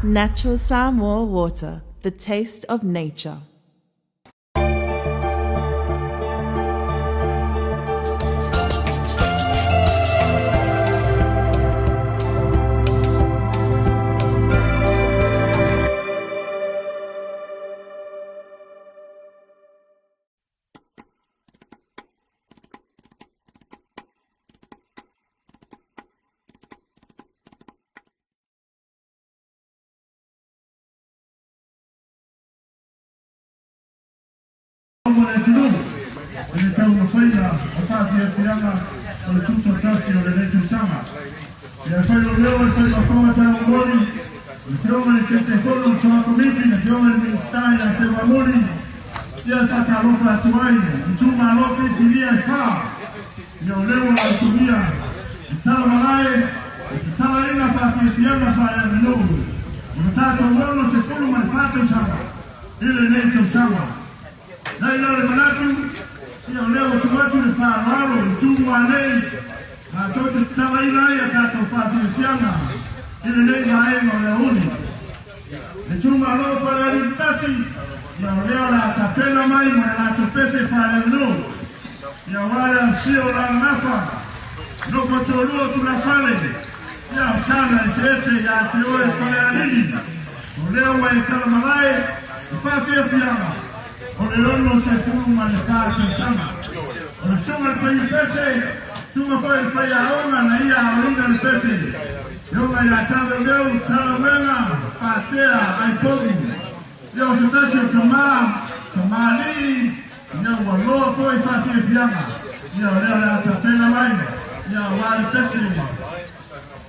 Natural Samoa water, the taste of nature. Mo le atunuu i le taumafaiga o faafiafiaga o le tutoatasi o lenei tausaga. Ia fai lou leo e fai ma fofoga taumoli, le Afioga i le Taitaifono o le Soa Komiti, le Afioga i le Minisita ia Seuamuli, ia e faatalofa atu ai i itumalo filifilia e fa, ia o lea ua lautumia i Talamalae i tatalaina faafiafiaga faaleaganuu o le tatou 64 tausaga i lenei tausaga. Nai la le manatu, ia o lea ua tuu atu le faaaloalo i Tumua nei, latou te tatalaina ai a tatou faafiafiaga i lenei vaega o le aoauli. Le itumalo o Falealili 1, ia o lea o le a tapena mai ma le latou pese faaleaganuu, ia aua le afifio o Lalagafa, nofo toalua o Tulafale, ia o Sana eseese ia te oe Falealili, o lea ua e talamalae i faafiafiaga o le 64 tausaga. O le susuga i le Faiupese, susuga foi i le faiaoga na ia aoina le pese, e oga ia Taveuveu, Talauega, Patea, Aipogi. Ia o se tasi o tama, tamalii, ia ua loa foi faafiafiaga. Ia o lea o le a tapena mai, ia aua le pese.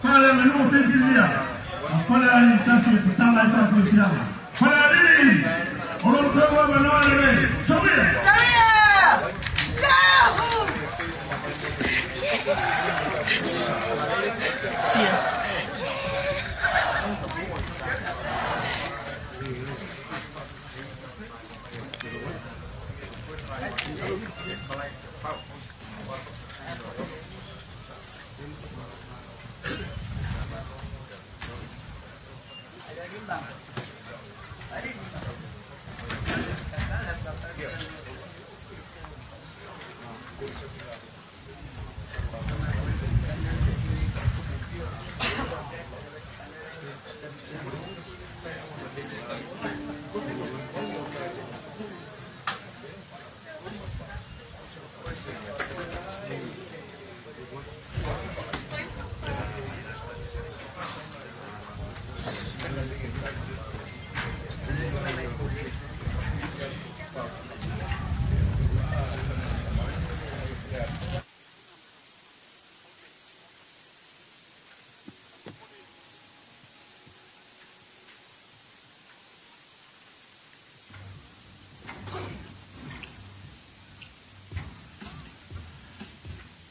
Faaleaganuu filifilia a Falealili 1 e tatala ai faafiafiaga. Falealili! O lo outou avanoa lenei. Soia! Soia!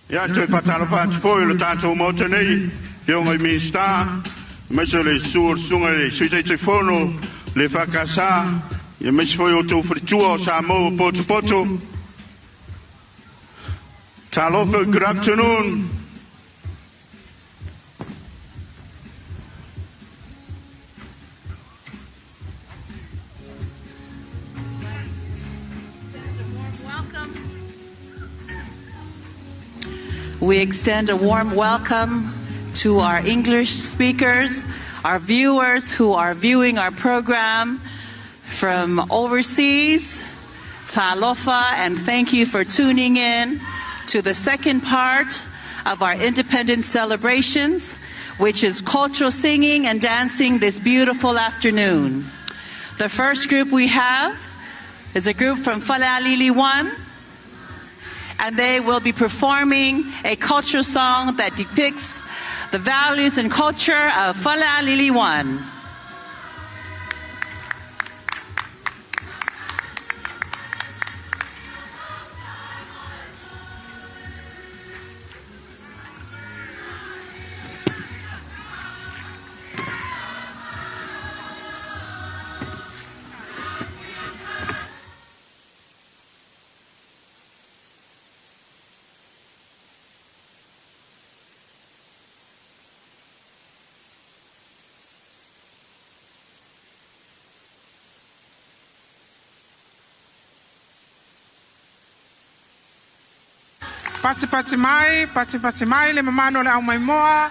Ia toe faatalofa atu foi i le tatou Maota nei, Afioga i Minisita, aemaise o le susu o le Susuga i le Sui Taitaifono le EFKS, aemaise foi o outou faletua o Samoa ua potopoto. Talofa, good afternoon. We extend a warm welcome to our English speakers, our viewers who are viewing our program from overseas. Talofa, and thank you for tuning in to the second part of our independence celebrations, which is cultural singing and dancing this beautiful afternoon. The first group we have is a group from Falealili 1, and they will be performing a cultural song that depicts the values and culture of Falealili 1. Patipati mai, patipati mai le mamalu o le aumaimoa.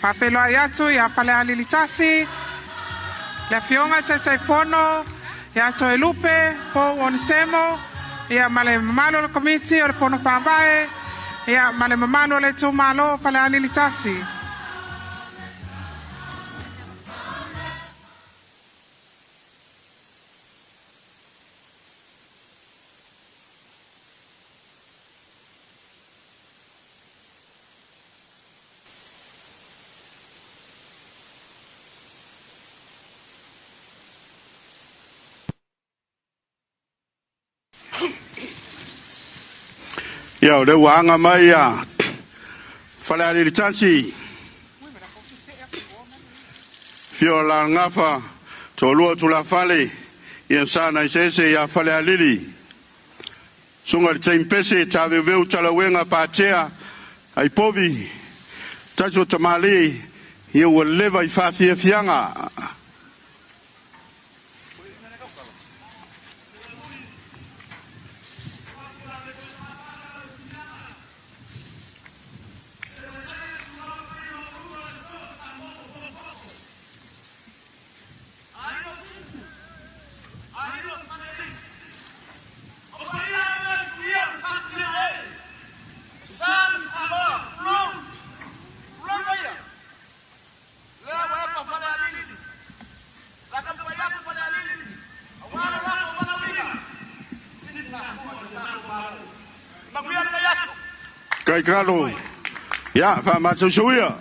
Faafeiloai atu ia Falealili 1, le afioga i le Taitaifono ia Toelupe Pou Onesemo, ia ma le mamalu o le Komiti o le Fono Faavae, ia ma le mamalu o le itumalo o Falealili 1. Ia o lea ua aga mai ia Falealili 1, afio o Alalagafa, toalua o Tulafale, ia Sa na Eseese ia Falealili, susuga i le Team Pese, Taveuveu Talauega Patea, Aipovi, tasi o tamalii, ia ua leva i faafiafiaga. Kaikalo, ia faamatausuia.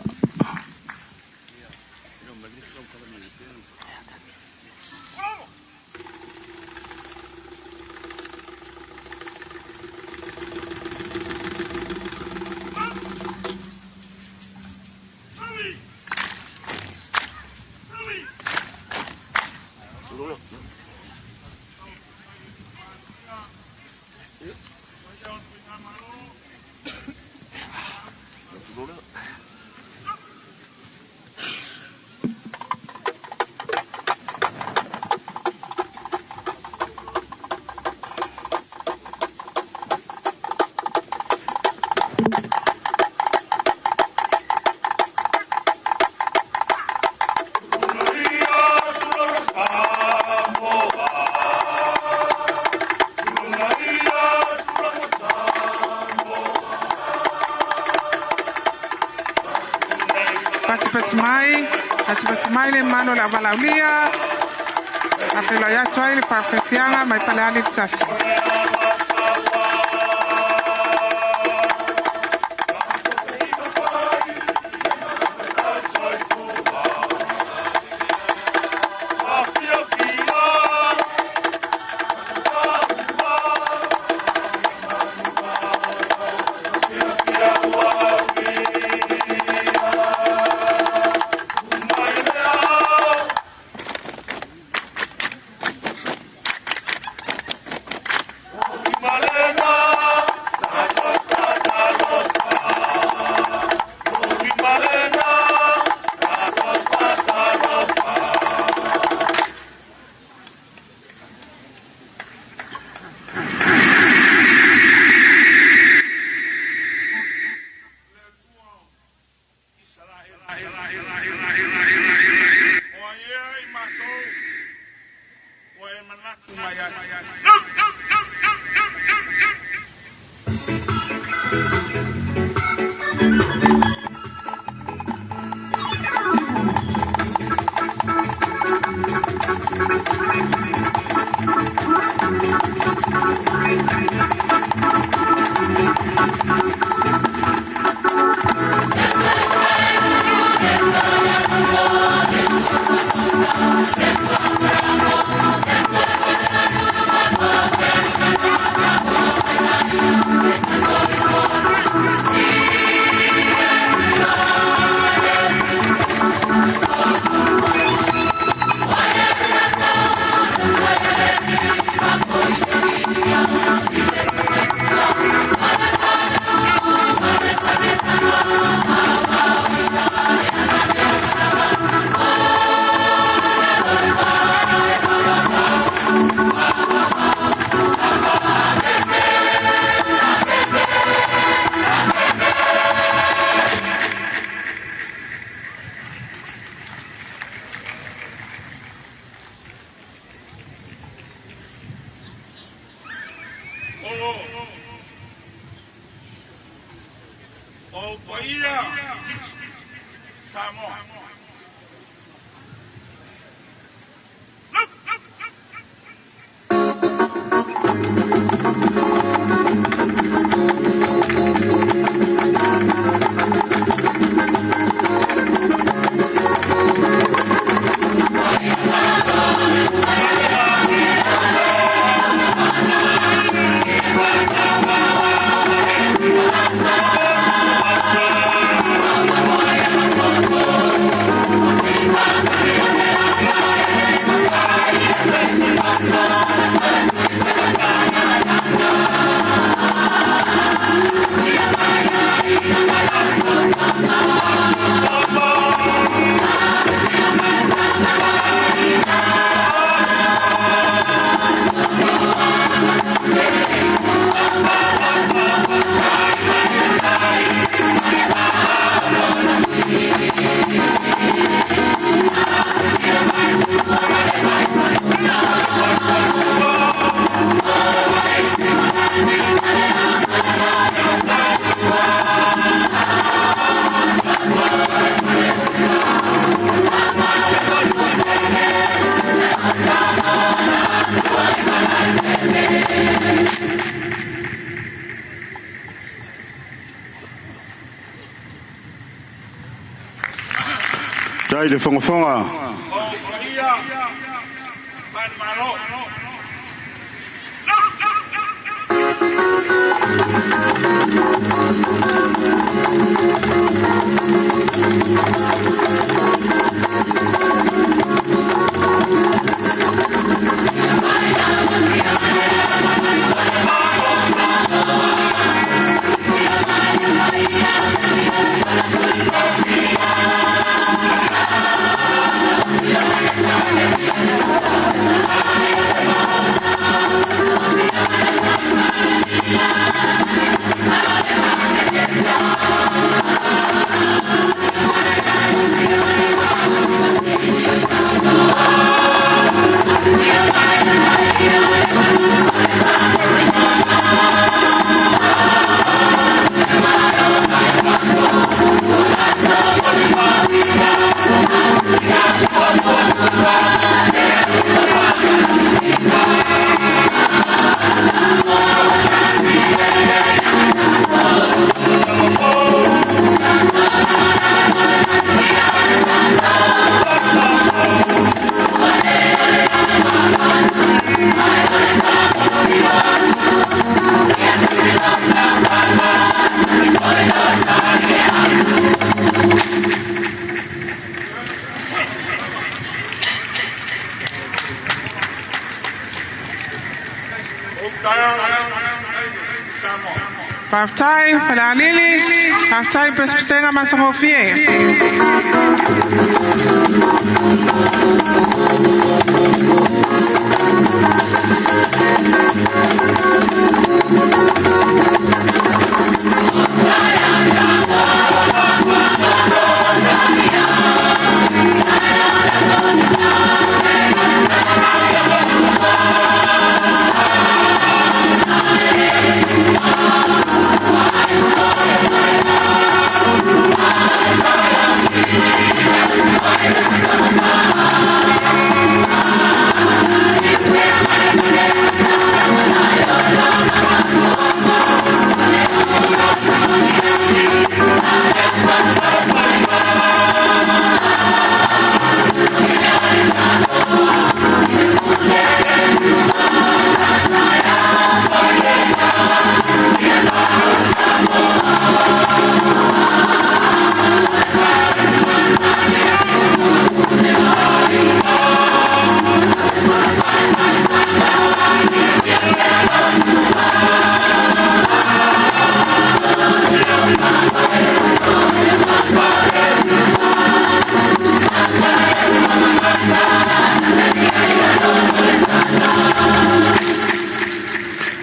Patipati mai, patipati mai le mamalu o le auvalaulia. Faafeiloai atu ai le faafiafiaga mai Falealili 1. Tai le fogafoga. Faafetai Falealili, faafetai Pesepesega matagofie.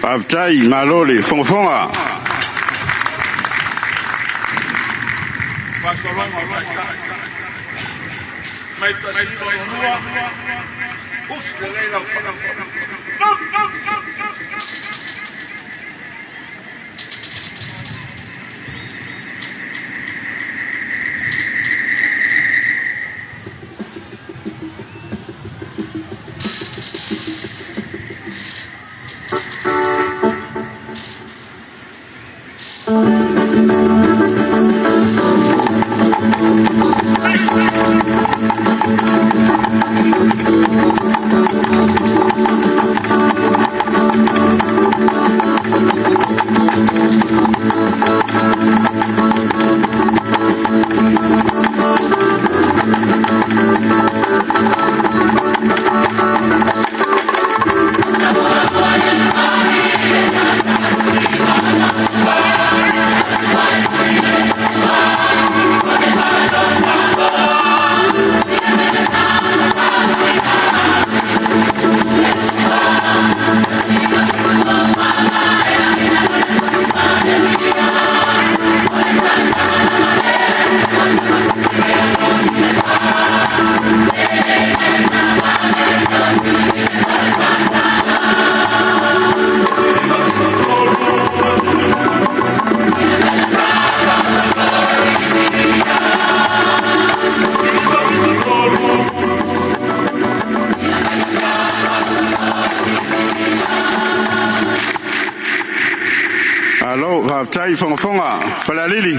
Faafetai, malo le fogafoga. Faafetai Fogafoga Falealili.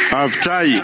Faafetai.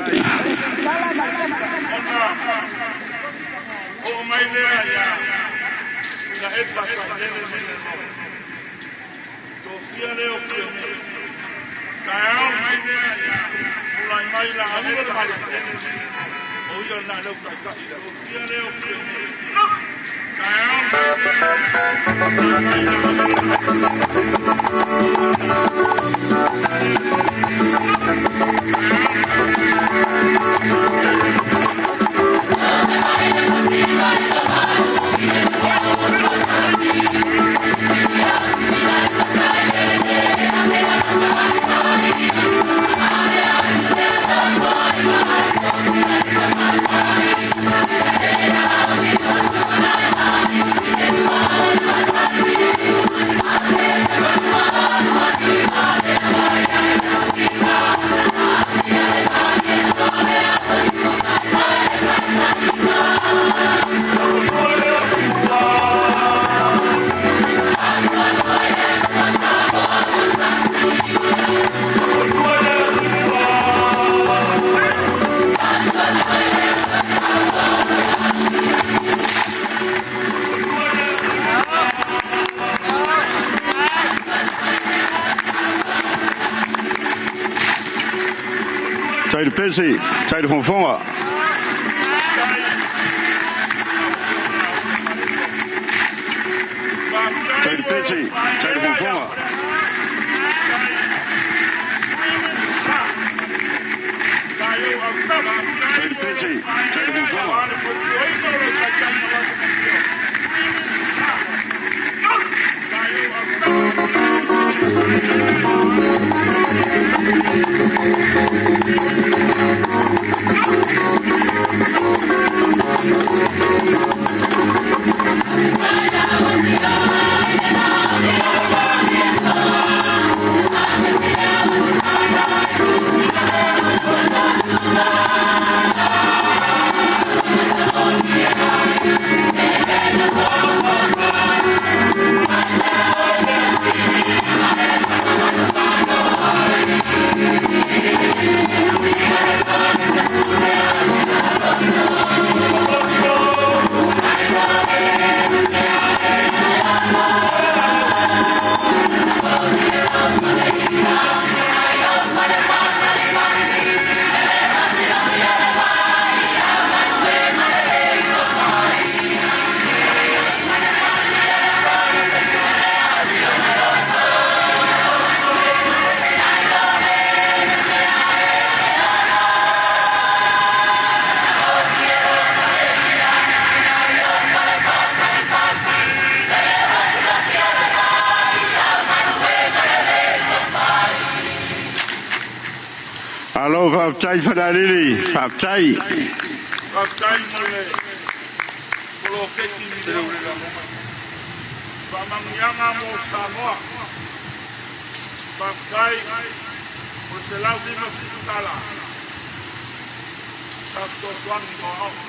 Tai le pese, tai le fogafoga. Tai le pese, tai le fogafoga. Tai le pese, tai le fogafoga. Alo, faafetai Falealili, faafetai. Faafetai mo le poloketi faamanuiaga mo Samoa. Faafetai mo le $150 sa fesoasoani mo aoga.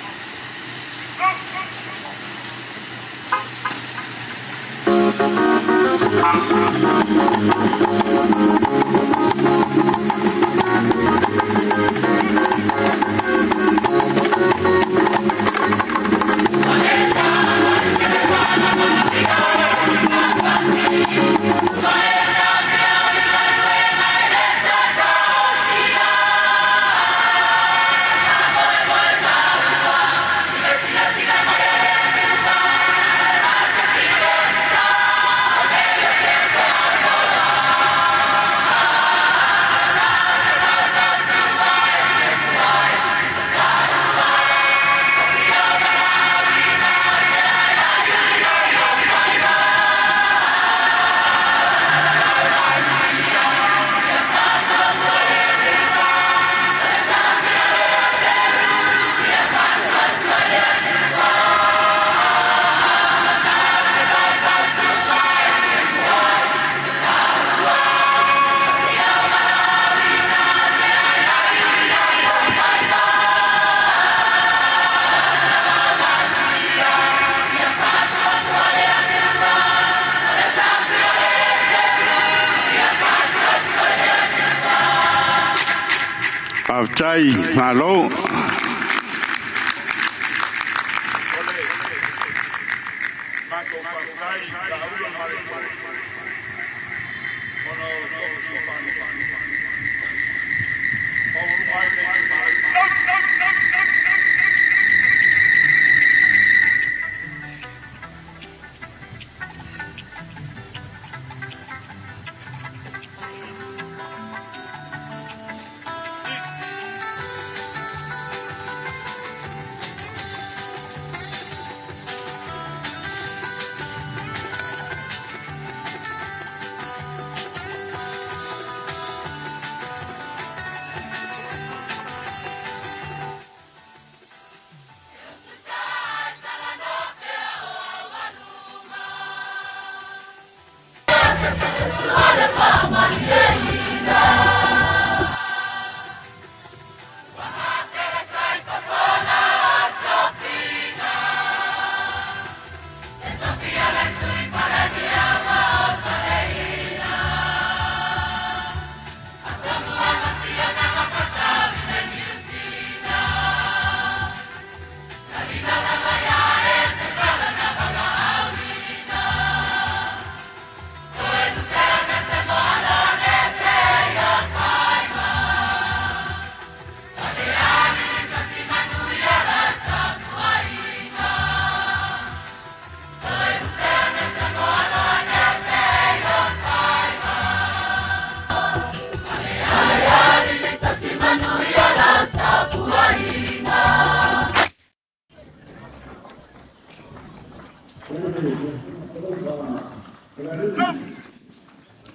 Faafetai, malo.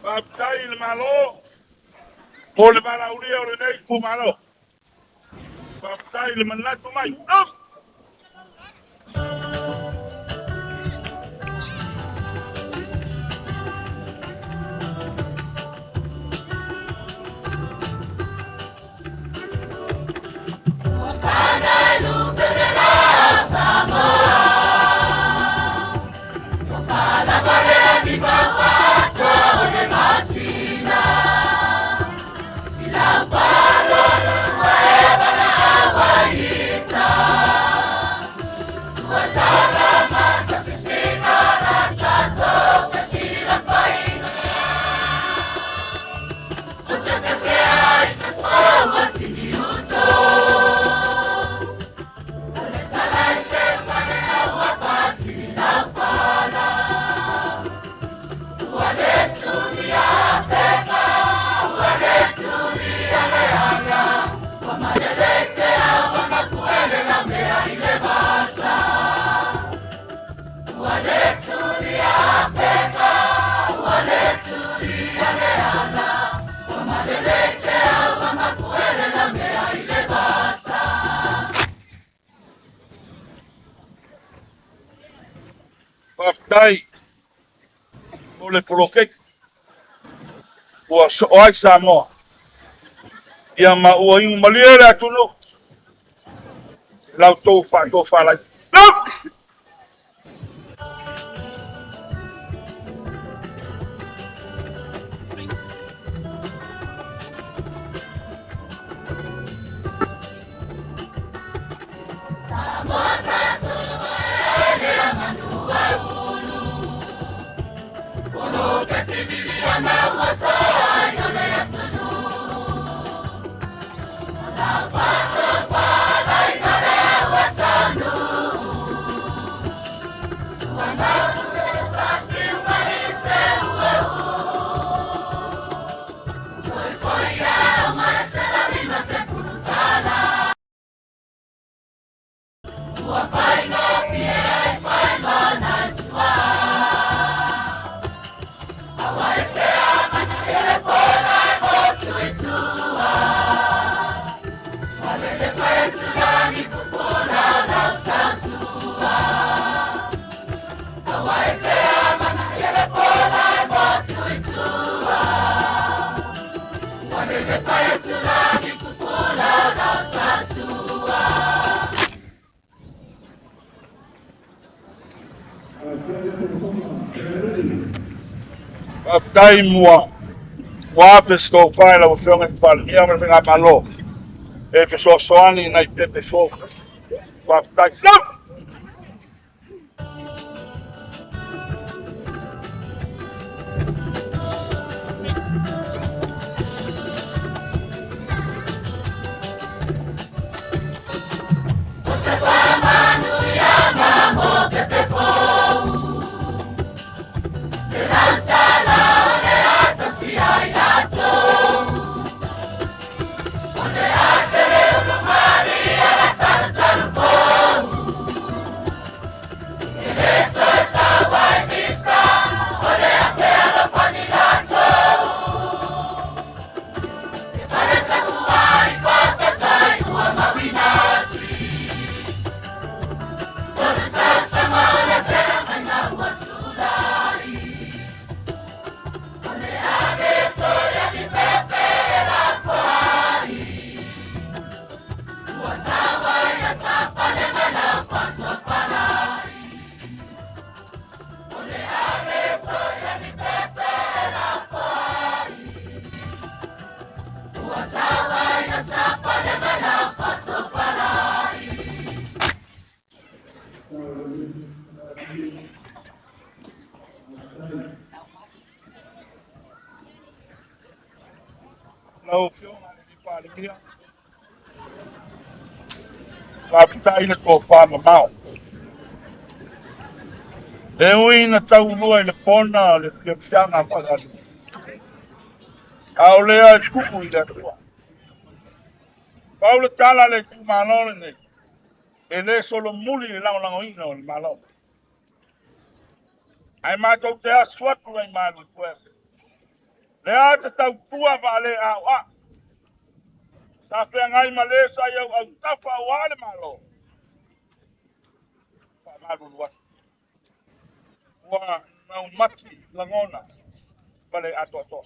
Faafetai i le Malo mo le valaaulia o lenei itumalo. Faafetai i le manatu mai. Faafetai mo le poloketi ua soo ai Samoa ia ma ua iu malie le atunuu i la outou faatofalaiga. Faafetai mua ua afe se tofa i lau Afioga i le Palemia ma le Faigamalo. E fesoasoani nai pepe fou. Faafetai. Lau Afioga i le Palemia, faafetai le tofa mamao. E ui na taulua i le pona le fiafiaga a Fagalii, a o lea e tupu i le Atua. Pau le tala a le itumalo lenei, e le solomuli le lagolagoina o le Malo. Ae matou te asu atu ai malu i Puease. Le a te tautua faale aoa. Sa feagai ma le sa i au autafa aua le Malo. Faamalulu atu. Ua naumati lagona ma le atoatoa.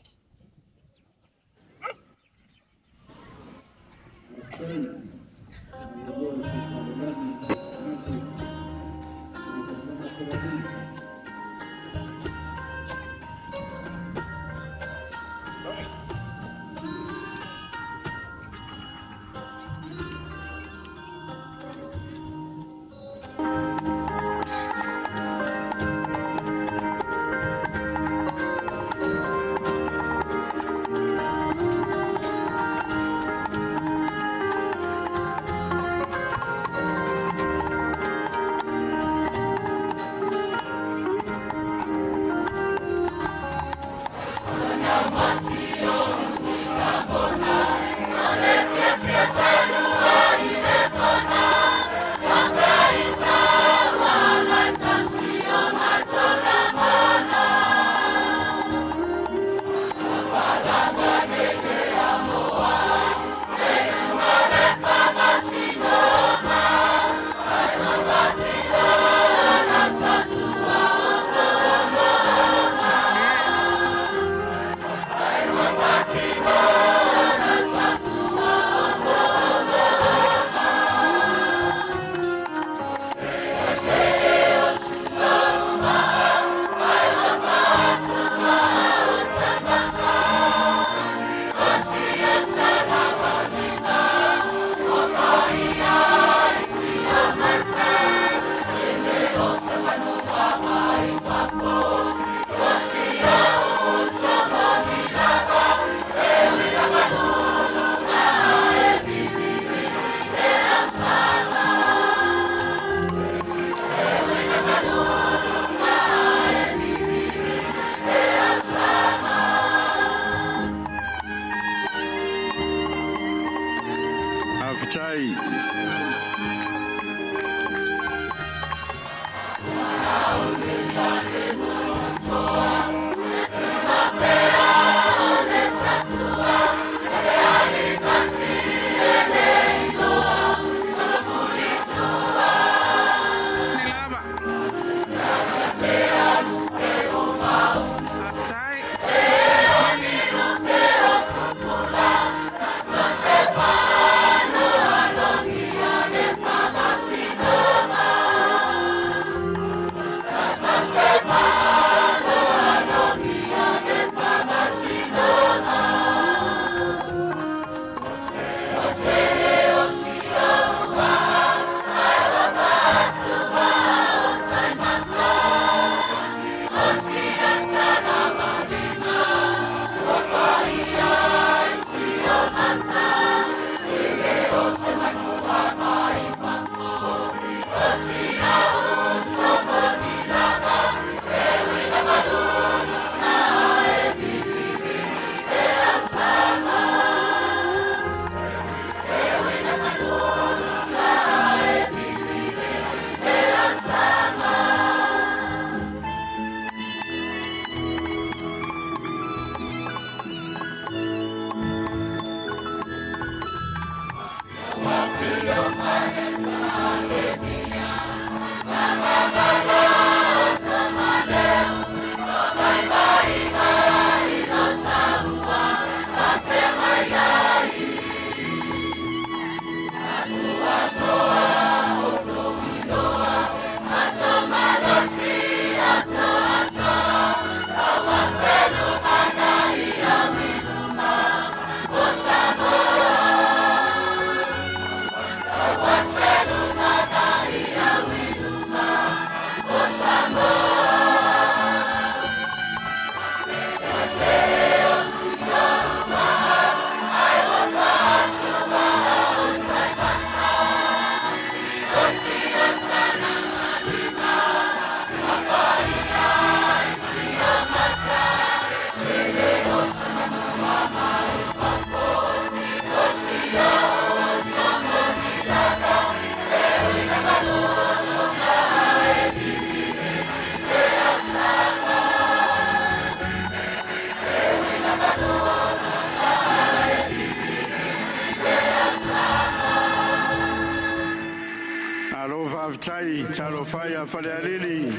Faafetai talofa e ia Falealili,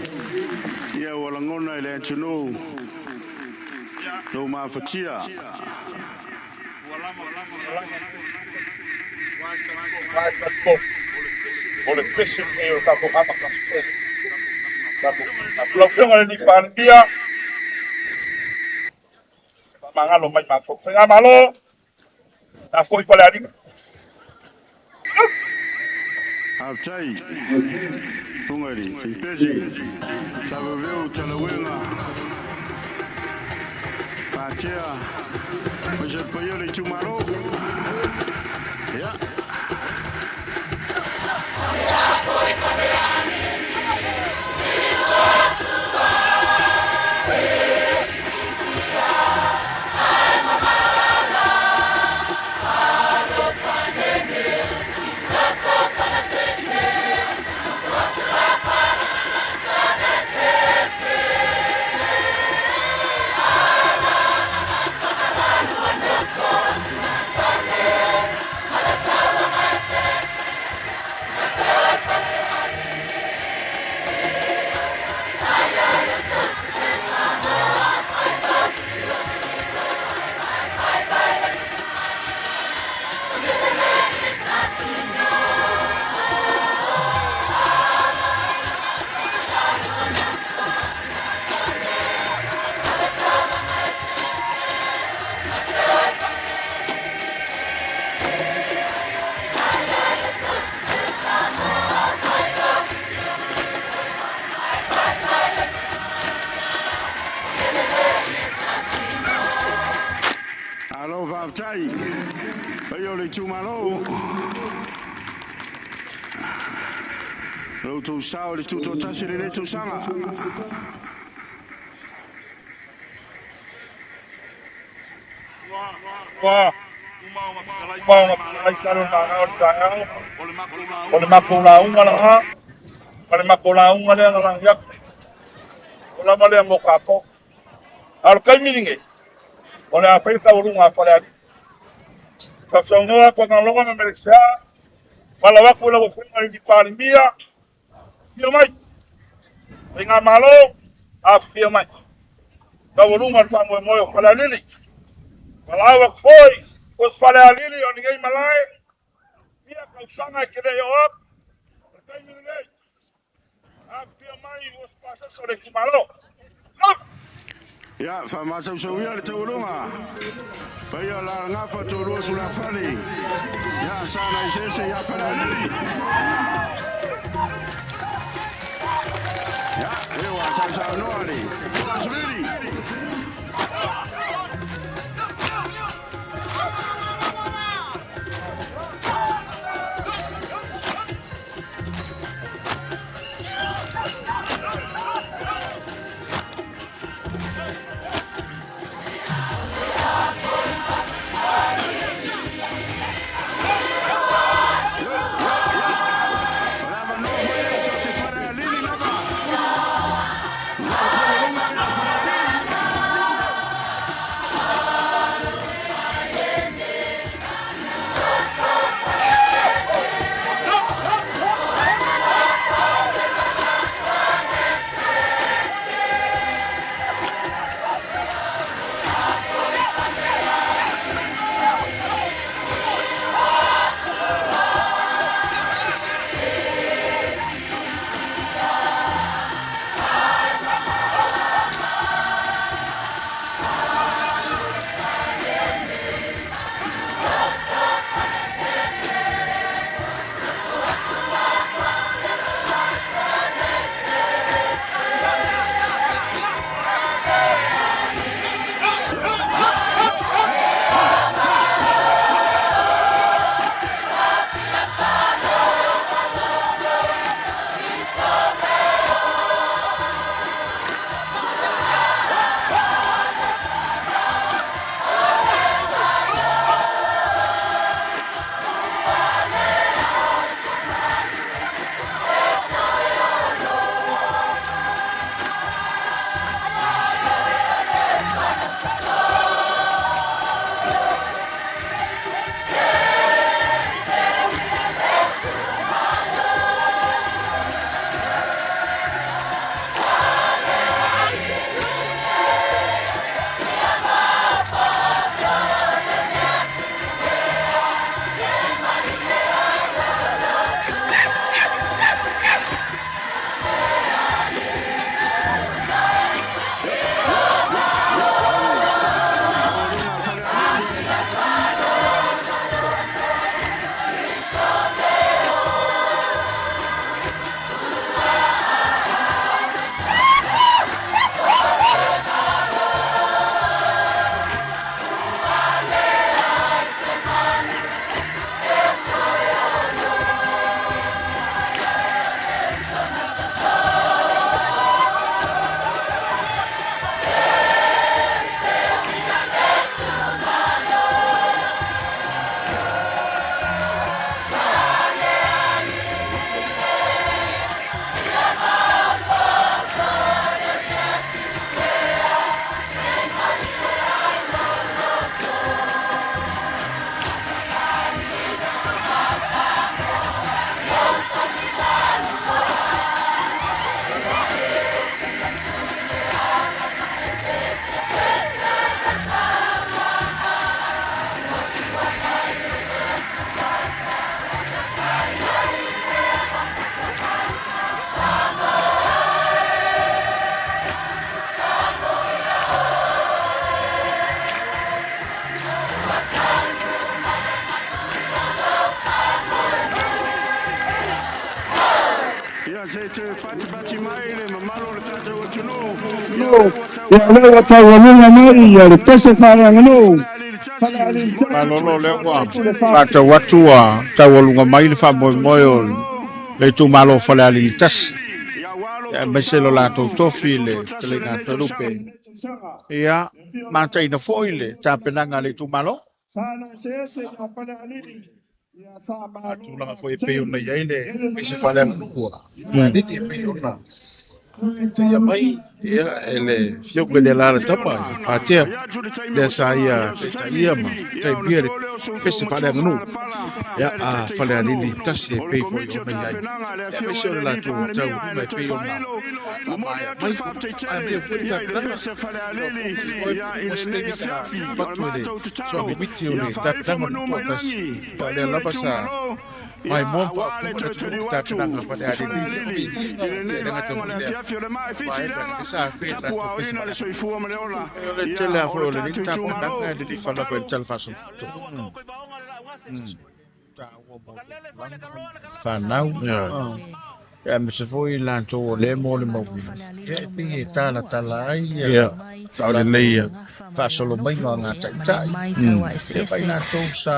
ia ua lagona i le atunuu lou mafatia. O le pese lenei o le tatou amataga Lau Afioga i le Palemia, faamagalo mai matou. Faigamalo, na foi Falealili. Faafetai susuga i le Simpesi Taveveu Talauega Patea ma se paia o le itumalo. Ia. Alo faafetai paia o le itumalo, lo outou sao i le tutoatasi i lenei tausaga. Ua uma ona fetalai tala o le magao i le taeao, o le matou lauga lena, ma le matou lauga lea na lagi atu. O lava lea mo tatou. A o le taimi lenei, o le a fai le taualuga a Falealili. Sausaunoa Togaloa ma Melesea, falau atu i lau Afioga i le Palemia, afio mai, Faigamalo, afifio mai. Taualuga le faamoemoe o Falealili. Valaau atu foi, o Falealili o lenei malae, ia tausaga e te le i oo atu, o le taimi lenei, afifio mai ua pasese o le itumalo. Ia, faamasausaua le taualuga. Paia la gafa tolua tulafale. Ia sana isese ia Falealili. Ia, e ua sausaunoa le Toasulili. O le avanoa foi lea so se Falealili lava. Lau taualuga lea Falealili. Ia se te patipati mai le mamalu o le tatou atunuu. Ia o lea ua taualuga mai ia le pese faaleaganuu. Malolo lea ua faatau atu ua taualuga mai le faamoemoe o le itumalo o Falealili 1, aemaise lo latou tofi le fetalaiga a Toelupe. Ia, mataina foi le tapenaga a le itumalo. Tulaga foi e pei ona i ai le pese faaleaganuu a Falealili e pei ona taitaia mai ia e le afioga i le Alalatama i Patea lea sa ia taitaia ma taimia le pese faaleaganuu ia a Falealili 1 e pei foi ona i ai, aemaise o le latou taualuga e pei ona faamaea mai ae mai foi le tapenaga o se taimi sa avatu e le soa komiti o le tapenaga o le Tutoatasi. O lea lava sa mai moa faafofoga le atunuu i le tapenaga a Falealili o viiviiga ia le gata foi lea vaega e sa afea i le latou pese faaleaganuu. O le tele lava foi o lenei tapenaga e lilifa lava i le tala faasolopito. Taua mo te tulaga fanau. Aemaise foi i latou o lea mo le mauina. Ia e pei e talatala ai ia saolelei ia faasolo maiga o ngā taitai. Ia mai latou sa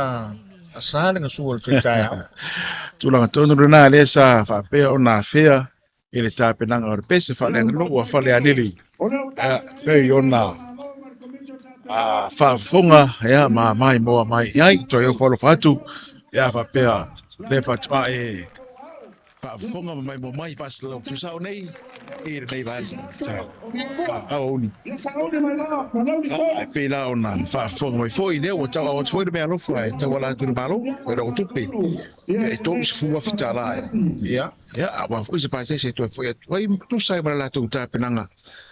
asa le gasua o le taeao. Tulaga tonu lena lea sa faapea ona afea i le tapenaga o le pese faaleaganuu a Falealili pei ona faafofoga ia ma maimoa mai i ai toe alofa atu ia faapea le faatoa e faafofoga ma maimoa mai faasalalau tusao nei i lenei vaega aoauli. E pei la ona faafofoga mai foi lea ua tauau atu foi le meaalofa e tauala atu i le Malo e lau tupe e $30,000 ia aua foi se pasese e toe foi atu ai tusa ai ma le latou tapenaga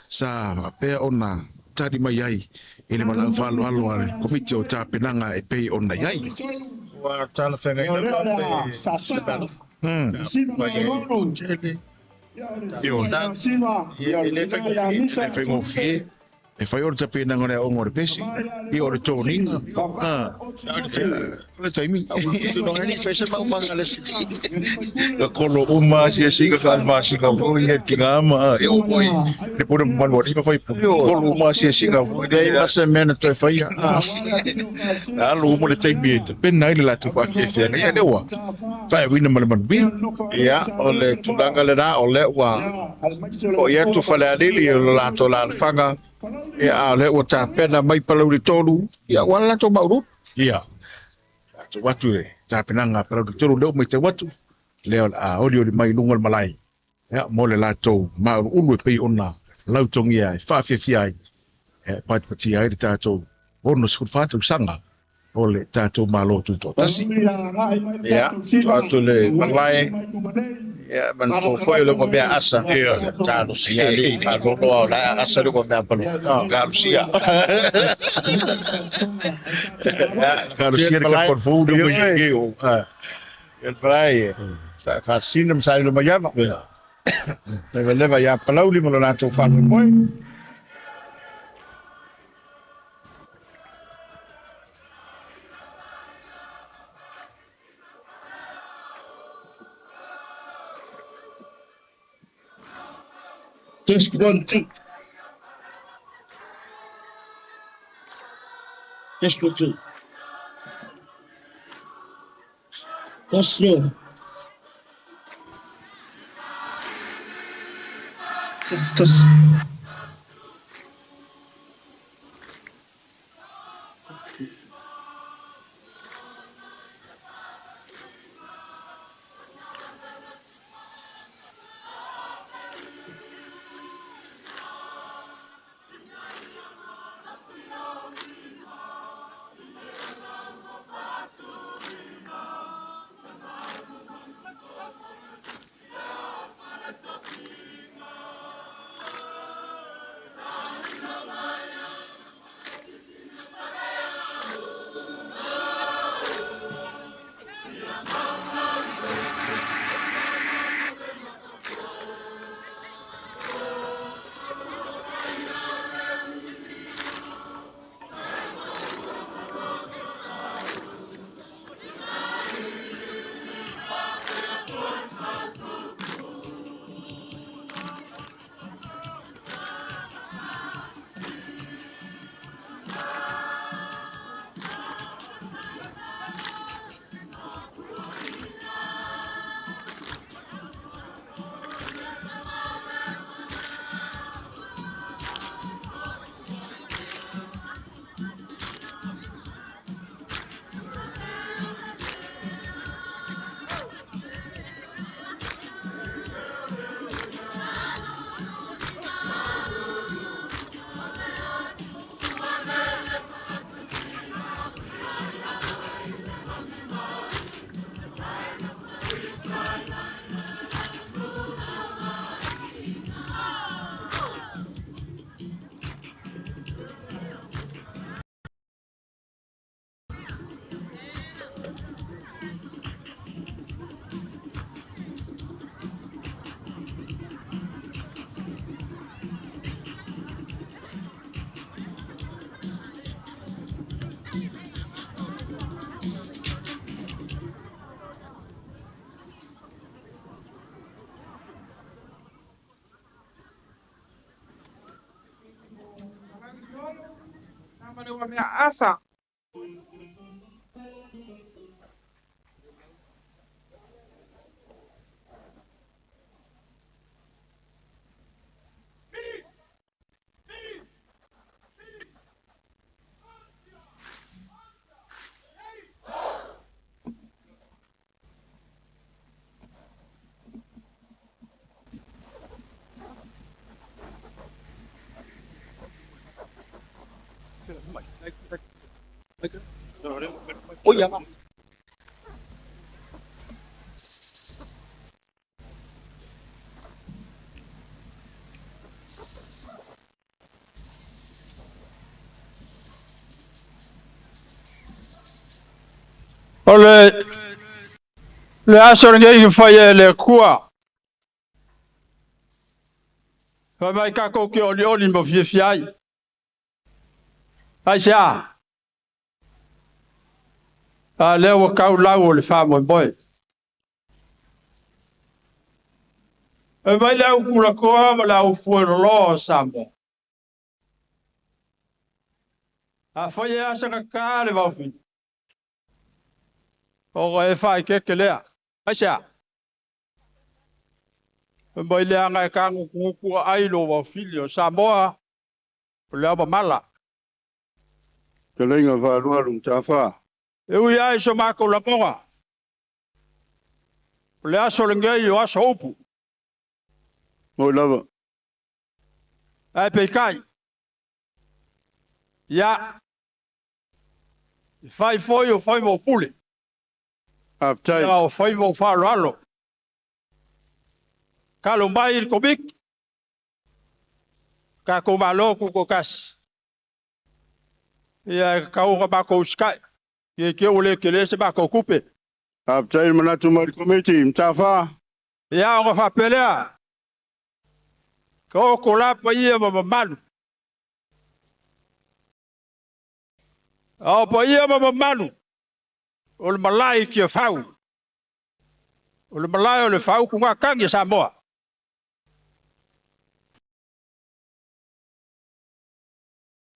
sa faapea ona tali mai ai i le valaau faaaloalo a le komiti o tapenaga e pei ona i ai. Ua talafeagai lava le meaalofa. Tele. E le faigofie. E fai o le tapenaga o le aoga o le pese, ia o le toniga. O le taimi. Ka kolo uma asiasiga ka almasiga foi e kinga e o foi le pone mamalu alii ma faipule. Kolo uma asiasiga foi. Leai ma se mea na toe faia. Alo uma le taimi e tapena ai le latou faafiafiaga. Ia lea ua faaiuina ma le manuia. Ia, o le tulaga lena o lea ua foi atu Falealili i lo latou alaalafaga. Ia, a o lea ua tapena mai Palauli 3, ia ua le latou mauluulu. Ia, latou atu le tapenaga a Palauli 3 lea ua matau atu, lea o le a olioli mai i luga o le malae, ia, mo le latou mauluulu e pei ona lautogia e faafiafia ai, e patipatia ai le tatou 64 tausaga o le tatou Malo Tutoatasi. Ia, tuu atu le malae, ia, manatua foi o le ua mea asa. Ia. Talosia alii malolo a o la e asa le ua mea palo. Talosia. Talosia le kapalfou le ua i o. Ia le malae, faasina ma sailo mai ava. Ia. Leva leva ia Palauli ma lo latou faamoemoe. Test 1 2. Test 1 2. Test 3. Test. Leuamea Asa. O le aso lenei na faia e le Atua. Fai mai tatou te olioli ma fiafia ai. Aisea? A lea ua tau lau o le faamoemoe. Fai mai le au tulatoa ma le au fueloloa o Samoa. Afai e asagata le vaofili, ona e faaeteete lea. Aisea? Fai mai leaga e tagutugutu aai lo vaofili o Samoa, o le aomamala. Fetalaiga faalualu Mataafa. E ui lava i so matou lagona, o le aso lenei o aso upu. Moi lava. Ae peitai, ia, e fai foi o faiva o pule. Faafetai. Ia, o faiva o faaaloalo. Talo mai i le Komiti, tatou Malo Tutoatasi. Ia, e tatau ona matou usitai, i te i ua le tele se matou tupe. Faafetai le manatu mai le Komiti Mataafa. Ia, ona faapea lea, taoto la paia ma mamalu. A o paia ma mamalu o le malae i Tiafau, o le malae o le faautugatagi a Samoa.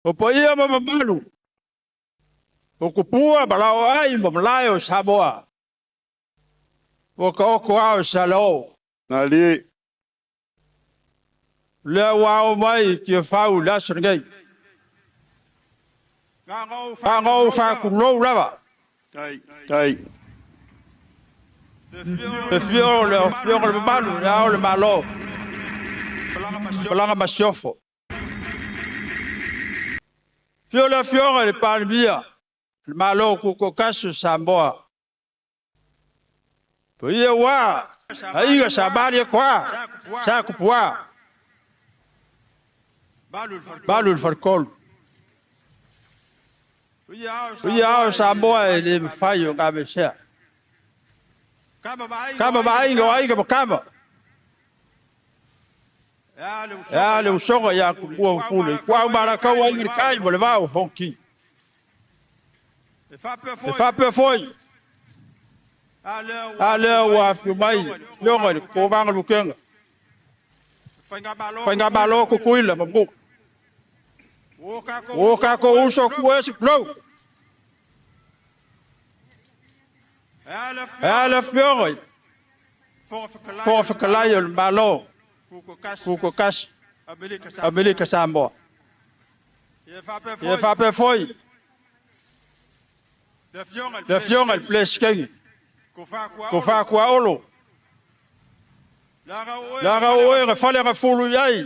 O paia ma mamalu o tupua ma laoai ma malae o Samoa, ua taoto ao i Saleo. Malie. Lea ua ao mai i Tiafau i le aso lenei. Na ona ou faatulou lava. Tai. Le afio o le Afioga i le Mamalu, Le Ao o le Malo, Malaga Masiofo. Afio le Afioga i le Palemia, le Malo Tutoatasi o Samoa. Paia ua aiga sa Malietoa, sa Tupua, malu i le faletolu. Paia ao o Samoa e le mafai ona aveesea. Tama ma aiga o aiga ma tama. E a le usoga ia Tumua ma Pule, Ituau ma Alataua, Aiga i le Tai ma le Vaa o Fonoti. E faapea foi, a lea ua afio mai le Afioga i le Kovana Lutena, Faigamalo Tutuila ma Manua. Ua o tatou uso tua ese tulou. E a le Afioga i le Fofoga Fetalai o le Malo Tutoatasi Amerika Samoa. Ia faapea foi le Afioga i le Peresetene, Tofa Tuaolo, leaga o oe na faleagafulu i ai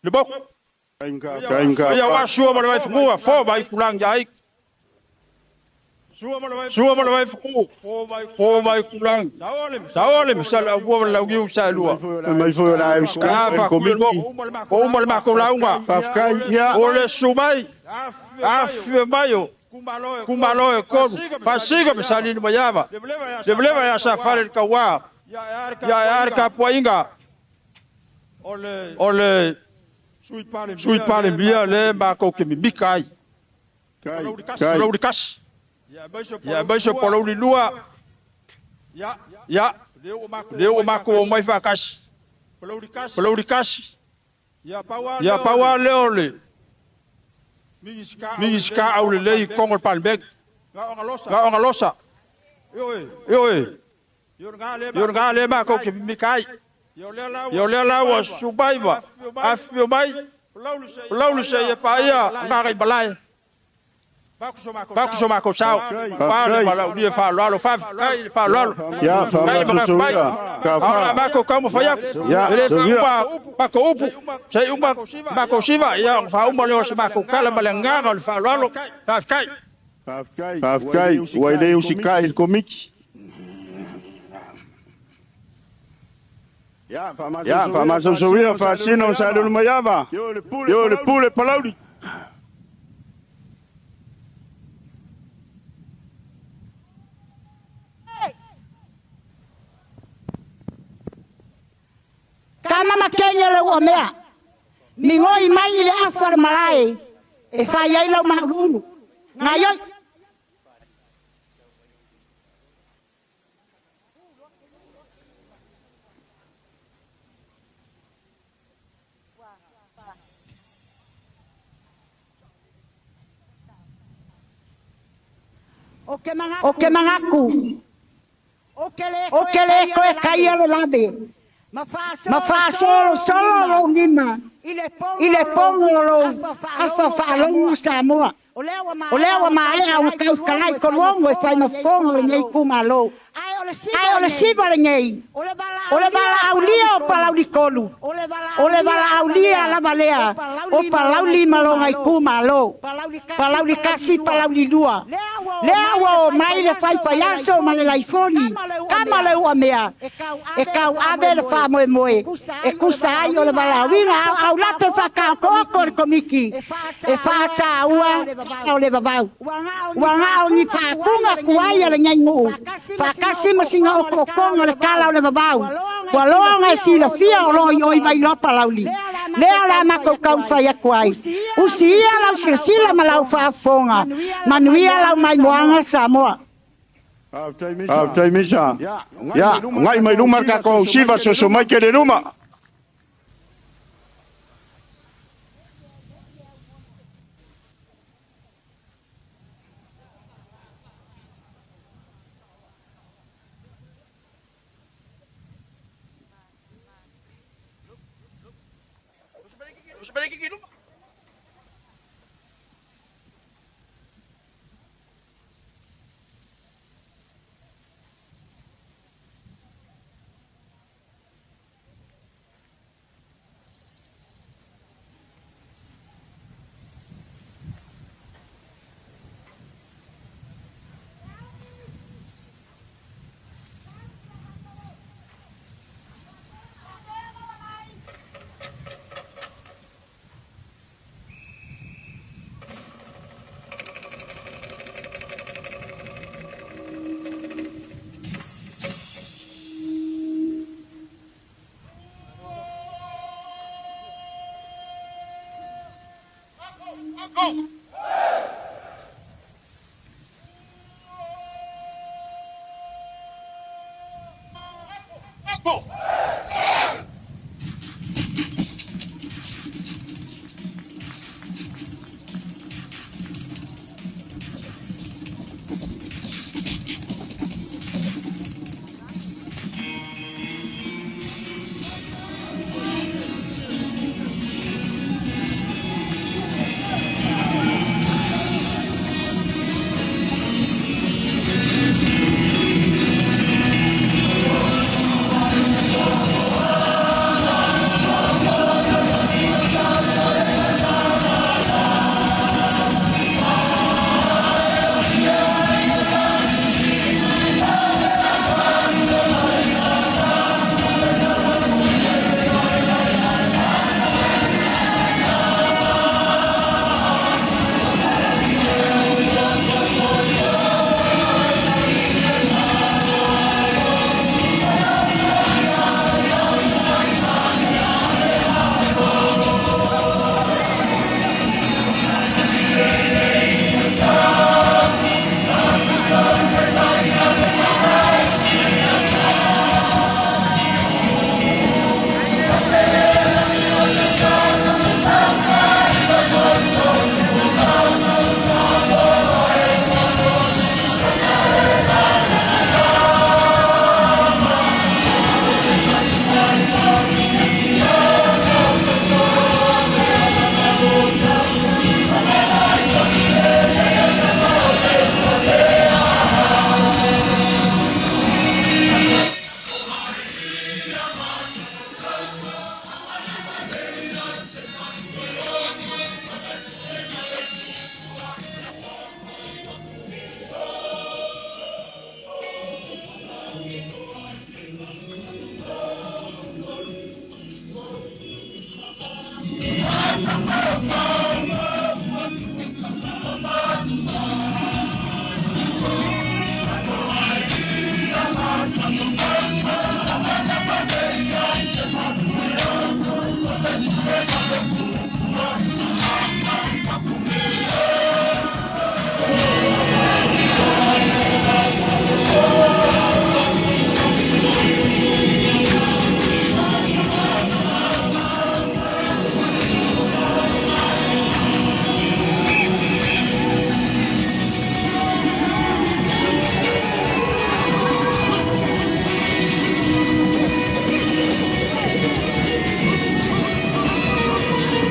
le motu. Tai. Ia aua Sua ma le Vaifanua, Fo ma Aitulagi ia Sua ma le Vaifanua, Fo ma Aitulagi, Saole ma Saleaaumua ma le Launiu Saelua. Mai foi o le a usitai le Komiti. Ua uma le matou lauga. Faafetai. Ia. O le susu mai, afifio mai o itumalo e tolu, Faasiga ma Salili Maiava, Levaleva ia Safale le Tauā, ia e a le tapuaiga o le Sui Palemia lea matou te mimika ai. Tai. Palauli 1, ia aemaise o Palauli 2, ia, lea ua matou omai faatasi. Palauli 1, ia pau lava lea o le Minisita aulelei i totonu o le Palemene. Na o galosa. Ioe. Ia o lena lea matou te mimita ai. Ia o lea la ua susu mai ma afifio mai Palauli seia paia Gagaimalae. Avatu so matou sao aua le valaaulia faaaloalo. Faafetai le faaaloalo. Ia, Faafetai le manatu mai. faamasosoia. A o le a matou taumafai atu. Ia, E le soia. faauma matou upu, se i uma matou siva, ia ona faauma lea o se matou tala ma le agaga o le faaaloalo. Faafetai. Faafetai, ua e le usikai i le Komiti. Ia, faamasosoia faasino o Saledolumaiava. Io le pule Palauli. Kama makenya le ua mea. Migoi mai i le afa o le malae e fai ai lau mauluulu. Gaioi. O ke mangaku, o ke le koe kaia le lave, ma faasolo solo lou lima i le pogo o lou afa faalogo Samoa. O lea ua maea ona tautalai toluogo e fai ma fofoga o lenei itumalo. Ae o le siva lenei, o le valaaulia o Palauli 3, o le valaaulia lava lea o Palauli ma lona itumalo. Palauli 1, Palauli 2. Lea ua o mai le faifaiaso ma le laifoni, kama le uamea, e tauave le faamoemoe, e tusa ai o le valaauina au lape faataotooko o le komiti, e faataua o le vavau. Ua gao ni faatuga tuai a lenei nuu, faatasi ma sina otootoga o le tala o le vavau. Ua loa ona e silafia o loo i oi Vailoa Palauli. Lea o le a matou taumafai atu ai. Usi ia lau silasila ma lau faafofoga, manuia lau maimoaga Samoa. Faafetai Misa. Ia, agai mai luma le tatou siva soso mai kele luma.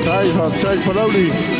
Tai faafetai Palauli.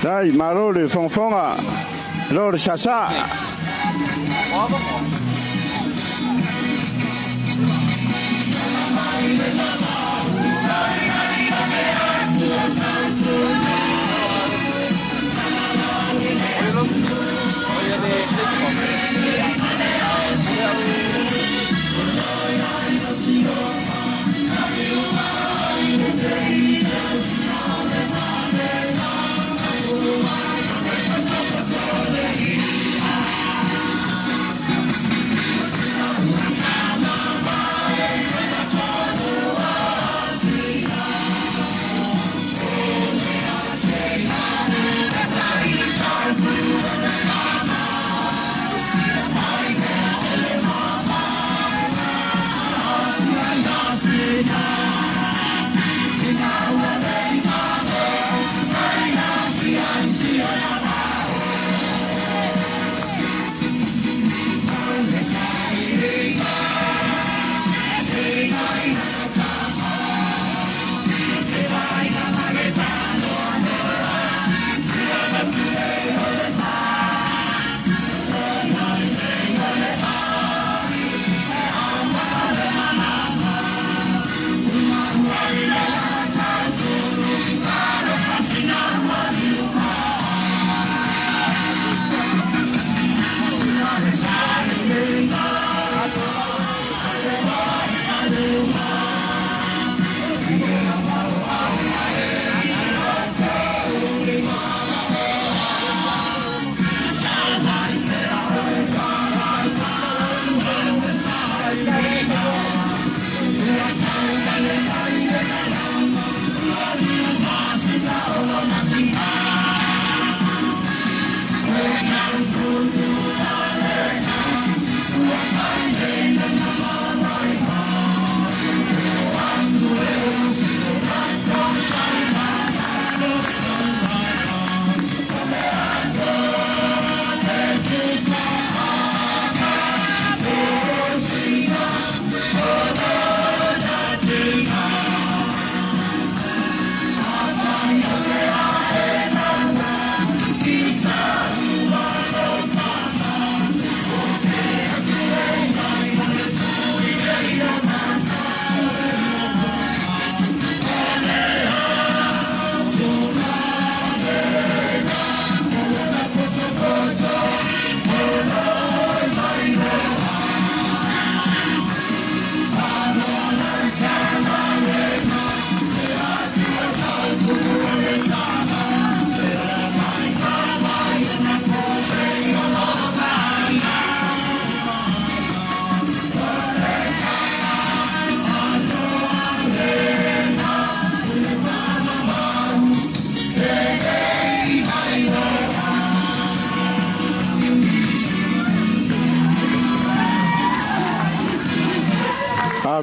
Tai malo le fogafoga lo le sasa.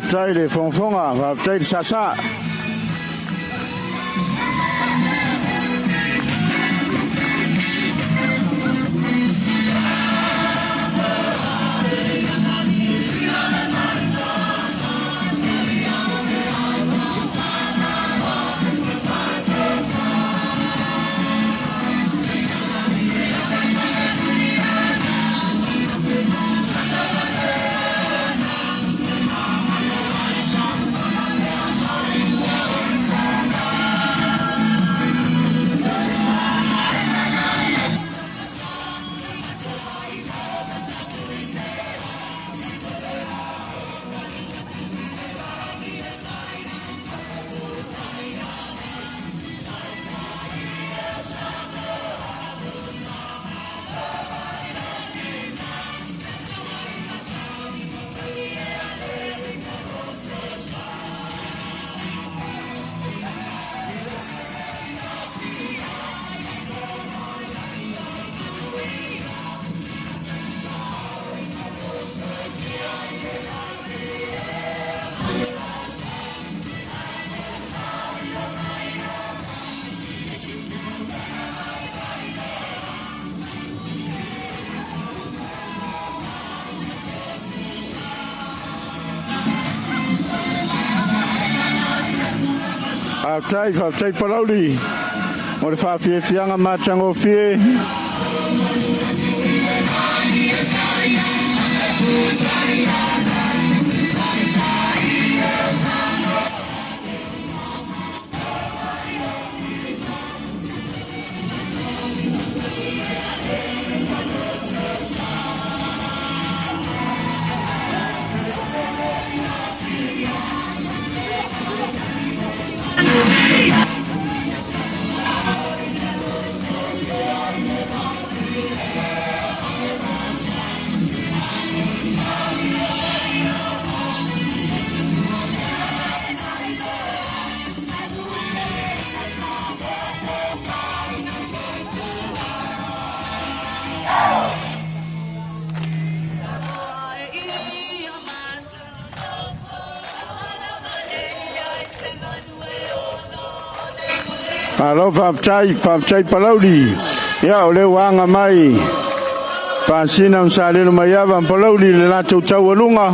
Faafetai le fogafoga, faafetai le saasaa. Faafetai, faafetai Palauli mo le faafiafiaga matagofie. Malo faafetai, faafetai Palauli. Ia o lea ua aga mai Faasina ma Salelomaiava ma Palauli le latou taualuga.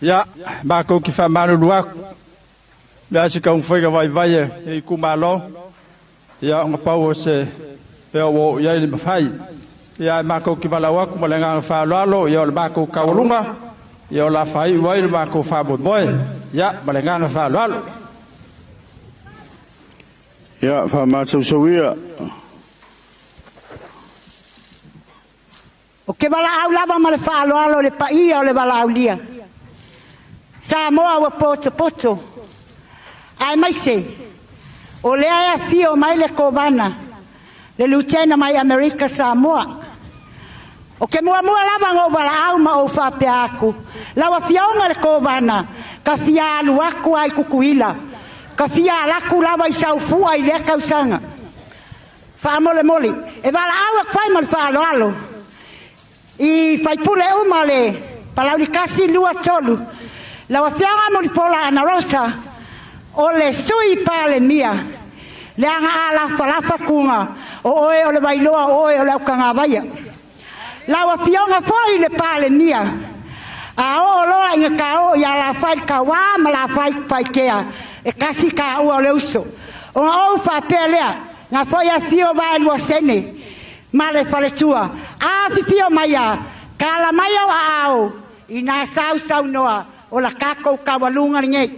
Ia, matou te faamalulu atu, le a se taumafaiga vaivai e itumalo, ia ona pau o se pea ua oo i ai le mafai. Ia ae matou te valaau atu ma le agaga faaaloalo, ia o le matou taualuga, ia o le a faaiu ai le matou faamoemoe. Ia, ma le agaga faaaloalo. Ia, faamasausau ia. Ou te valaau lava ma le faaaloalo i le paia o le valaaulia. Samoa ua potopoto, aemaise o lea e afio mai le Kovana, le Lutena mai Amerika Samoa. O ke muamua lava ona ou valaau ma ou faapea atu, lau Afioga i le Kovana, ka fia alu atu lava i Tutuila, ka fia alu atu lava i Saufua i lea tausaga. Faamolemole, e valaau atu ai ma le faaaloalo i faipule uma le Palauli 1, 2, 3, lau Afioga Mulipola Anarosa, o le Sui Palemia, leaga a lafalafa tuga, o oe o le Vailoa, o oe o le Aukagavaia. Lau Afioga foi i le Palemia, a oo loa ina taoo ia Lafai le Tauā ma Lafai Paikea, e kasi taua o le uso. Ona ou faapea lea, na foi afio vaelua sene ma le faletua, a afifio mai a, tala mai au aao, ina sausaunoa o la tatou taualuga lenei.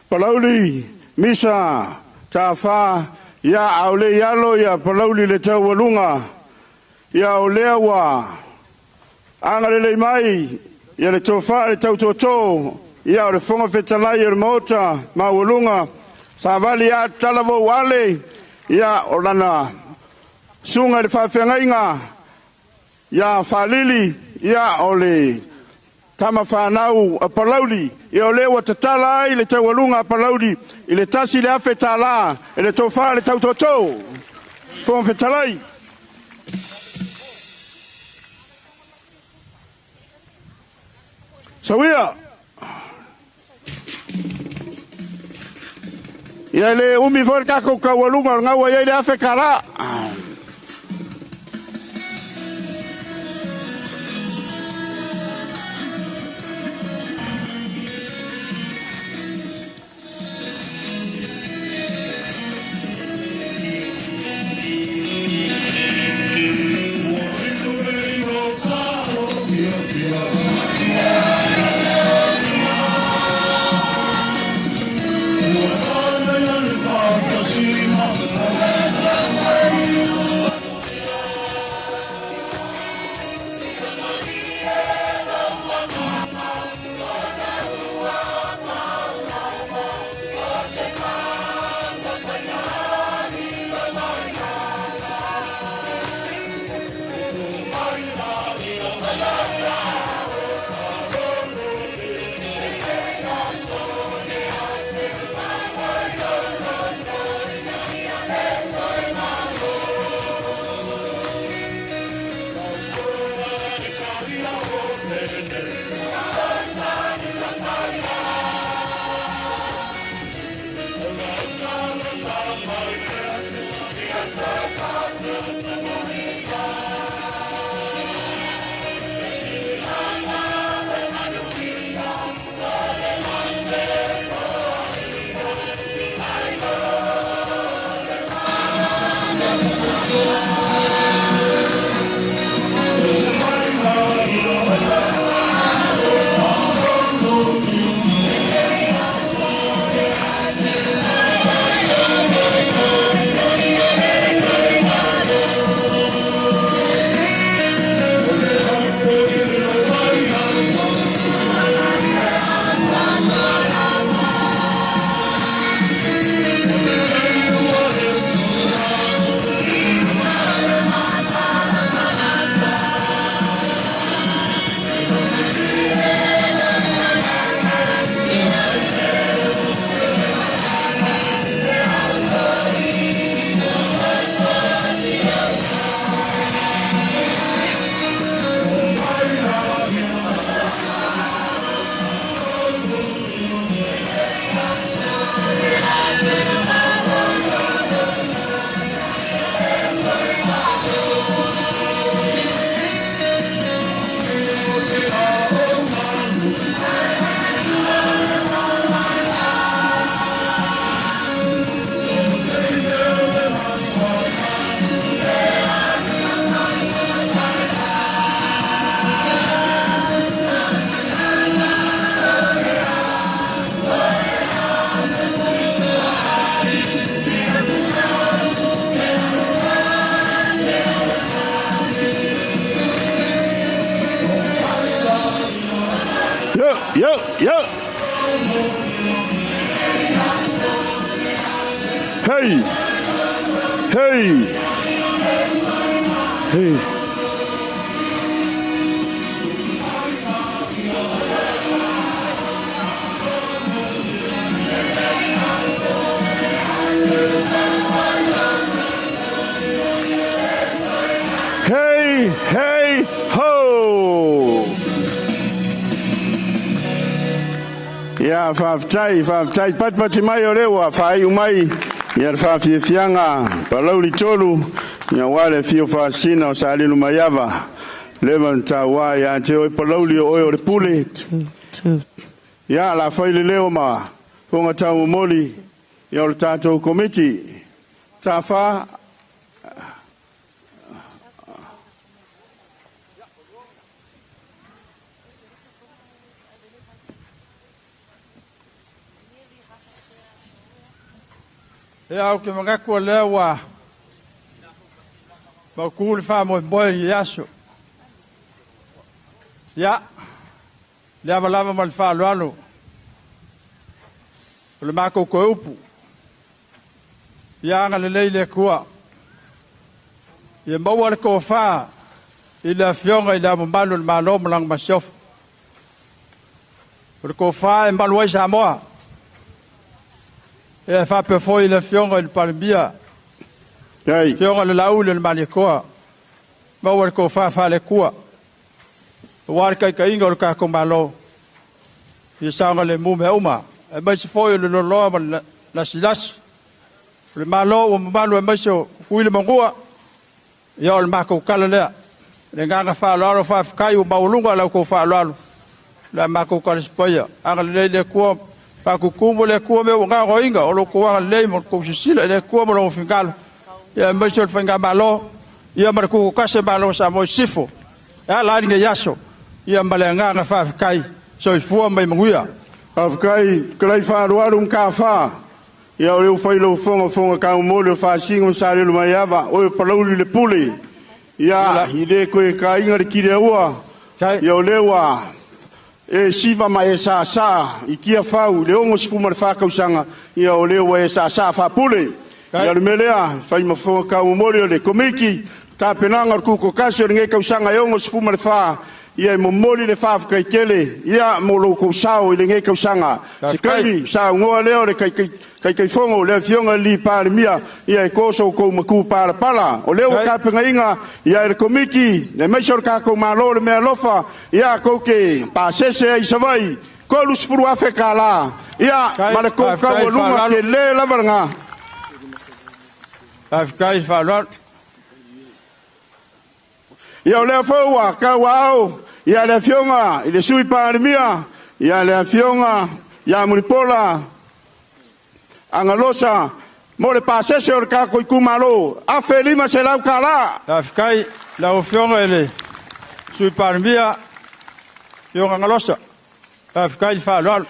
Palauli, Misa, Tafā, ia, a o le i alo ia Palauli le taualuga, ia o lea ua agalelei mai ia le tofa i le tautoto, ia o le Fofoga Fetalai o le Maota maualuga, Savali lava Talavou Ale, ia o lana susuga i le faafeagaiga ia Faalili, ia o le tama fanau a Palauli, ia o lea ua tatala ai le taualuga a Palauli i le $1,000 e le tofa i le tautoto, Fofoga Fetalai. Sauia! Ia e le umi foi le tatou taualuga o lena ua i ai le $1,000. Yo, yo, yo. Hey, hey, hey. Hey, hey, ho! Ia, faafetai, faafetai. Patipati mai o lea ua faaiu mai ia le faafiafiaga Palauli 3, ia aua le afio faasina o Salelumaiava, leva na taua ia te oe Palauli o oe o le pule. Ia, la fai le leo ma fofoga taumomoli ia o le tatou komiti. Tafā. Ia ou te manatu o lea ua mautu le faamoemoe i lenei aso. Ia, le ava lava ma le faaaloalo o le matou toe upu, ia agalelei le Atua, ia maua le tofa i le Afioga i Le Ao Mamalu o le Malo ma lana Masiofo. O le tofa e malu ai Samoa. E faapea foi i le Afioga i le Palemia, Afioga i le Laauli o le Malietoa, maua le tofa faale-Atua, aua le taitaiga o le tatou Malo, ia saogalemu mea uma, aemaise foi o le loaloa ma le lasilasi o le Malo ua mamalu aemaise o Tutuila ma Manua. Ia o le matou tala lea. Le agaga faaaloalo faafetai ua maualuga la outou faaaloalo. Le a matou talisapaia. Agalelei le Atua, faatutumu le Atua mea ua gaogaoina o lo outou agalelei ma outou silasila i le Atua ma lona finagalo. Ia aemaise o le faigamalo, ia ma le tutoatasi o le Malo o Samoa i Sisifo. E ala ai lenei aso, ia ma le agaga faafetai, soifua ma ia manuia. Faafetai fetalai Faaulualu ma Tafa. Ia o lea ua fai lau fofoga fofoga taumoli o Faasino ma Salelumaiava, oe o Palauli le Pule. Ia, i le toe taina le tiliaua, ia o lea ua e siva ma e saasaa i Tiafau i le 64 tausaga, ia o lea ua e saasaa faapule. Ia o le mea lea, fai ma fofoga taumoli o le Komiti, tapenaga o le Tutoatasi o lenei tausaga e 64, ia e momoli le faafetai tele ia mo lo outou sao i lenei tausaga. Se taimi saunoa lea o le Taitaifono le Afioga i le Palemia, ia e to so outou matupalapala. O lea ua tapenaina ia e le Komiti aemaise o le tatou Malo le meaalofa ia tou te pasese ai i Savaii $30,000 tala ia ma le tou taualuga tele lava lena. Faafetai faaaloalo. Ia o lea foi ua tauaao ia le Afioga i le Sui Palemia, ia le Afioga ia Mulipola Agalosa mo le pasese o le tatou itumalo, $1,500. Faafetai lau Afioga i le Sui Palemia, Afioga Galosa. Faafetai le faaaloalo.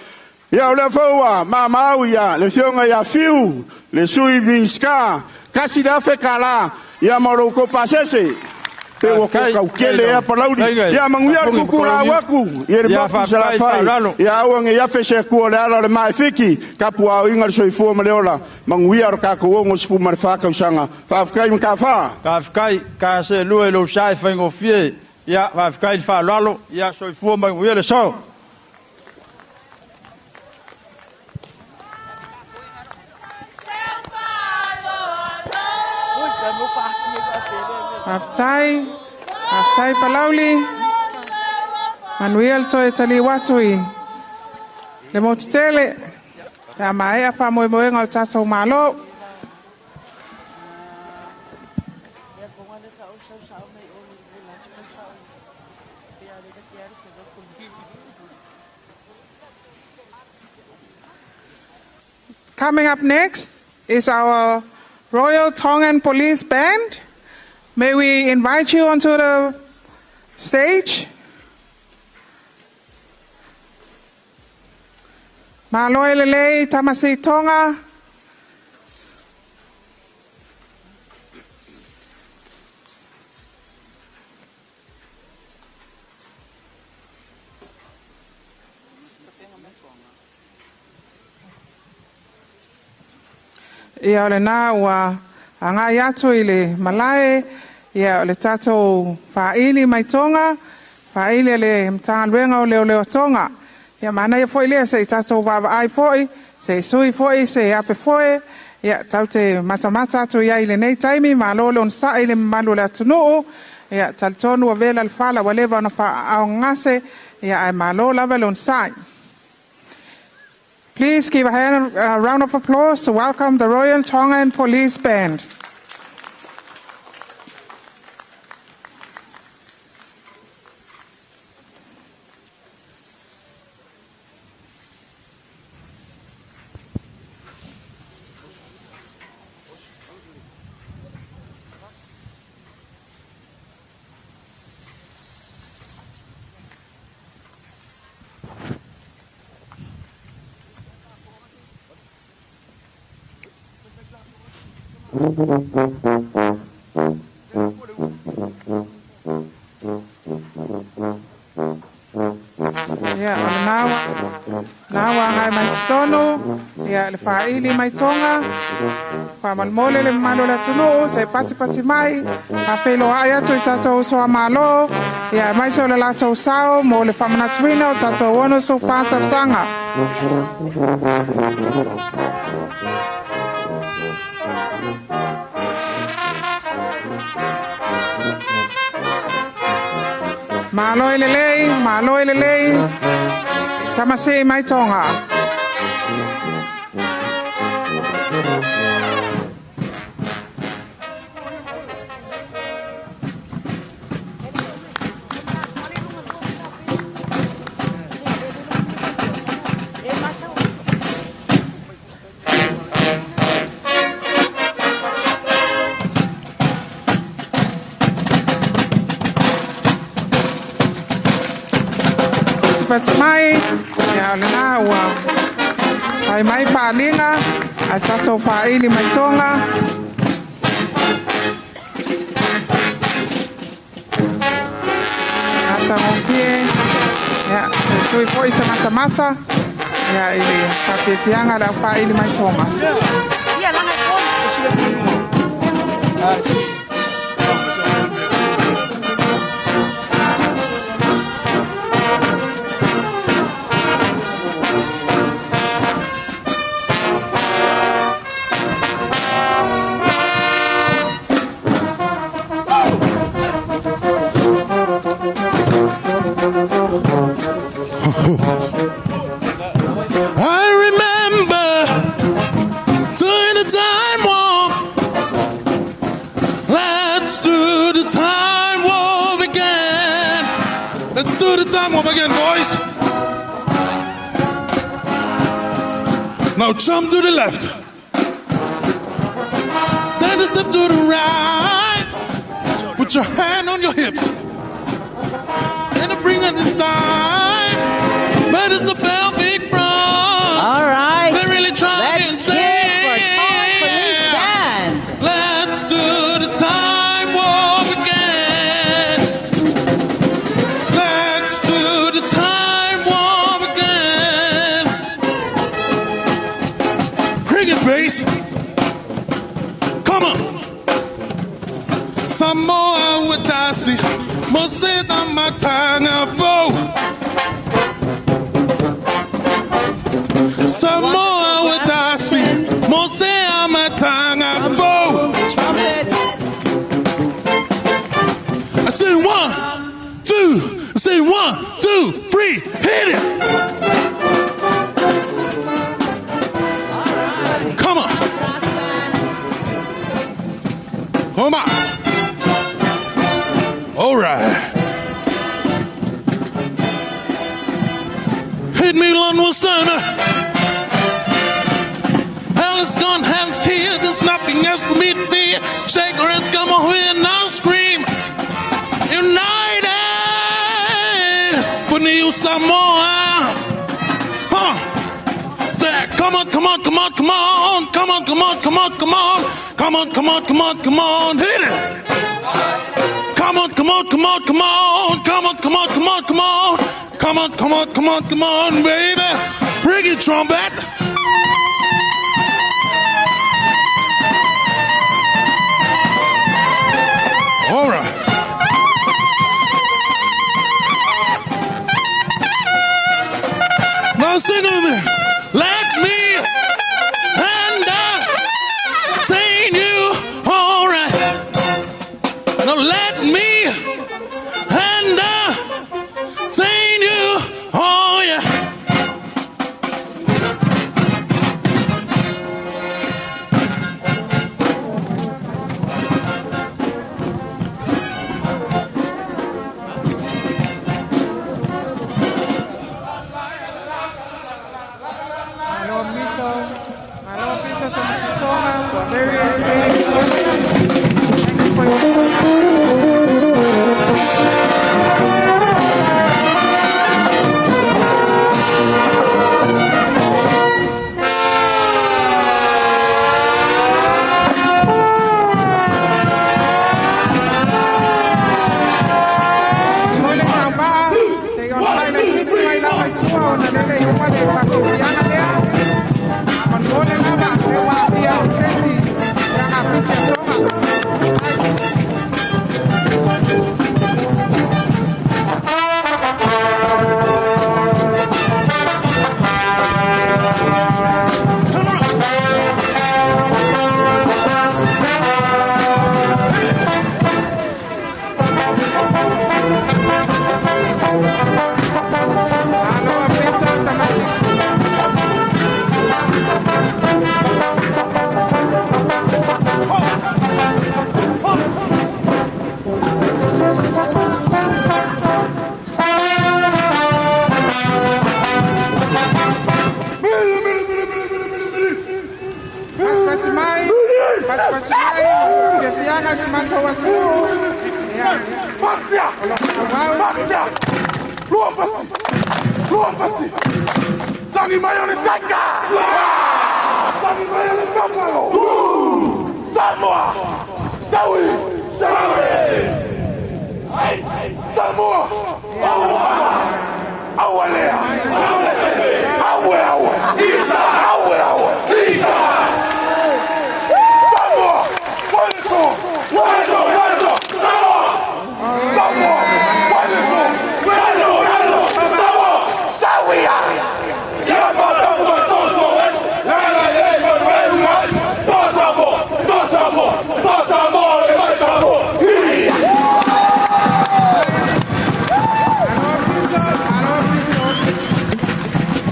Ia o lea foi ua maumau ia le Afioga ia Fiu, le Sui Minisita, $1,000 ia ma lo outou pasese. Pe ua tou tautele ea Palauli. Ia manuia le tutulau atu i le motu i Salafai. Ia aua ne i afe se Atua o le ala o le maefiki, tapuaaoina le soifua ma le ola, manuia lo tatou 64 tausaga. Faafetai Mataafa. Faafetai, ka seelua i lou sa e faigofie. Ia, faafetai le faaaloalo. Ia, soifua ma ia manuia le aso. Faafetai, faafetai Palauli. Manuia le toe taliu atu i le motu tele. Pe a maea faamoemoega o le tatou Malo. Coming up next is our Royal Tongan Police Band. May we invite you onto the stage? Malo e lelei Tamasi Tonga. Ia o lena ua agai atu i le malae, ia o le tatou faaili mai Toga, faaili a le Matagaluega o Leoleo Tonga. Ia manaia foi lea se i tatou vaavaai foi, se i sui foi se ape foe, ia tatou te matamata atu i ai i lenei taimi, malo le onosai i le mamalu o le atunuu. Ia talitonu ua vela le fala ua leva ona faaaaogagase, ia ae malo lava le onosai. Please give a round of applause to welcome the Royal Tongan Police Band. Ia, o lena ua na ua agai mai totonu ia le faaili mai Toga. Faamolemole le mamalu o le atunuu se i patipati mai faafeiloai atu i tatou uso a Malo ia aemaise o le latou sao mo le faamanatuina o tatou 64 tausaga. Malo i lelei, malo i lelei, tamasii mai Toga. Patipati mai, ia o lena ua fai mai paaliga a tatou faaili mai Toga. Matagofie, ia, e tui foi se matamata ia i le faapiapiaga a le aufaaili mai Toga. I remember doing the time warp. Let's do the time warp again. Let's do the time warp again, boys. Now jump to the left. Then a step to the right. Put your hand on your hips. And bring it inside. But it's a pelvic thrust. All right. They really try Let's and say. hear it for Tongan Police Band. Let's do the time warp again. Let's do the time warp again. Bring it, bass. Come on. Samoa Watasi, Moseta Matanga Fo. Samoa Watasi, Mosea Matanga Fo. Trumpets. I say 1, 2, I say 1, 2, 3, hit it! Come on. Come on. All right. Hit me, Lon Stunner. Hell is gone, hell's here. There's nothing else for me to fear. Shake her ass, come on here and now scream. United for New Samoa. Come on. Say, come on, come on, come on, come on. Come on, come on, come on, come on. Come on, come on, come on, come on. Hit it. Come on, come on, come on, come on. Come on, come on, come on, come on. Come on, come on, come on, come on, baby. Bring it, trumpet. All right. Now sing with me. Let me and I sing you all right. Now let me and I sing you, oh yeah. Malo Mito, Malo Pito Tomasitoga for very entertaining. Thank you for your Patipati mai ma fiafiaga si matou atunuu ia o lo faaauau. Lua pati! Lua pati! Tangi mai o le taika! Tangi mai o le buffalo! Samoa! Saui! Saui! Samoa! Aua lea! Aue aue! Isa! Aue aue! Isa! Samoa! One two! One two! One two! Samoa! Samoa! One two! One two! One two! Samoa! Sauia! Ya fa ta fu so so La la ye ma re mas To Samoa! To Samoa! To Samoa! Le ma Samoa! Alo pito, alo pito.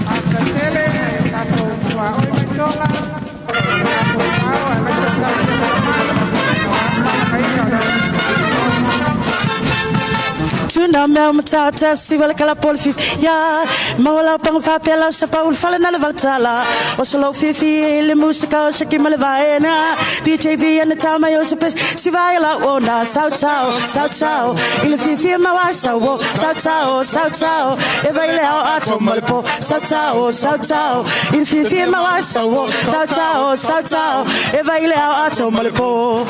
Faafetai nai o tatou tuaoi mai Toga, tatou ao aemaise o tatou mamalu aua le faamagaloina o Tuna mea matata si wala kala pol fif ya mawala pang fa pela sa paul fala na valtala o solo fifi le musika o shaki male vaena DJ V and the tama yo sepes si vai la o na sao sao sao sao ile fifi ma wa sa wo sao sao sao sao e vai le ao ato male po sao sao sao sao ile fifi ma wa sa wo sao sao sao sao e vai le ao ato male po.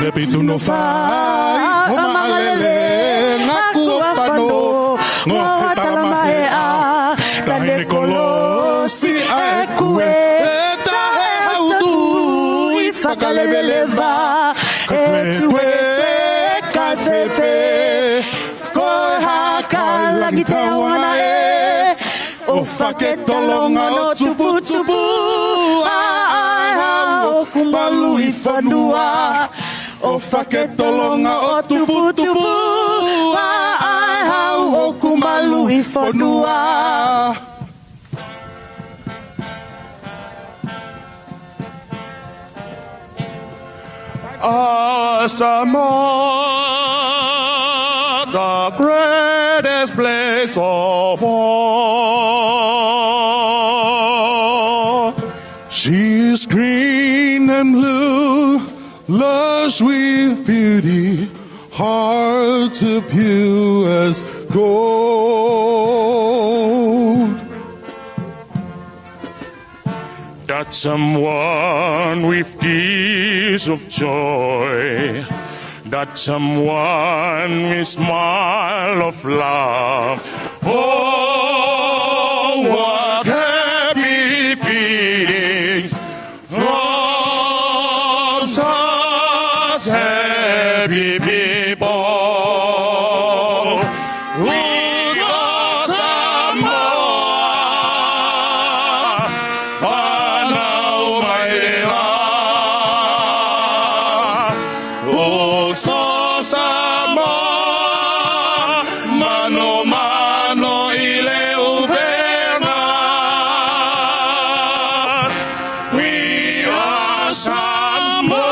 Ne pitu no fai, o maalele, ngaku o fano, ngo he talamahe a, tane kolosi a e kue, e tahe hautu i whakalewelewa, e tue te kai fefe, koe haka langi te awana e, o whaketolonga no tupu tupu, a ai hau o kumalu i whanua, o whaketolonga o tupu tupu, a ai hau o kumalu i whanua. Samoa, the greatest place of all. She's green and blue, lush with beauty, hearts of pure as gold. That someone with tears of joy, that someone with smile of love. Oh, what happy feelings from such happy people. We are Samoa, whanau mai la. O so Samoa, mano mano i le upenga. We are Samoa.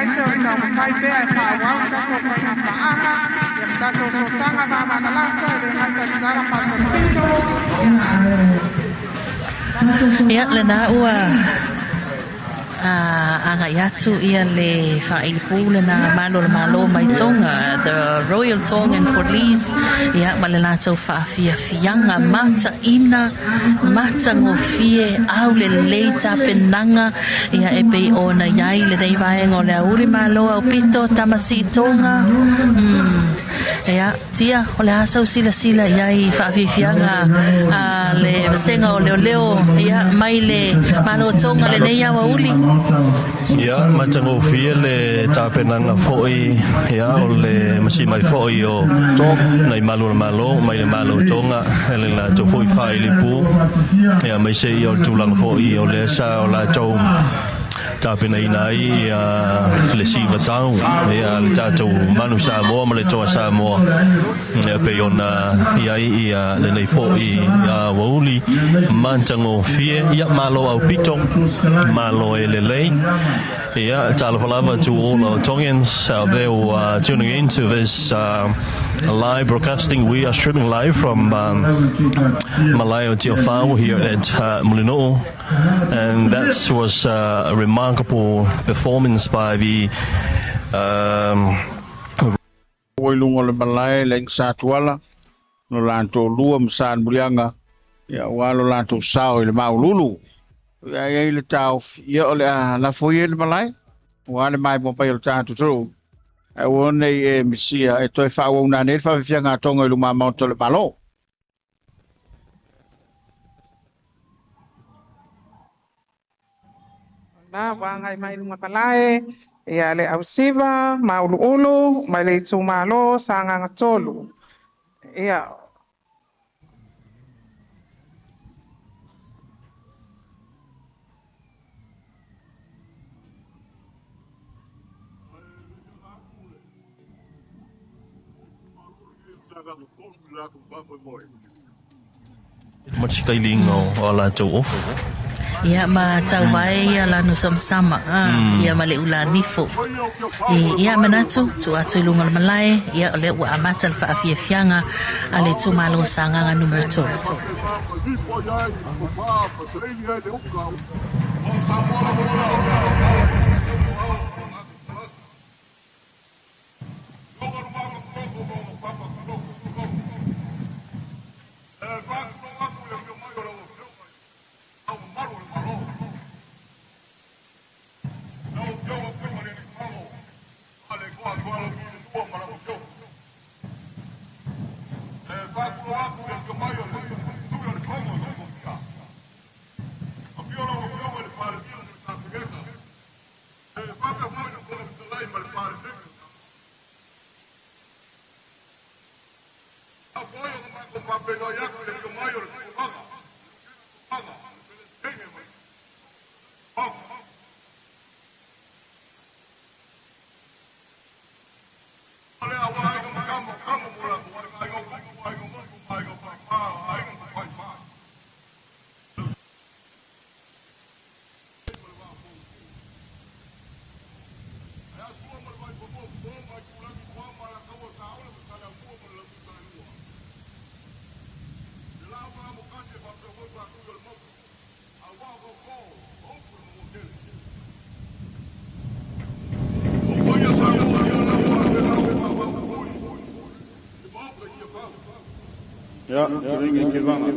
Aemaise o le taumafai pea e faaauau le tatou faiga paaga ia ma tatou sootaga vamanalauta e le gata i le tala faatolopito. Ia lena ua agai atu ia le faailipu lena malo le malo mai Tonga, the Royal Tongan Police, ia ma le latou faafiafiaga mataina matagofie aulelei tapenaga ia e pei ona i ai lenei vaega o le auli malo aupito tamasiitoga. Ia tia o le a sau silasila i ai faafiafiaga a le vasega o leoleo ia mai le malo Tonga lenei aoauli. Ia, matagofie le tapenaga foi ia o le masi mai foi o nai malu o le malo mai le malo Tonga e le latou foi faailipu ia mai se ia o le tulaga foi o lea sa o latou tapenaina ai ia le sivatau ia le tatou manu Samoa ma le toa Samoa ia pei ona i ai ia lenei foi aoauli matagofie. Ia malo aupito, malo e lelei. Yeah, talofa lava to all our Tongans out there who are tuning in to this live broadcasting. We are streaming live from Malae o Tiafau here at Mulinuu. And that was a remarkable performance by the Ua i luga o le malae le aiga Sa Tuala, lo latou lua ma Sa Muliaga, ia aua lo latou sao i le maualulu. Ia i ai le taofi, ia o le a lafo ia i le malae, aua le maimoa mai o le tatou atunuu. Ae aua nei e misia e toe faaauauna nei le faafiafiaga a Tonga i luma maota o le Malo. Na ua agai mai luga malae ia le ausiva mauluulu mai le itumalo Sagaga 3. Ia Matikailiga o latou ofu. Ia ma tauvai ia lanu samasama ia ma le ulanifo. I ia manatu tu atu i luga o le malae ia o lea ua amata le faafiafiaga a le itumalo Sagaga numera 3. Ia, tulingi ke vanga.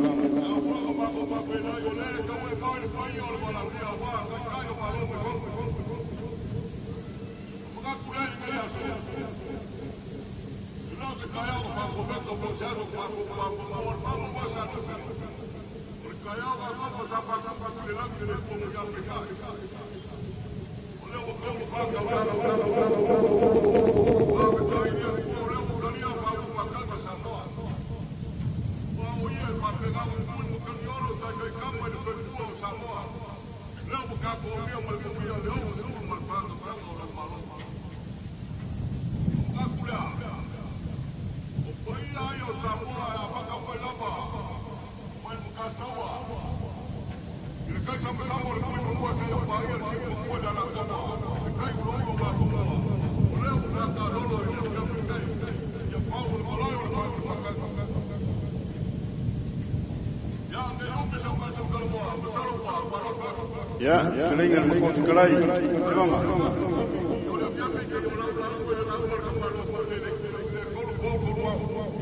Ia, feleiga le matua fetalai Tevaga.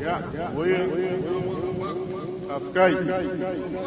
Ia, ua ia. Faafetai. Ia, ia, ia, faafetai.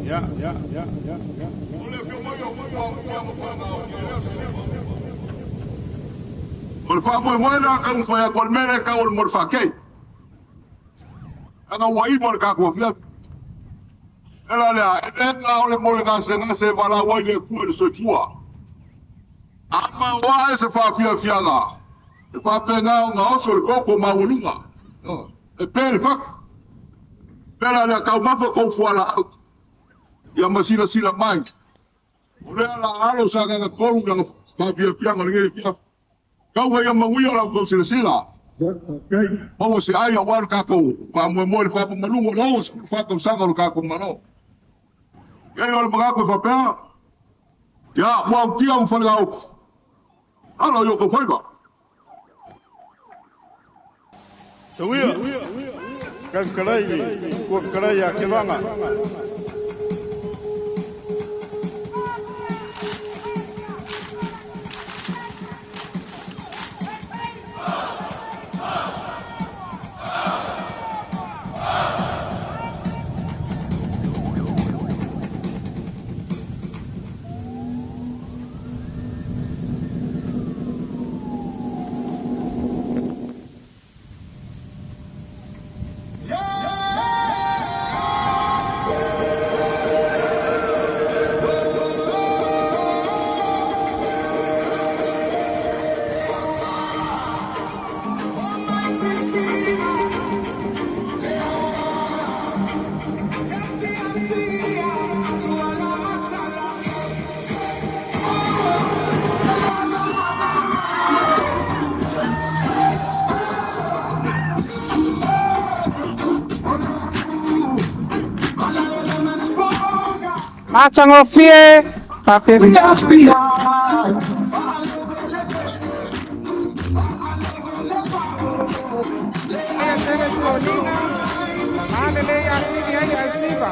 Ia, ia, ia, ia. O le faamoemoe lena taumafai atu o le mea lea e tau o le mo le faakei. Leaga ua iva le tatou afiafi. O le ala lea, e le na o le mo le gasegase e valaau ai le Atua i le soifua. A maoae se faafiafiaga, e faapena ona oso le toto maualuga, e pe le fatu. O le ala lea, taumafa tou fualaau ia ma silasila mai. O lea la alo Sagaga 3 i lana faafiafiaga o lenei afiafi. Tau ia manuia la outou silasila. Maua se ai aua le tatou faamoemoe i le faamamaluga o le 64 tausaga o le tatou Malo. Ia o le manatu e faapea, ia Muagututia ma Faleaopo, alo i o outou faiva. Tauia, kai fetalai i le matua fetalai ia Tevaga. Matagofie faapefia. Ia tele toniga ma lelei atili ai ausiva.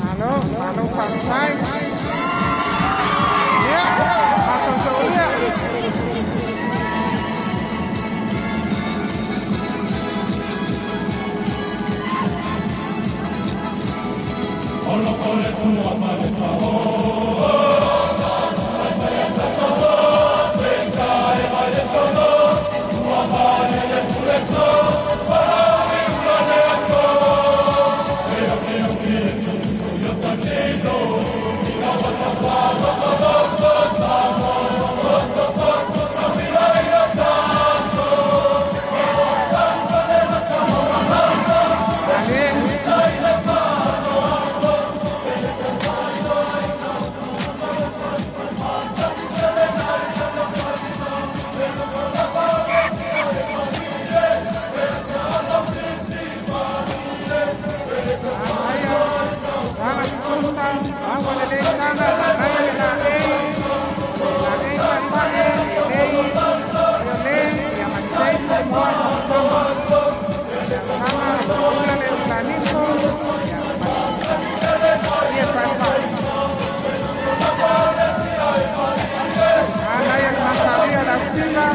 Malo, malo faafetai. Ia, masousouia. Maimoa Samasama. Sama pula le Ulanifo, ia Paepae. Ana ia le Masalia Lausila,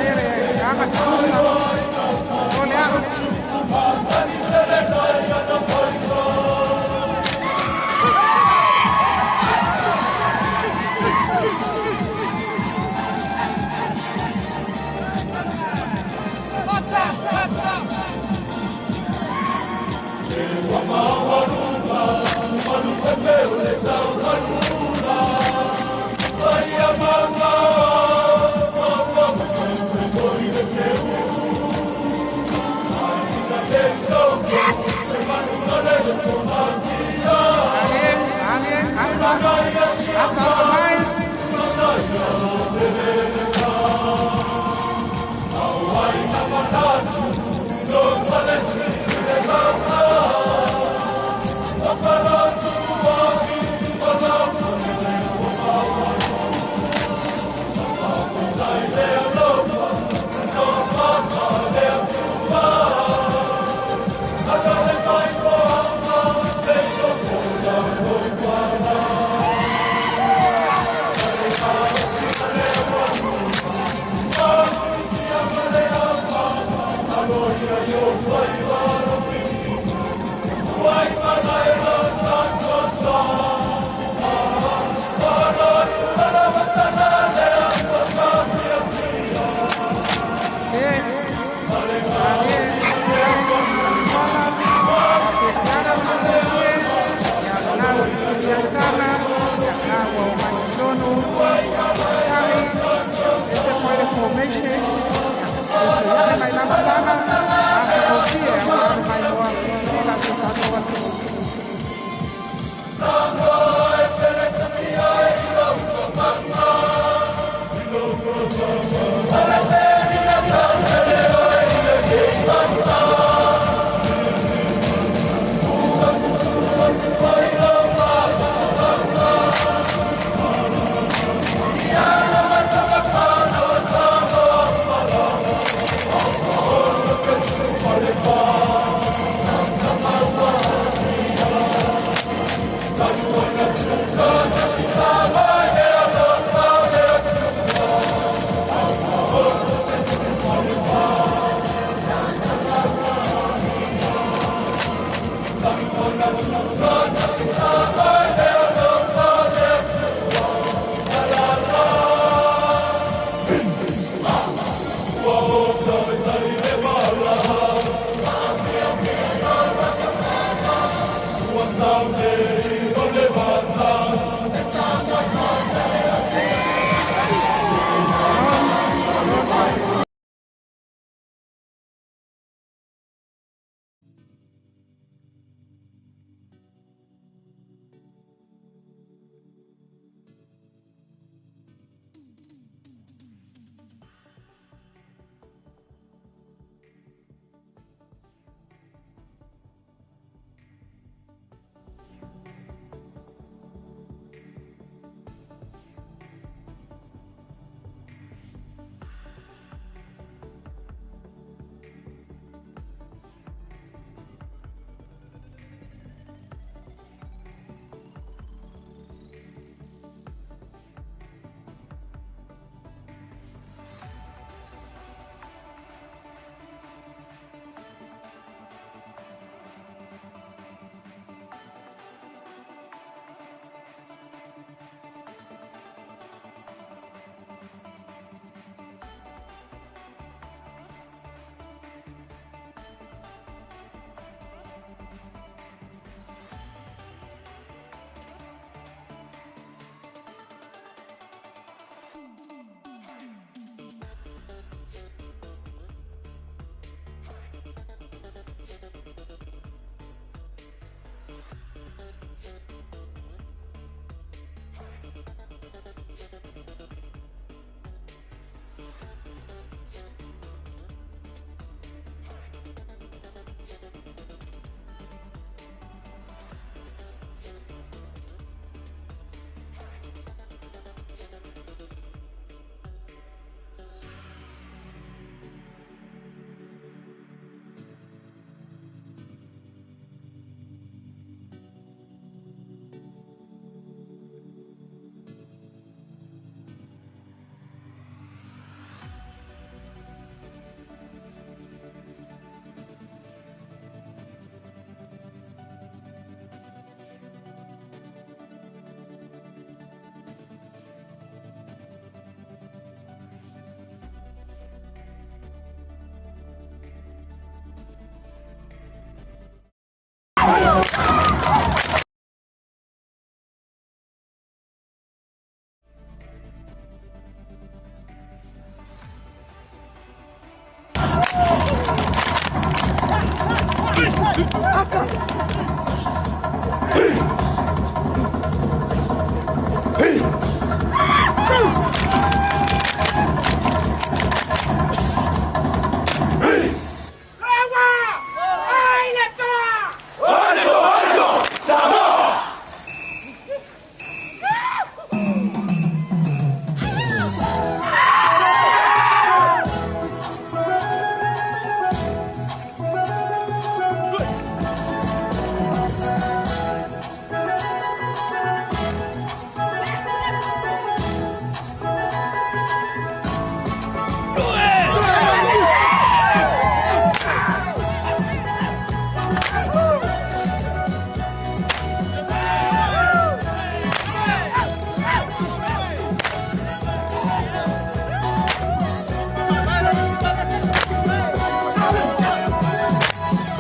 ia le Aga Tutusa, o le Aga. Ale, ata, ata ata mai.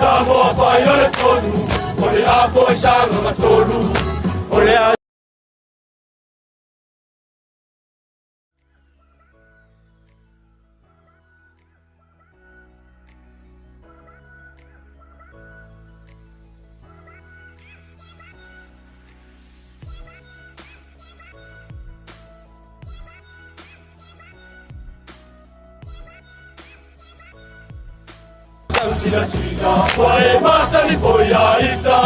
Samoa pai o le tonu, o le apo i sanga matolu, o le a. Sila sila, ua e masani foi a ita,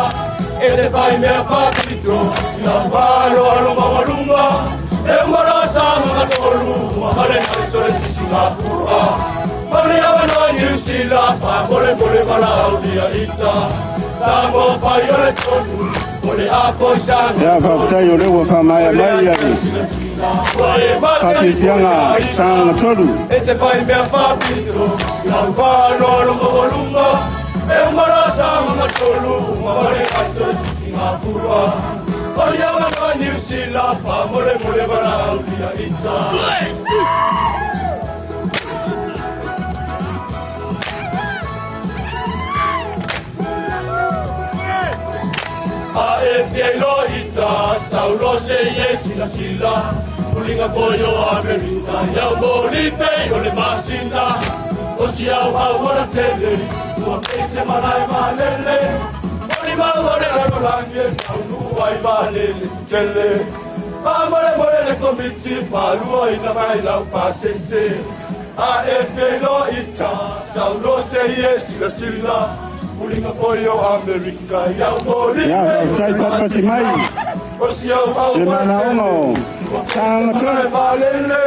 e te fai mea whakito, ina whalo alo mawalunga, e umara sanga matolu, male mai sole sisi ngā fua. Male awa no New Zealand, wha mole mole wala aulia ita, Samoa pai o le tonu, o le apo i sanga. Ia faafetai o lea ua faamaea mai ia le faafiafiaga sagaga tolu. E te fai mea whapito, ina whalo alo mawalunga, e umara sanga matolu, male mai sole sisi ngā fua. Male awa no New Zealand, wha mole mole wala aulia ita. A e fielo ita, saulo se ye sila sila, ulinga koyo Amerika, iau moli pei o le masina, o si au hau ora tele, ua peise malai malele, moli mau o le ralolangi, tau nua i malele tele. Pa mole mole le komiti, palua ina mai lau pasese. A e fielo ita, saulo se ye sila sila, ulinga koyo Amerika, iau moli. Ia faafetai papati mai le manaoga o sagaga tolu. Malele,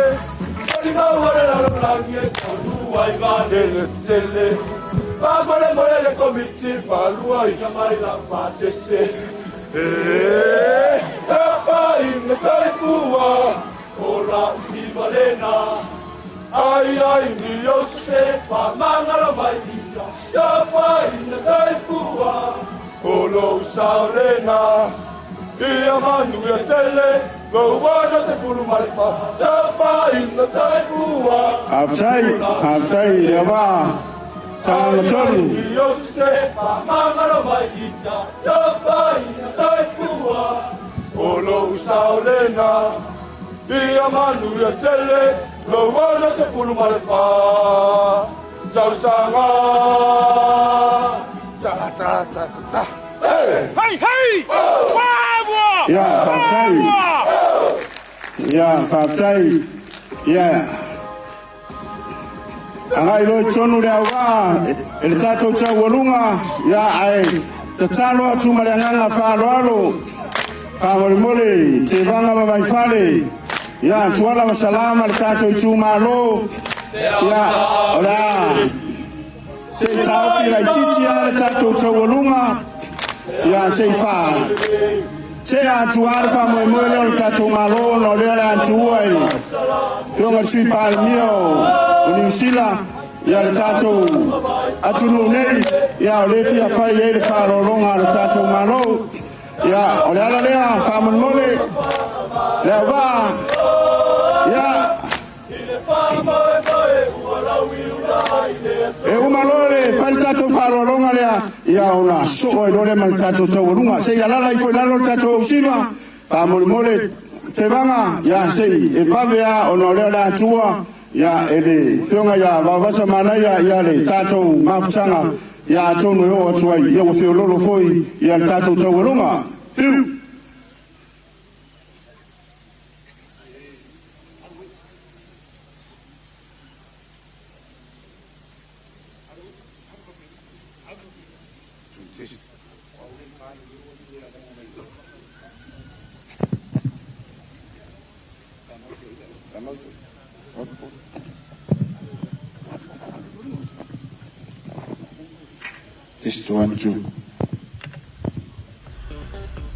moli mau o le ralolangi, tau nua i malele tele. Pa mole mole le komiti, palua ina mai lau pasese. E tapa ina saifua, o la usiva lena. Ai ai ni o se pa mangalo mai ita, tapa ina saifua, o lo usao lena. Ia manu ia tele, lo wana se pulu malepa, tapa ina saifua. Faafetai, faafetai le avaa sagaga tolu. Ni o se pa mangalo mai ita, tapa ina saifua, o lo usao lena. Ia manu ia tele, lo wana se pulu malepa, tausaga. Ta ta ta ta. Hey! Hey, hey! Ia faafetai, ia faafetai, ia agai loi tonu le auvaa e le tatou taualuga, ia ae tatalo atu ma le agaga faaaloalo faamolemole tevaga ma vaifale, ia tuala ma salama le tatou itumālō, ia o le a sei taofi laititi a le tatou taualuga, ia sei faa tea atu a le faamoemoe lea o le tatou mālō ona o lea le atuua i le fioga le sui palemia o Niu Sila, ia le tatou atunuu nei, ia o lea fia fai ai le faalologa a le tatou mālō, ia o le ala lea faamolemole le auvaa, ia e uma loa le fai le tatou faaaloaloga lea, ia ona soo ai loa lea ma le tatou taualuga. Sei alala ifo i lalo le tatou ausiva faamolemole tevaga, ia sei e vave a ona o lea le atua, ia e le fioga ia Vaovasa Manaia ia le tatou mafutaga Ia atonu e oo atu ai, ia ua feoloolo foi ia le tatou taualuga. Fiu! Test 1, 2.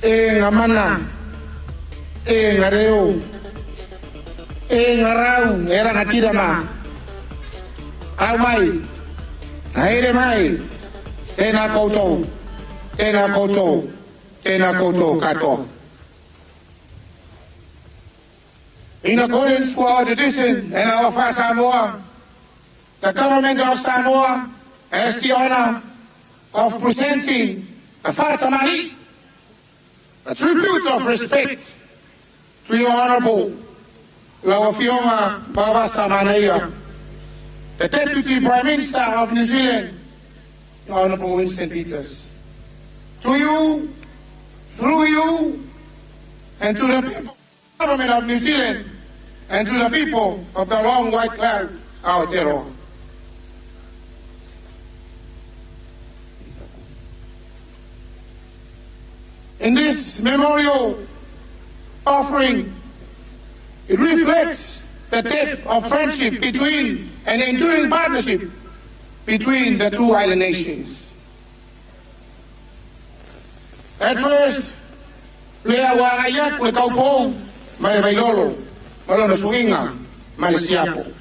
E ngā mana, e ngā reo, e ngā rau, e rangatira mā. Au mai, haere mai, tēnā koutou, tēnā koutou, tēnā koutou katoa. In accordance to our tradition and our Samoa, the government of Samoa has the honor of presenting a Fatamali, a tribute of respect to your Honorable Lau Afioga Vaovaasa Manaia, the Deputy Prime Minister of New Zealand, Honorable Winston Peters. To you, through you, and to the people government of New Zealand, and to the people of the long white cloud, Aotearoa. In this memorial offering, it reflects the depth of friendship between and enduring partnership between the two island nations. At first, lea ua agai atu le taupou mai le Vailolo ma lona suiga ma le siapo.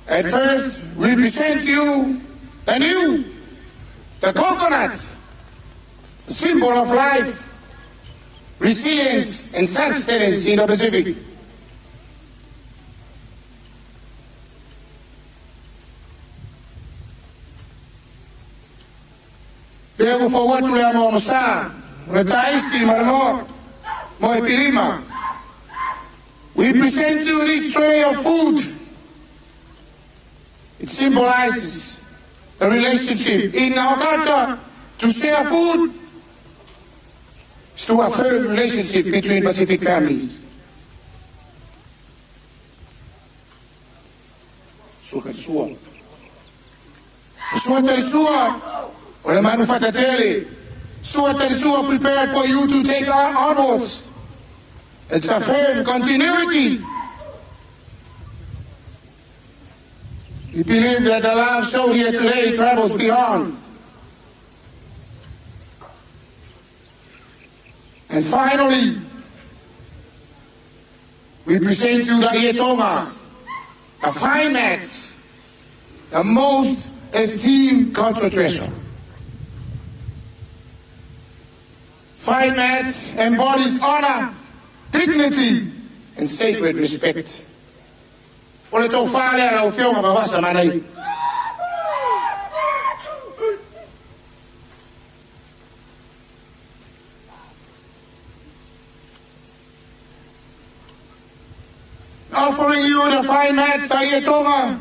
At first, we present you the new, the coconut, the symbol of life, resilience and sustenance in the Pacific. Lea ua fou atu le amoamosa, o le taisi ma le moa, moe pilima. We present you this tray of food. It symbolizes the relationship in our culture to share food is to affirm relationship between Pacific families. Sua ka sua. Sua tali sua, o le manu fatatele. Sua tali sua prepared for you to take onwards. It's a firm continuity. We believe that the love shown here today travels beyond. And finally, we present you the Ietoga, a fine match, the most esteemed cultural treasure. Fine match embodies honor, dignity, and sacred respect. O le tofa lea lau Afioga Vaovaasa Manaia. Offering you the fine mats, the Ietoga.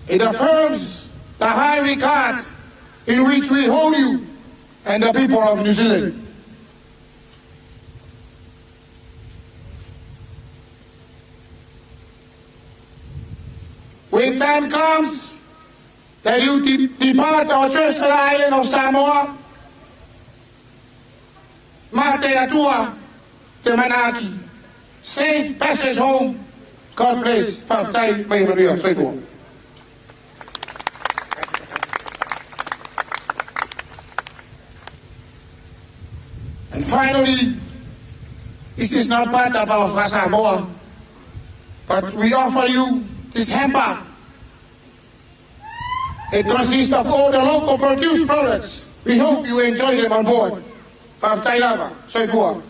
It affirms the high regard in which we hold you and the people of New Zealand. When time comes that you depart our trusted island of Samoa, mā te Atua te manaaki. Safe passage home. God bless. Faafetai mai manuia. Soifua. And finally, this is not part of our Samoa, but we offer you this hamper. It consists of all the local produced products. We hope you enjoy them on board. Faafetai lava. Soifua.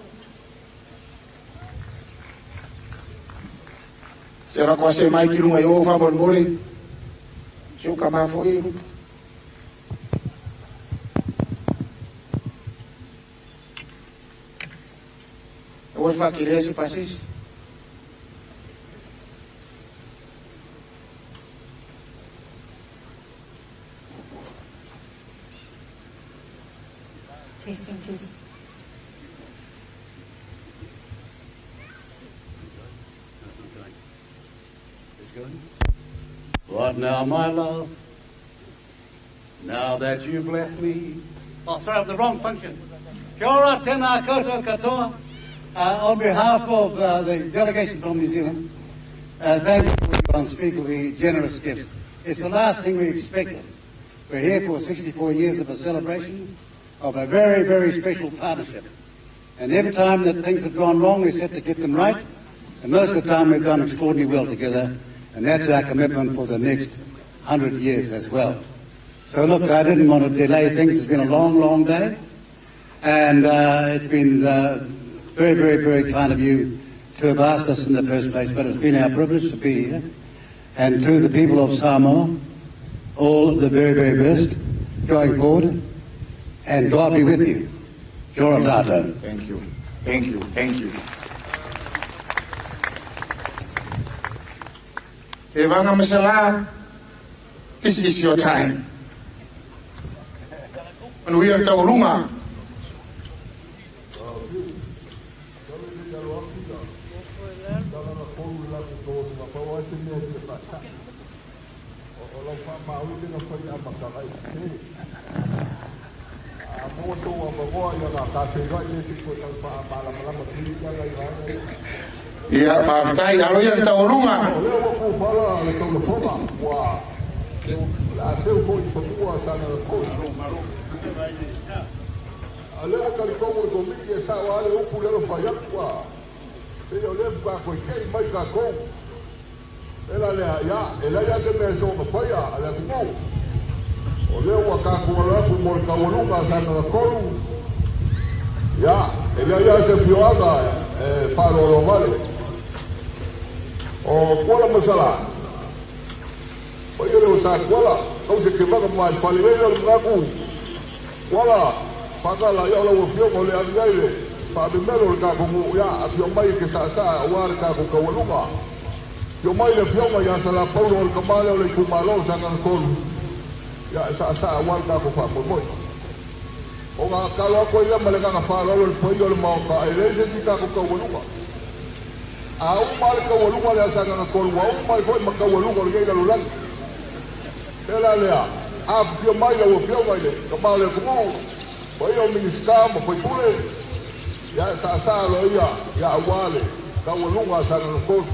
Se ra se mai ki lunga i o faamolemole. Se o ka mafo e lupe. Aua le faakelea se pasese. Testing, testing. What now, my love? Now that you've left me. Oh, sorry, I'm the wrong function. Kia ora, tēnā koutou katoa. On behalf of the delegation from New Zealand, thank you for your unspeakably generous gifts. It's the last thing we expected. We're here for 64 years of a celebration of a very, very special partnership. And every time that things have gone wrong, we set to get them right. And most of the time, we've done extraordinarily well together. And that's our commitment for the next 100 years as well. So look, I didn't want to delay things. It's been a long, long day. And it's been very, very, very kind of you to have asked us in the first place. But it's been our privilege to be here. And to the people of Samoa, all the very, very best going forward. And God be with you. Kia ora tātou. Thank you. Thank you. Thank you. Evanga Masala, this is your time. And we are Taurunga. Ia, faafetai, alo ia le taualuga. O kuala masala. O ia le o sa kuala. Kau se kevaga mai fale le o ngaku. Kuala pakala ia la o fio mo le aviaile. Pa me melo le ka ko ia a fio mai ke sa sa o ar ka ko kawaluga. Fio mai le fio mai ia sa la paulo o le kamale o le kumalo sa ka kolu. Ia sa sa o ar ka ko fa mo. O ka kalo ko ia male ka fa lo le po le mau ka ele se si ka ko kawaluga. A uma le kawaluga le asanga na kolu, a uma le foi ma kawaluga le keila lulagi. Pela lea, a fio mai la ua fio mai le, ka mao le kumu, po ia o minista ma foi pule, ia sa sa lo ia, ia awale, kawaluga asanga na kolu.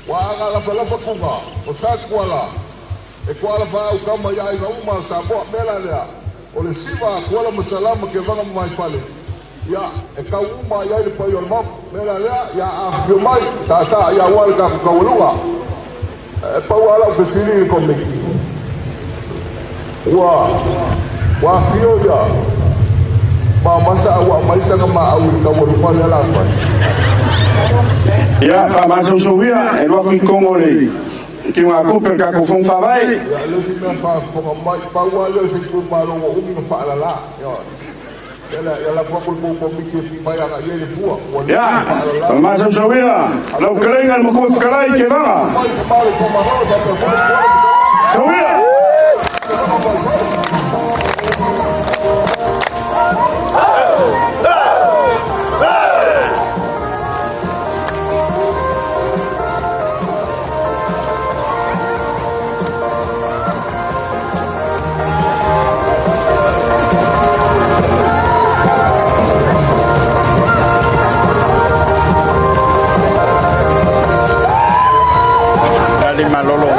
Wa aga lafa lafa kunga, o sa kuala, e kuala fa au kama ia inga uma sa moa, pela lea, o le siva kuala masalama ke vanga mai fale. Ia, e kau uma ia i le pai o le mau, mea lea, ia a fio mai, sa sa, ia wale ka kukawaluga. E pau ala o fesili i komiki. Ua, ua fio ia, ma masa ua maisa ka ma au i kawaluga le ala aswai. Ia, wha masosoia, e luaku i Kongo le ki ngā kupe ka ko fong whawai. Ia, le si mea wha mai, pau ala o se kumalo o umi na whaalala. Ia, Ya, masosoia, lau kalenga le makua whakalai ke vanga. Sawia! Malolo.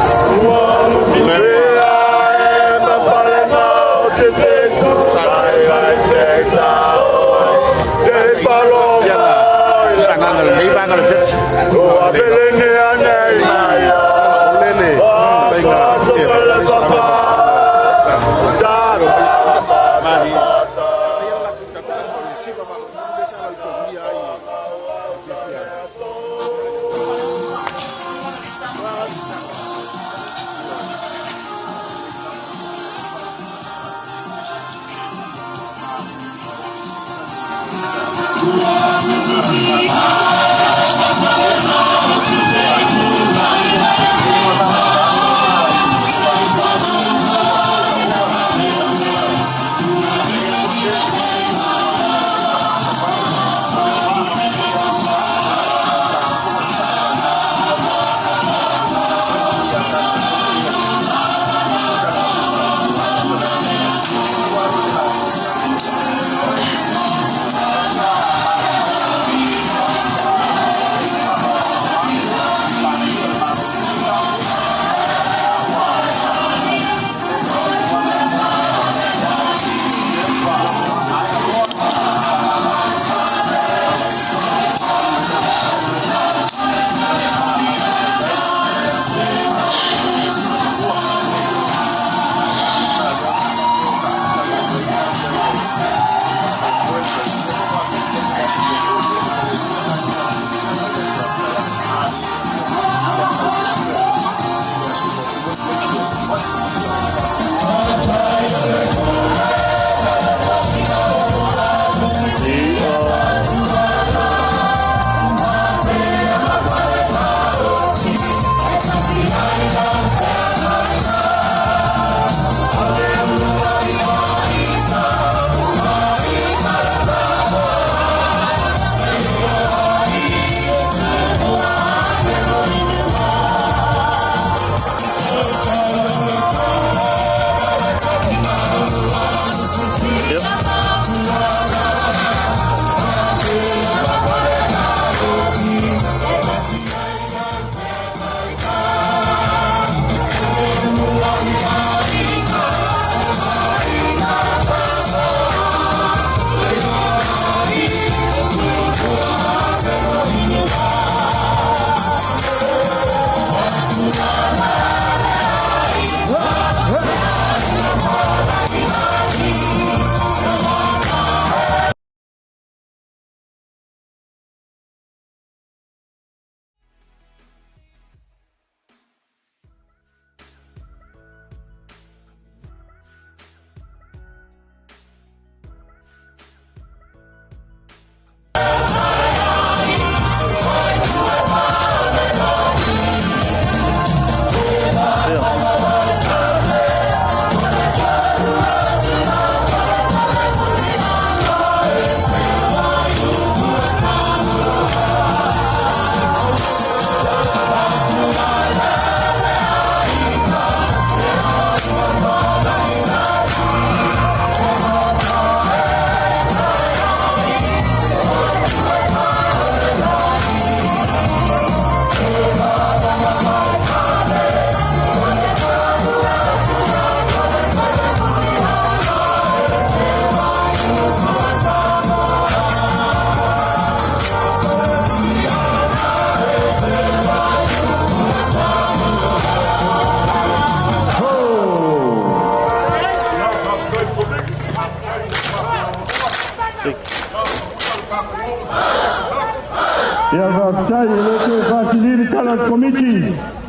Fetalai, e le toe faasili le tala a le Komiti,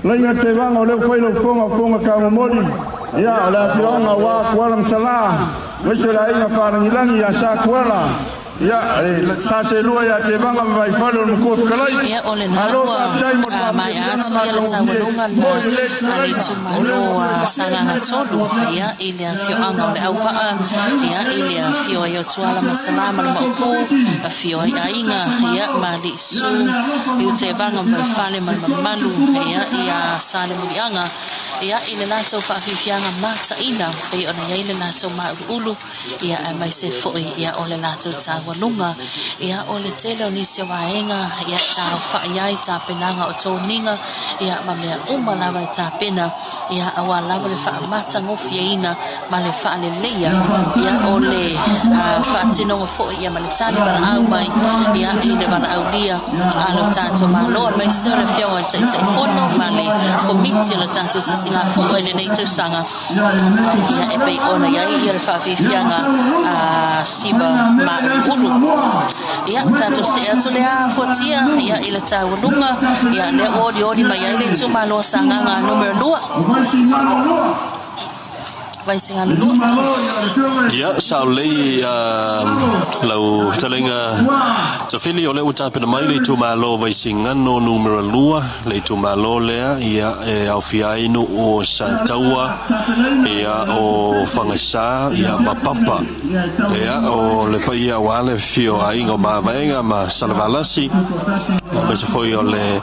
laiga Tevaga o lea ua fai lau fofoga o fofoga taumomoli, ia, o le afioaga aua Tuala ma Salā, aemaise o le aiga faalagilagi ia Sa Tuala, ia, e sa selua ia Tevaga ma Vaifale o le Matua Fetalai. Ia o lena Malo ua faafetai mo le maea faafiafiaga atu ia le matagofie taualuga mo na i le a le fetalaiga o lea itumalo ua a Sagaga 3 ia i le afioaga o le Auvaa ia i le afio ai o Tuala ma Salā ma le Maopu afio ai aiga ia ma alii Su i Utevaga ma Vaifale ma le mamalu ia ia Salemuliaga ia i le latou faafiafiaga mataina pei ona iai le latou mauluulu ia aemaise foi ia o le latou taualuga ia o le tele o nisi o vaega ia taofai ai tapenaga o toniga ia ma mea uma lava e tapena ia auā lava le faamatagofieina ma le faaleleia ia o le faatinoga foi ia ma le tali valaau mai ia i le valaaulia a lo tatou Malo aemaise o le Afioga i le Taitaifono ma le Komiti o le tatou Sisigafua i lenei tausaga ia e pei ona i ai ia le faafiafiaga a siva mauluulu. Ia tatou see atu lea fuatia ia i le taualuga ia lea ua olioli mai ai le itumalo o Sagaga numera 2. Vaisigano 2. Ia, sao lelei lau fetalaiga Tafili, o lea ua tapena mai le itumalo o Vaisigano numera 2, le itumalo lea ia e aofia ai nuu o Sataua, ia o Fagasa, ia ma Papa. Ia o le paia aua le afifio o aiga o Mavaega ma Salavalasi, aemaise foi o le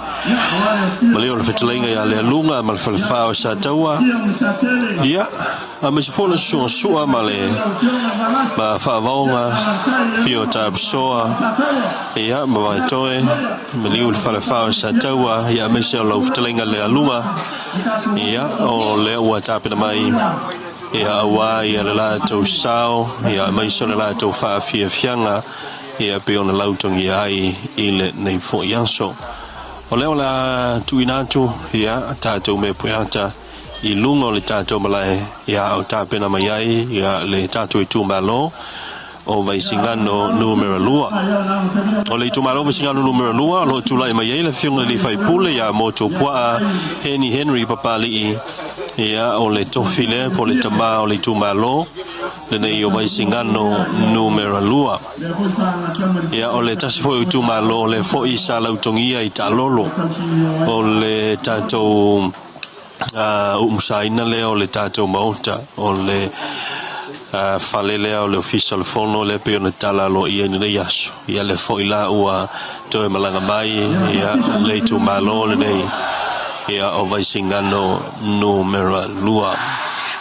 maleo o le fetalaiga ia Lealuga ma le falefa o Sataua, ia aemaise foi o le susuga Sua ma le ma Faavaoga, fio o Tapusoa, ia ma Vaitoe, maliu le falefa o Sataua, ia aemaise o lau fetalaiga Lealuga, ia o lea ua tapena mai ia aua ia le latou sao, ia aemaise o le latou faafiafiaga, ia pei ona lautogia ai i lenei foi aso. O lea o le a tuuina atu ia tatou mea pueata i luga o le tatou malae ia o tapena mai ai ia le tatou itumalo o Vaisigano numera 2. O le itumalo o Vaisigano numera 2 o lo o tulai mai ai le Afioga i le Sui Usufono ia Motuopuaa Heni Henry Papali'i, ia o le tofi lea po o le tama o le itumalo lenei o Vaisigano numera 2. Ia o le tasi foi o itumalo lea foi sa lautogia i Taalolo o le tatou uumusaina lea o le tatou maota o le fale lea o le Ofisa o le Fono lea pei ona tala aloaia i lenei aso. Ia lea foi la ua toe malaga mai ia le itumalo lenei ia o Vaisigano numera 2.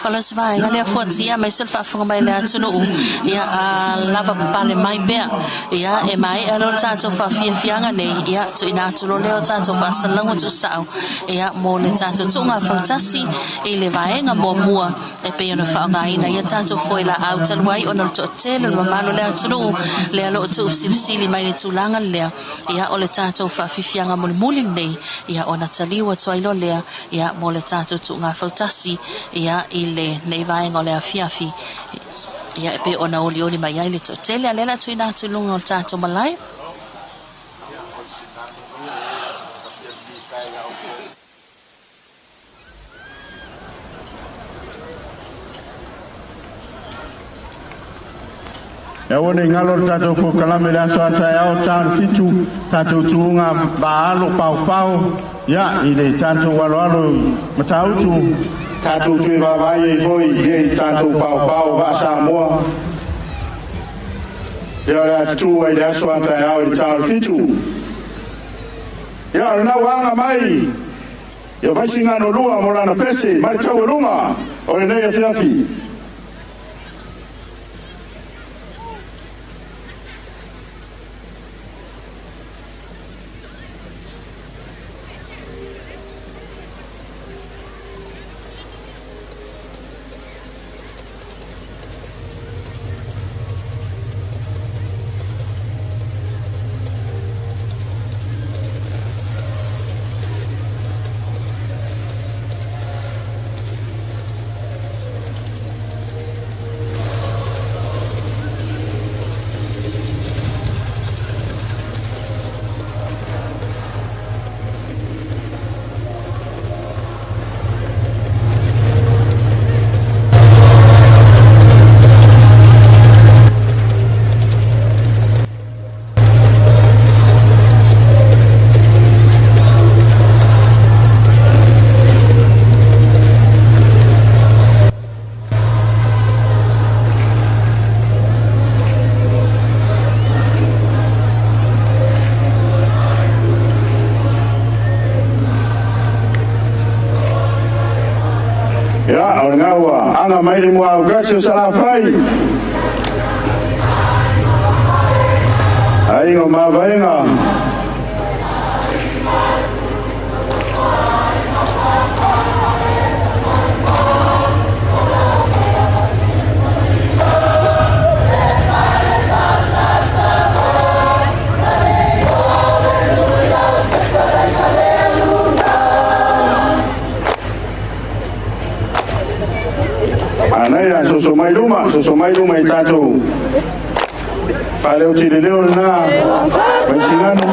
O le isi vaega lea fuatia aemaise o le faafofoga mai a le atunuu, ia a lava papale mai pea, ia e maea loa le tatou faafiafiaga nei, ia tuuina atu loa lea o tatou faasalalauga tuusao, ia mo le tatou tuuga fautasi i le vaega muamua e pei ona faaaogaina ia tatou foe laau talu ai ona o le toatele o le mamalu o le atunuu lea o lo o tuufesilisili mai le tulaga lea, ia o le tatou faafiafiaga mulimuli lenei, ia ona taliu atu ai loa lea, ia mo le tatou tuuga fautasi ia i lenei vaega o le afiafi, ia e pei ona olioli mai ai le toatele. A o lea o le a tuuina atu i luga o le tatou malae. E aua ne i galo le tatou polokalame i le aso a taeao ta le 7, tatou tuuga vaaalo paopao, ia, i le tatou aloalo i Matautu. Tatou toe vaavaai ai foi i tatou paopao vaa Samoa. Ia o le a tutu ai i le aso a taeao i le ta o le 7. Ia o lena ua aga mai ia Vaisigano 2 mo lana pese mai le taualuga o lenei afiafi. A o lena ua aga mai le muaugasi o Salafai, aiga o Mavaega. Manaia, soso mai luma, soso mai luma i tatou faaleoti le leo lena Vaisigano.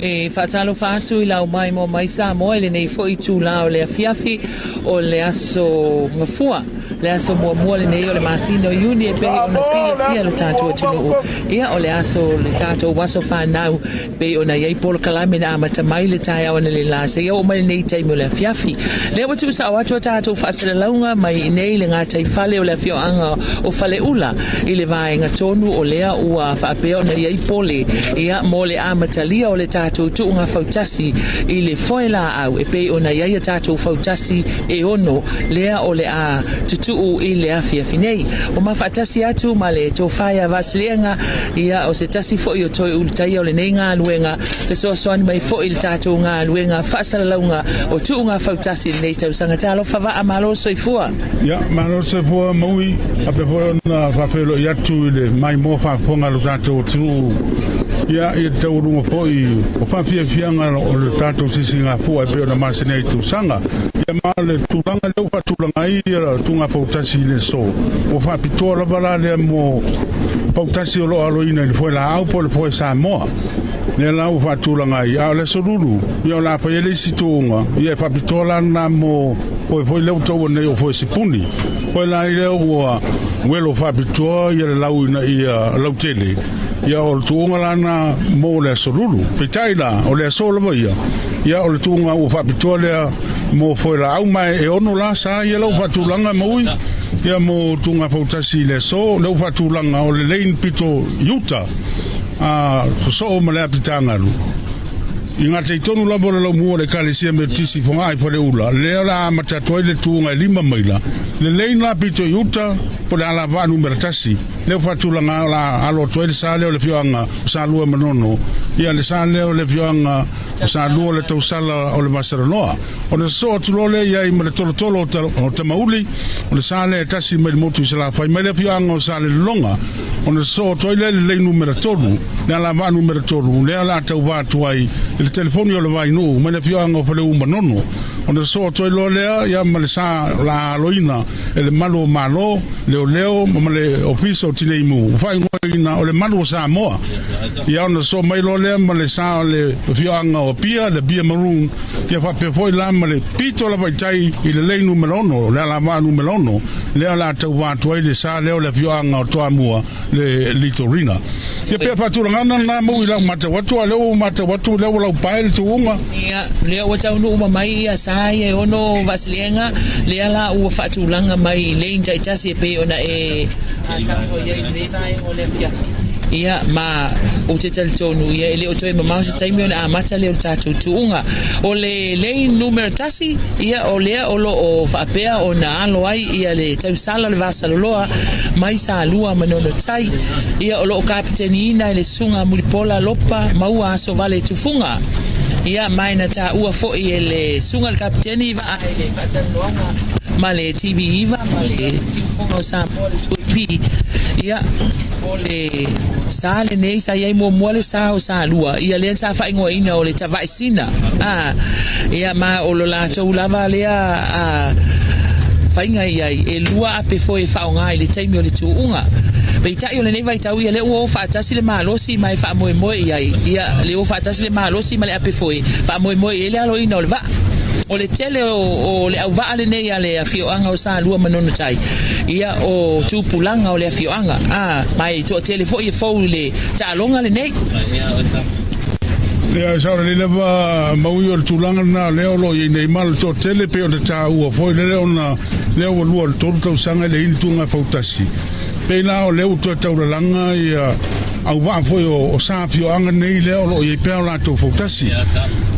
E faatalofa atu i lau maimoa mai Samoa i lenei foi itulā o le afiafi o le aso Gafua, le aso muamua lenei o le masina o Iuni e pei ona silafia e lo tatou atunuu. Ia, o le aso le tatou aso fanau e pei ona i ai polokalame na amata mai le taeao analeila seia oo mai lenei taimi o le afiafi. Lea ua tuusao atu a tatou faasalalauga mai i inei i le gataifale o le afioaga o Faleula i le vaega tonu o lea ua faapea ona i ai pole ia mo le amatalia o le tatou tuuga fautasi i le foe laau e pei ona i ai a tatou fautasi e ono lea o le a tutuu i le afiafi nei. Ua ma faatasi atu ma le Tofa ia Vaasiliega, ia o se tasi foi o toe ulutaia o lenei galuega, fesoasoani mai foi i le tatou galuega faasalalauga o tuuga fautasi i lenei tausaga. Talofa vaa, malo soifua. Ia, malo soifua Maui, faapea foi ona faafeiloai atu i le maimoa faafofoga a lo tatou atunuu. Ia, ia te taualuga foi o faafiafiaga o le tatou sisigafua e pei ona masani ai i tausaga. Ia ma le tulaga lea ua faatulaga ai ia tuuga fautasi i le aso, ua faapitoa lava la lea mo fautasi o lo o aloina i le foe laau po o le foe Samoa. Lea la ua faatulaga ai, a o le aso Lulu, ia o le a fai ai le isi tuuga, ia e faapitoa la lena mo foe foi lea ua taua nei o foe sipuni. Foe la lea ua uelo faapitoa ia le lau ina ia lautele, ia o le tuuga la lena mo le aso Lulu. Peitai la, o le aso lava ia, ia o le tuuga ua faapitoa lea mo foe laau, ma e ono la sa ia lau faatulaga maui, ia mo tuuga fautasi i le aso, lea ua faatulaga o le lane pito i uta, a sosoo ma le apitagalu. I gatei tonu lava o le laumua o le Ekalesia Metotisi i Fogaa i Faleula, lea o le a amata atu ai le tuuga e 5 maila, le lane la pito i uta po o le alavaa numera 1, lea ua faatulaga o le a alo atu ai le sa lea o le afioaga o Salua e Manono, ia le sa lea o le afioaga o Salua o le tausala o le Vasaloloa. Ona sosoo atu loa lea i ai ma le tolotolo o Tamauli, o le sa lea e tasi mai le motu i Salafai mai le afioaga o Salelologa. Ona sosoo atu ai lea i le lei numera 3, le alavaa numera 3, lea o le a tauva atu ai i le telefoni o le Vainuu mai le afioaga o Faleu Manono. Ona sosoo atu ai loa lea ia ma le sa o le a aloina e le Malu o Malo, Leoleo ma le Ofisa o Tinei Mu, ua faaigoaina o le Malu o Samoa. Ia ona sosoo mai loa lea ma le sa o le afioaga o Apia, le Apia Maroon, ia faapea foi la ma le pito lava i tai i le lei numera 6, le alavaa numera 6, lea o le a tauva atu ai le sa lea o le afioaga o Toamua, le Litorina. Ia pea faatulagana lena mau i lau matau atu, a o lea ua ou matau atu, lea ua laupae le tuuga. Ia, lea ua taunuu uma mai ia sa ia e ono vaasiliega, lea la ua faatulaga mai i lane taitasi e pei ona e saunoa i ai i lenei vaega o le afiafi. Ia, ma ou te talitonu, ia, e le o toe mamao se taimi ona amata lea o le tatou tuuga. O le lane numera 1, ia, o lea o lo o faapea ona alo ai ia le tausala o le Vasaloloa mai Salua ma Nonotai. Ia, o lo o kapiteniina e le Susuga Mulipola Lopa Maua Asovale Tufuga. Ia, ma e na taua foi e le Susuga le Kapiteni Vaa i le faatalanoaga. ma le TV 9 ma le Siufono o Samoa le 2AP. Ia, o le sa lenei sa i ai muamua le sa o Salua, ia lea sa faaigoaina o le Tavaesina. A, ia ma o lo latou lava lea a, faiga i ai, e lua ape foi e faaaoga i le taimi o le tuuga. Peitai o lenei vaitau ia lea ua o faatasi le malosi ma e faamoemoe i ai, ia le o faatasi le malosi ma le ape foi, faamoemoe i ai le aloina o le vaa. O le tele o, o le auvaa lenei a le afioaga o Salua ma Nonotai, ia o tupulaga o le afioaga, a, ma e toatele foi e fou i le taaloga lenei. Ia, e sao lelei lava Maui o le tulaga lena lea o lo o i ai nei ma le toatele pei ona taua foi lele ona lea ua lua o le tolu tausaga e leai ni tuuga fautasi. Pei la o lea ua toe taulalaga ia auvaa foi o sa afioaga nei lea o lo o i ai pea o latou fautasi.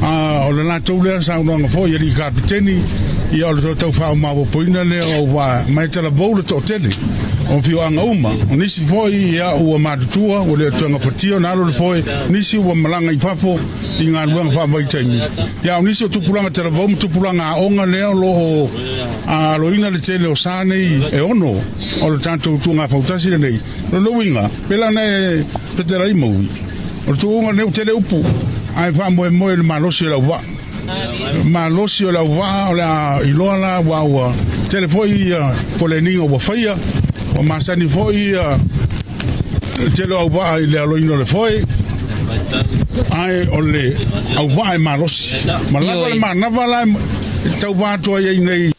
A o le latou lea saunoaga foi i alii kapiteni, ia o le toe tau faaomaopopoina lea o auvaa ma e talavou le toatele o afioaga uma. O nisi foi ia ua matutua, ua le o toe gafatia ona alo le foe, nisi ua malaga i fafo i galuega faavaitaimi. Ia a o nisi o tupulaga talavou ma tupulaga aoga lea o lo o aloina le tele o sa nei e ono o le tatou tuuga fautasi lenei. O lona uiga, pela na e fetelai maui, o le tuuga lenei ua tele upu, ae faamoemoe i le malosi o le auvaa. Malosi o le auvaa o le a iloa la aua ua tele foi ia poleniga ua faia, ua masani foi ia le tele o auvaa i le aloina o le foe, ae o le auvaa e malosi. Ma lava le manava la e tauva atu ai ai nei.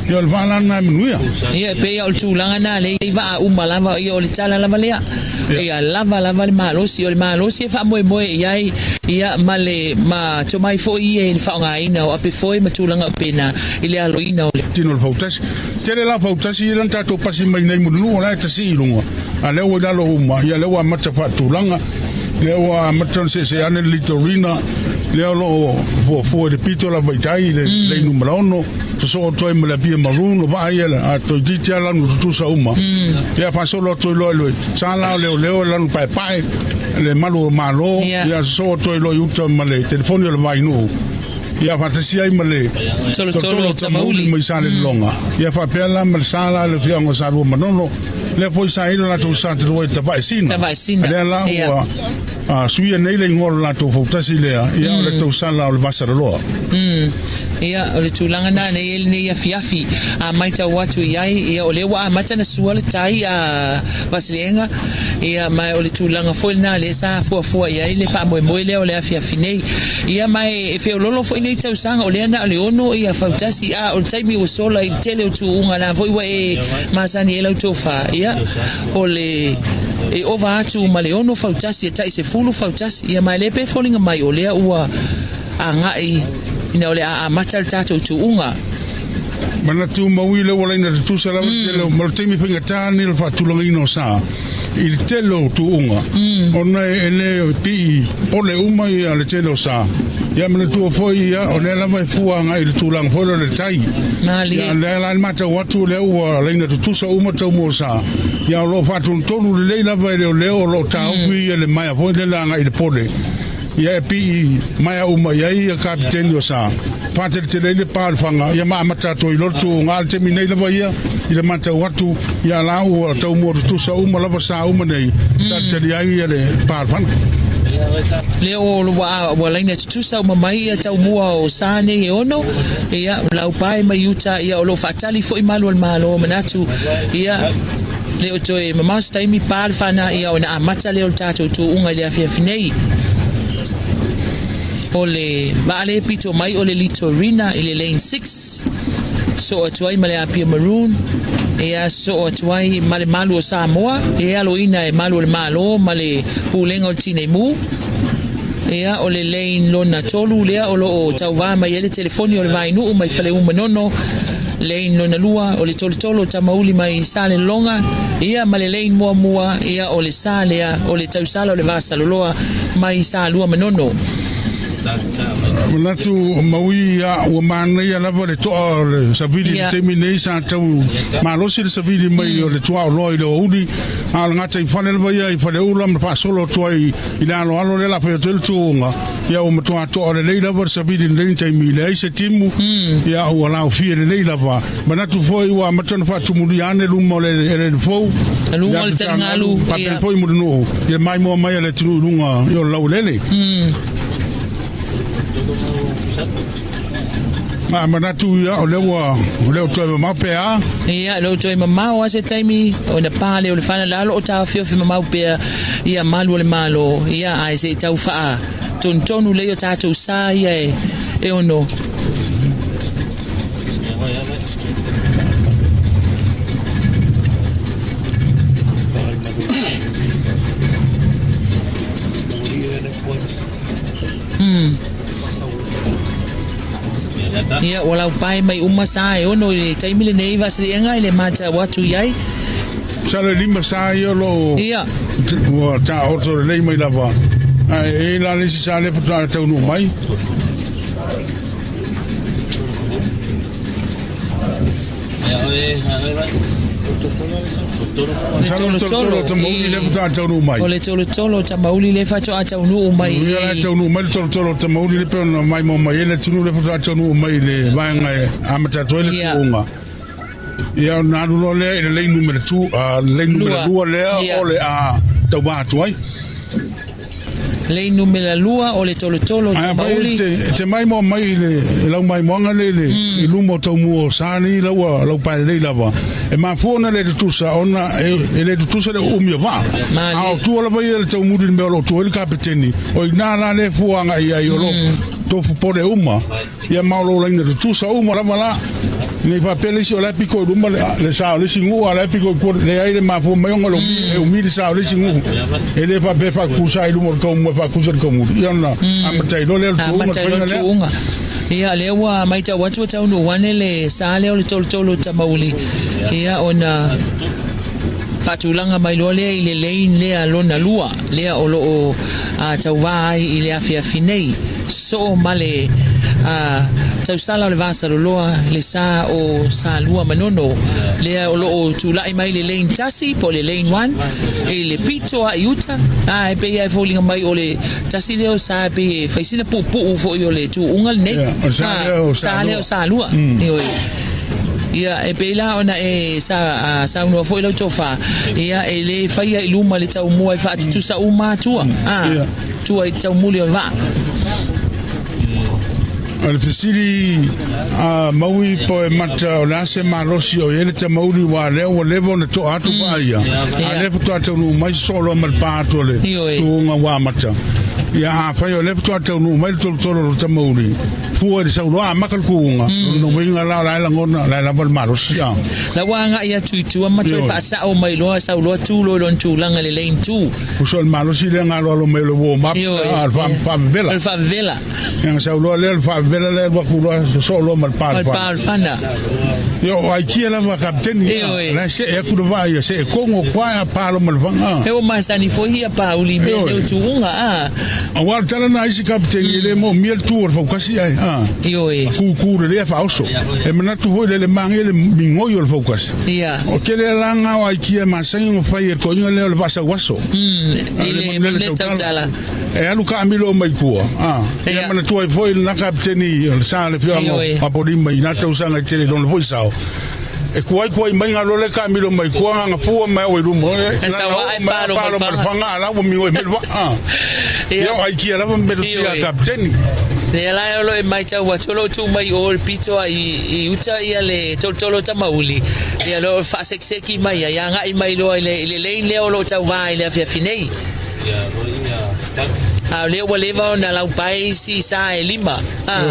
Ia o le vaa la lena e manuia. Ia, e pei lava o le tulaga lena lea i vaa uma lava, ia o le tala lava lea. Ia lava lava le malosi, o le malosi e faamoemoe i ai, ia ma le ma tomai foi ia i le faaaogaina o ape foe ma tulaga faapena i le aloina o le. Tino o le fautasi. Tele la fautasi ia lea na tatou pasi mai nei Mulinuu o la e tasi i luga, a lea ua i lalo uma, ia lea ua amata faatulaga, lea ua amata ona seesee ane le litorina, lea o lo o fuafua i le pito lava i tai i le lane numera 6, sosoo atu ai ma le Apia Maroon, o vaa ia a toeitiiti lava lanu tutusa uma. Ia faasolo atu ai loa i le sa la o leoleo e lanu paepae, le malu o Malo, ia sosoo atu ai loa i uta ma le telefoni o le Vainuu. Ia faatasi ai ma le Tolotolo o Tamauli mai Salelologa. Ia faapea la ma le sa la le afioaga o Salua Manono, lea foi sa i ai lo latou sa talu ai Tavaesina. Tavaesina. Lea la ua suia nei le igoa o le latou fautasi lea, ia o le tausala o le Vasaloloa. Ia, o le tulaga lena nei e lenei afiafi a maitau atu i ai, ia o lea ua amata ona sua le tai a Vasiliega, ia ma o le tulaga foi lena lea sa fuafua i ai le faamoemoe lea o le afiafi nei. Ia ma e feololo foi nei tausaga, o lea na o le ono ia fautasi, a o le taimi ua sola i le tele o tuuga la foi ua e masani ai lau tofa, ia o le e ova atu ma le ono fautasi e tai 10 fautasi, ia ma e le pe foliga mai o lea ua agai ina o le a amata le tatou tuuga. Manatu maui le ua laina tutusa lava le tele o ma le taimi faigata lenei o le faatulagaina o sa i le tele o tuuga ona e le pii pole uma ia le tele o sa. Ia manatua foi ia o lea lava e fua agai i le tulaga foi lea o le tai. Ia lea la e matau atu lea ua laina tutusa uma taumua o sa. Ia o lo o faatonutonu lelei lava e leoleo o lo o taofi ia le maea foi lele agai i le pole. Ia e pii maea uma i ai ia kapiteni o sa faateletele ai le pa o le fanga, ia ma amata atu ai loa le tuuga. A o le taimi nei lava ia, i le matau atu, ia la ua taumua tutusa uma lava sa uma nei, talitali ai ia le pa o le fana. Lea ua ua laina tutusa uma mai ia taumua o sa nei e ono, ia laupae mai uta, ia o lo o faatali foi malu o le Malo, manatu, ia Le o toe mamao se taimi pa le fana ia ona amata lea o le tatou tuuga i le afiafi nei. O le vaa lea e pito mai o le Litorina i le lane 6. Soo atu ai ma le Apia Maroon. Ia soo atu ai ma le malu o Samoa. E aloina e malu o le Malo ma le Pulega o le Tinei Mu. Ia o le lane lona tolu lea o lo o tauvā mai ai le telefoni o le Vainuu mai Faleumanono. Lane lona lua o le tolotolo o Tamauli mai Salelologa, ia ma le lane muamua ia o le sa lea o le tausala o le Vasaloloa mai Salua Manono. Manatu maui ia ua manaia lava le to'a o le savili i le taimi nei sa tau malosi le savili mai o le tuaoloa i le aoauli a o le gataifale lava ia i Faleula ma faasolo atu ai i le aloalo lea o le a fai atu ai le tuuga ia ua matuā to'a lelei lava le savili i lenei taimi leai se timu ia ua laofie lelei lava. Manatu foi ua amata ona faatumulia ane luma o le eleele fou Luga o le taligalu, faapea foi Mulinuu i le maimoa mai a le atunuu i luga i o le laueleele. A manatu ia o lea ua o lea ua toe mamao pe a? Ia, lea ua toe mamao lava se taimi ona pa lea o le fana la o lo o taofiofi mamao pea ia malu o le Malo, ia, ae se i tau faatonutonu lelei o tatou sa ia e ono. Ia, ua laupae mai uma sa e ono i le taimi lenei vaasiliega i le matau atu i ai. Masalo e lima sa ia o lo o Ia. ua taoto lelei mai lava, ae e i ai la le isi sa lea faatoa taunuu mai. Masalo le tolotolo o Tamauli lea faatoa taunuu mai. O le tolotolo o Tamauli lea faatoa taunuu mai. Ia la e taunuu mai le tolotolo o Tamauli lea pei ona maimoa mai ai le atunuu lea faatoa taunuu mai i le vaega e amata atu ai le tuuga. Ia ona alu loa lea i le lane numera 2, lane numera 2 lea o le a tauva atu ai. Lei numera lua o le tolotolo o Tamauli. E te maimoa mai i le lau maimoaga lea i luma o taumua o sa nei lau lau paelelei lava. E mafua ona le tutusa ona e le tutusa le uumi o vaa. A o tua lava ia le taumuli i le mea o lo o tua ai le kapeteni, o i ina la lea e fua agai i ai o lo tofu pole uma. Ia ma o lo o laina tutusa uma lava la. Nei faapea le isi o la e piko i luma le sa o le isi nuu, a o la e piko i tua, leai le mafua mai ona e umi le sa o le isi nuu. E le faapea e faatutusa ai luma o le taumua e faatutusa i le taumuli. Ia ona amata ai loa lea o le tuuga, le faiga lea. Ia, lea ua maitau atu ua taunuu ane le sa lea o le tolotolo o Tamauli, ia ona faatulaga mai loa lea i le lane lea lona lua, lea o lo o tauvā ai i le afiafi nei. Soo ma le tausala o le Vasaloloa, le sa o Salua Manono, lea o lo o tulai mai le lane tasi po o le lane one i le pito a i uta, a e pei lava e foliga mai o le tasi lea o sa e pei e fai sina puupuu foi o le tuuga lenei. O le sa lea o Salua. Sa lea o Salua. Ioe. Ia, e pei la ona e sa saunoa foi lau tofa, ia e le faia i luma le taumua e faatutusa uma atua. A. Tua i te taumuli o le vaa. O le fesili a Maui po e mata o le a se malosi o i ai le tamauli aua lea ua leva ona to'a atu vaa ia, a lea faatoa taunuu mai sosoo loa ma le pa atu o le tuuga ua amata. Ia afai o lea faatoa taunuu mai le tolotolo o le tamauli, fua i le sau loa amata le tuuga, lona uiga la o la e lagona, o la e lava le malosi. La ua agai atu i tua ma toe faasao mai loa sau loa tu loa i lona tulaga i le lane two. Uso le malosi lea na aloalo mai o le warm up, a o le faavevela. O le faavevela. Ia na sau loa lea o le faavevela lea alu atu loa sosoo loa ma le pa o le fana. Pa o le fana. Ia o aikia lava kapiteni. La e see atu le vaa ia see kongo koa a pa loa ma le fana. E ua masani foi ia pa uli mea nei o tuuga a. Aua o le tala na a isi kapiteni e le moomia le tu o le faukasi ae a. Ioe. Kūkū lelei a faaoso. E manatu foi le le manaia le migoi o le faukasi. Ia. O tele la ngā o aikia e masani ona fai e le toeaina lea o le vaasauaso. I le manulele tautala. E alu kaamilo mai tua. A. Ia manatua ai foi lena kapiteni o le sa le afioaga o Apolima i na tausaga e tele i lona foi sao. E kuai kuai mai ngā loa le kaamilo mai tua ngā ngafua mai au i luma. E sau aa e palo mai le fanga a la ua migoi mai le vaa. Ia o aikia lava melotia a kapiteni. Lea la o lo e maitau atu o lo o tu mai o le pito a i uta ia le tolotolo o Tamauli ia lo o faasekiseki mai ai agai mai loa i le lane lea o lo o tauvā i le afiafi nei. A o lea ua leva ona laupae isi sa e lima. A,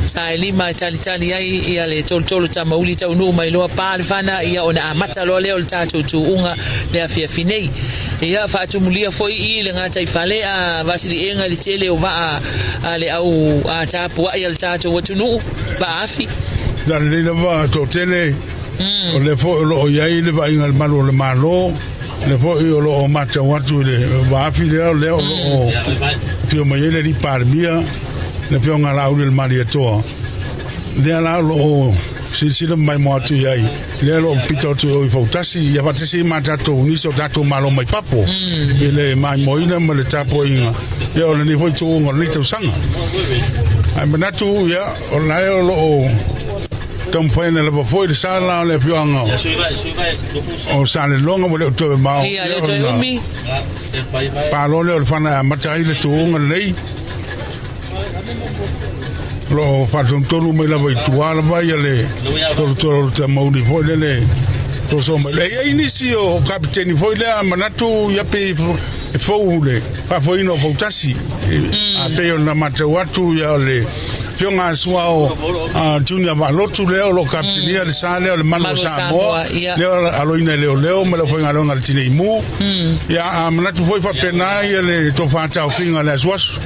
sa e lima e talitali ai ia le tolotolo Tamauli taunuu mai loa pa le fana ia ona amata loa lea o le tatou tuuga le afiafi nei. Ia faatumulia foi i le gataifale a vaasiliega i le tele o vaa a le au tapuai a le tatou atunuu, vaa afi. Na lelei lava toatele, o lea foi o lo o i ai le vaaiga a le malu o le Malo, lea foi o lo o matau atu i le vaa afi lea, o lea o lo o afio mai ai le alii Palemia. le afioga a Laauli o le Malietoa lea la o loo silasila ma maimoa atu i ai lea o loo pito atu i o i Fautasi ia faatasi ai ma tatou nisi o tatou malo mai fafo i le maimoaina ma le tapuaiga ia o lenei foi tuuga o lenei tausaga. Ae manatu ia o la e o loo taumafai ane lava foi le sa la o le afioaga o Saleloga ua le o toe mamao Ia, le o toe umi. Palo lea o le fana e amata ai le tuuga lenei. O lo o faatonutonu mai lava i tua lava ia le tolotolo o le tamauli foi lele soso mai. E i ai nisi o kapiteni foi lea manatu ia pe e fou le faafoeina o Fautasi. A pei ona matau atu ia o le Afioga a Suao Junior Vaalotu lea o lo o kapitenia le sa lea o le Malu o Samoa lea o aloina e leoleo ma le aufaigaluega a le Tinei Mu. Ia a manatu foi faapena ia le tofa taofiga o le asuasu.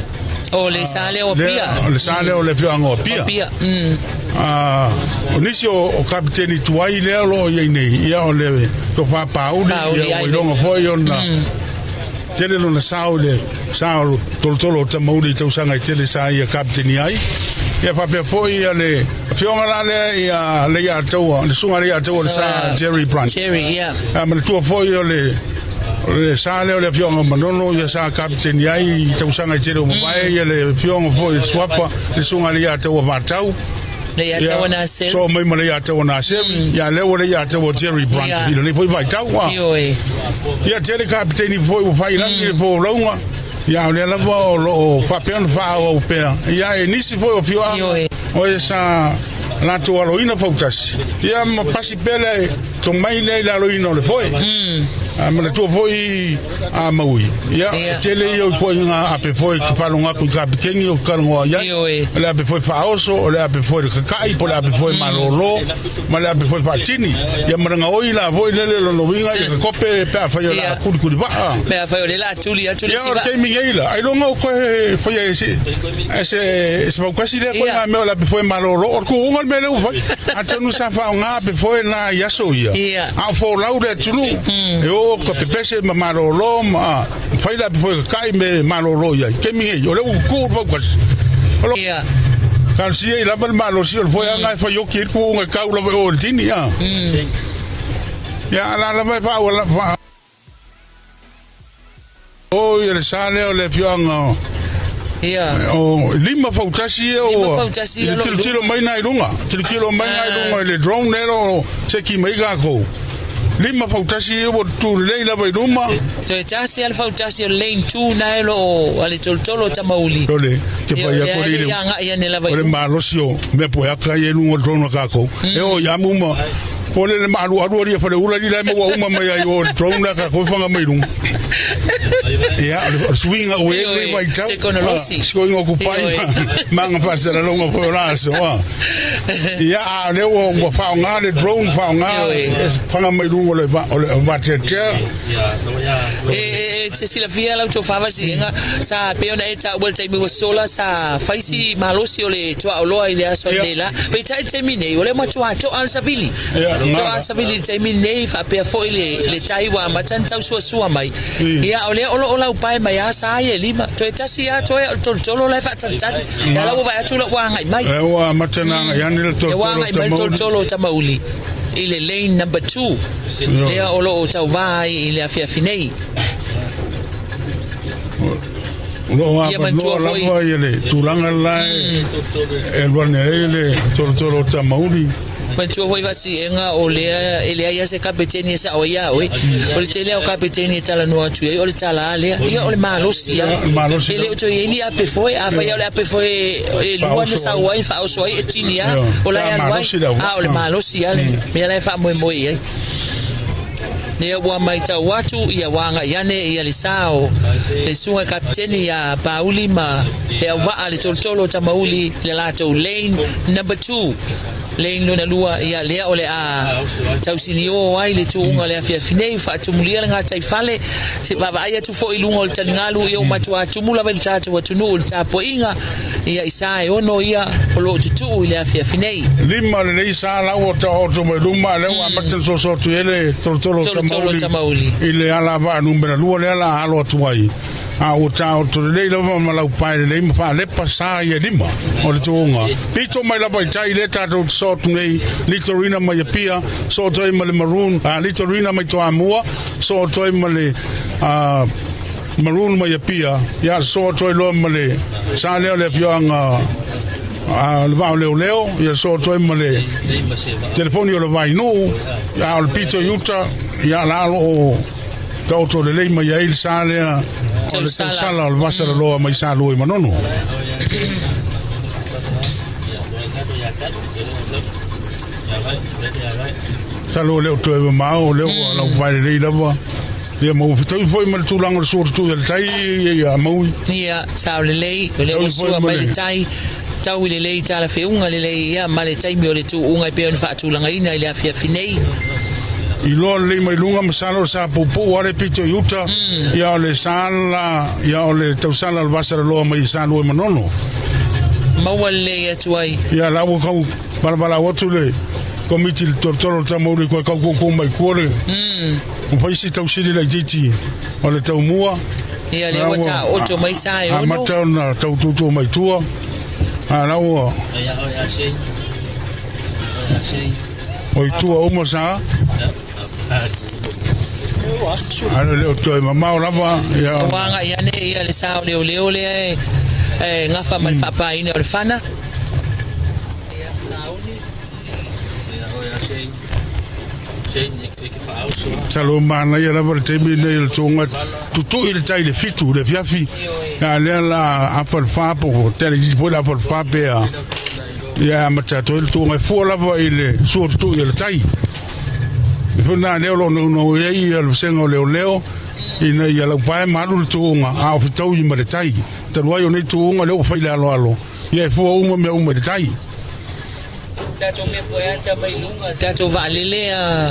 O le sa lea o Apia. O le sa lea o le afioaga o Apia. Apia. O nisi o kapiteni tuai lea o lo o i ai nei, ia o le tofa Pauli, ia ua iloga foi ona tele lona sao i le sa o tolotolo o Tamauli i tausaga e tele sa ia kapiteni ai. Ia faapea foi ia le afioga la lea ia Leiataua, le susuga Leiataua le sa Jerry Brunt. Jerry, ia. A manatua foi o le sa lea o le afioga o Manono ia sa kapiteni ai i tausaga e tele ua mavae, ia le afioga foi le Suafa, le susuga Leiataua Vatau. Leiataua Naseri. So mai ma Leiataua Naseri, ia lea ua Leiataua Jerry Brunt i lenei foi vaitau. Ioe. Ia tele kapiteni foi ua fai lagi le folauga. Ia o lea lava o lo o faapea ona faaauau pea. Ia e nisi foi o afioaga o e sa latou aloina fautasi. Ia ma pasi pea le tomai lea i le aloina o le foe. A manatua foi a maui. Ia e tele ia o ituaiga ape foe te faalogo atu i kapiteni o talanoa i ai. O le ape foe faaoso, o le ape foe le kaka'i, po o le ape foe malōlō, ma le ape foe faatini. Ia ma le gaoi la foi lele lona uiga ia ka kope pe afai o le a kulikuli vaa. Pe afai o le la tuli atu le Ia o le siva. taimi nei la, ailoga o koe faia e se e se e se faukasi lea koe ngā mea o le ape foe malōlō. O le kuʻuga le mea lea ua fai. Atonu sa faaaogā ape foe na i aso ia. A o folau le atunuu. E o ka pepese ma malōlō ma fai le ape foe kaka'i me malōlō i ai. Taimi nei, o lea ua kukuu le faukasi. O lo talosia i lava le malosi o le foe aga e faioki ai le kuʻuga e kau lava i o i le tini. A. Ia ala lava e faaauala faa o ia le sa lea o le afioaga o o lima fautasi ia Lima ua fautasi i ia le lo tilotilo mai na i luga tilotilo mai na i luga i le drone lea o seki mai kākou lima fautasi ia ua tu lelei lava i luma. Toe tasi ale fautasi o le lane 2 na e lo o ale tolotolo o Tamauli. O le te Ia, fai o lea atu e le le ia agai ane lava i o le luga. malosi o mea poeaka ia i luga o le drone a kākou e oo i amu ma po le le maalualu ali e faleula li la e maua uma mai ai o le drone a kākou e whanga mai lunga. Ia, o le suiga ua e le vaitau. Tekonolosi. Sikoiga o kupai ma ma ngawhasalalonga foi o la aso. Ia, a lea ua ua faaaogā le drone faaaogā e whanga mai lunga o le o le vateatea. E te silafia lau tau faavasiega sa pei ona e taua le taimi ua sola sa faisi malosi o le tuaoloa i le aso nei la peitai le taimi nei o lea matuā to'a le savili to'a savili i le taimi nei faapea foi le tai ua amata ona tausuasua mai ia o lea o loo laupae mai a sa ia e lima toe tasi a toe o le tolotolo la e faatalitali ia la ua vaai atu la ua agai mai E ua amata na agai ane le e ua tolotolo agai mai le tolotolo o Tamauli i le lane number 2 lea o loo tauvā ai i le afiafi nei. O loo Ia manatua avanoa foi. lava ia le tulaga la e e alu ane ai le tolotolo o Tamauli. Manatua foi faasiega o lea e leai a se kapeteni e sao ai ia oe. O le tele o kapeteni e talanoa atu ai o le tala lea. Ia o le malosi a. Malosi E le o toe i ai ni ape foe a fai o le ape foe e lua na sau ai faaoso ai e tini a. O la e alu ai. A o le malosi a le mea la e faamoemoe i ai. Ia ua matau atu ia ua agai ane ia le sa o le susuga kapiteni ia Pauli ma le auvaa le tolotolo o Tamauli le latou lane number 2 lane lona lua ia lea o le a tausiniō ai le tuuga o le afiafi nei faatumulia le gataifale se vaavaai atu foi i luga o le taligalu ia ua matuā tumu lava i le tatou atunuu i le tapuaiga ia i sa e ono ia o loo tutuu i le afiafi nei. Lima lelei sa la ua taoto mai luma lea ua amata ona soso atu i ai le tolotolo o Tolotolo o Tamauli Tamauli. i le alavaa numera lua lea la alo atu ai. A ua taoto lelei lava ma laupae lelei ma faalepa sa ia lima o le tuuga. Pito mai lava i tai lea tatou te soo atu nei, Litorina mai Apia, soo atu ai ma le Maroon, Litorina mai Toamua, soo atu ai ma le Maroon mai Apia, ia soo atu ai loa ma le sa lea o le afioaga le Vaa o Leoleo, ia soo atu ai ma le telefoni o le Vainuu, a o le pito i uta, ia la o lo o taoto lelei mai ai le sa lea o le tausala o le Vasalaloa mai Salua i Manono. Masalo e le o toe mamao, o lea ua laupae lelei lava. Ia ma ua fetaui foi ma le tulaga o le sua tutui a le tai ia Maui. Ia, sao lelei, o lea ua sua mai le tai, tau i lelei talafeuga lelei, ia, ma le taimi o le tuuga e pei ona faatulagaina i le afiafi nei. Iloa lelei mai luga, masalo o le sa puupuu lava le pito i uta, ia o le sa la, ia o le tausala o le Vasalaloa mai Salua i Manono. Maua lelei atu ai. Ia la ua kau valavalau atu le Komiti i le tolotolo o le Tamauli koe kau koukou mai tua le ua fai si tausili laitiiti o le taumua. Ia lea ua taoto mai sa e ono. Amata ona tau tutu mai tua. A la ua o i tua uma sa. A le o toe mamao lava. Ia. Ua agai ane ia le sa o leoleo lea e gafa ma le faapaina o le fana. Masalo manaia lava le taimi lenei o le tuuga tutui le tai i le 7 i le afiafi, a lea la afa le 4 po o tele isi foi le afa le 4 pe a ia amata atu ai le tuuga e fua lava i le sua tutui o le tai. E foi na lea o lo o naunau ai ia le vasega o leoleo ina ia laupae ma alu le tuuga a o fetaui ma le tai. Talu ai o nei tuuga lea ua fai le aloalo, ia e fua uma mea uma i le tai. Tatou mea poeata mai luga, tatou vaalele a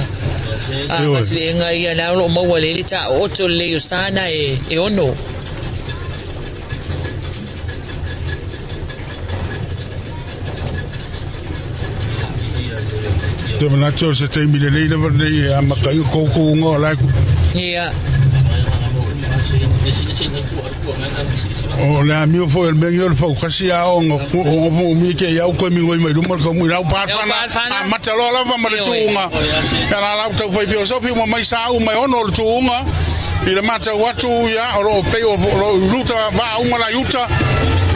Masileega ia la o lo o maua lelei le taooto lelei o sana e ono. Te manatu o se taimi lelei lava lenei e amata ai o koukou o la e Ia. O le amio foi o le mea o le faukasi a o ngo mi ke iau koe migoi mai luma le kaumui lau palfana amata loa lava ma le tuuga ia la lau tau fai filosofi uma mai sa uma e ono o le tuuga i le matau atu ia o lo o pei o lo o i luta vaa uma la i uta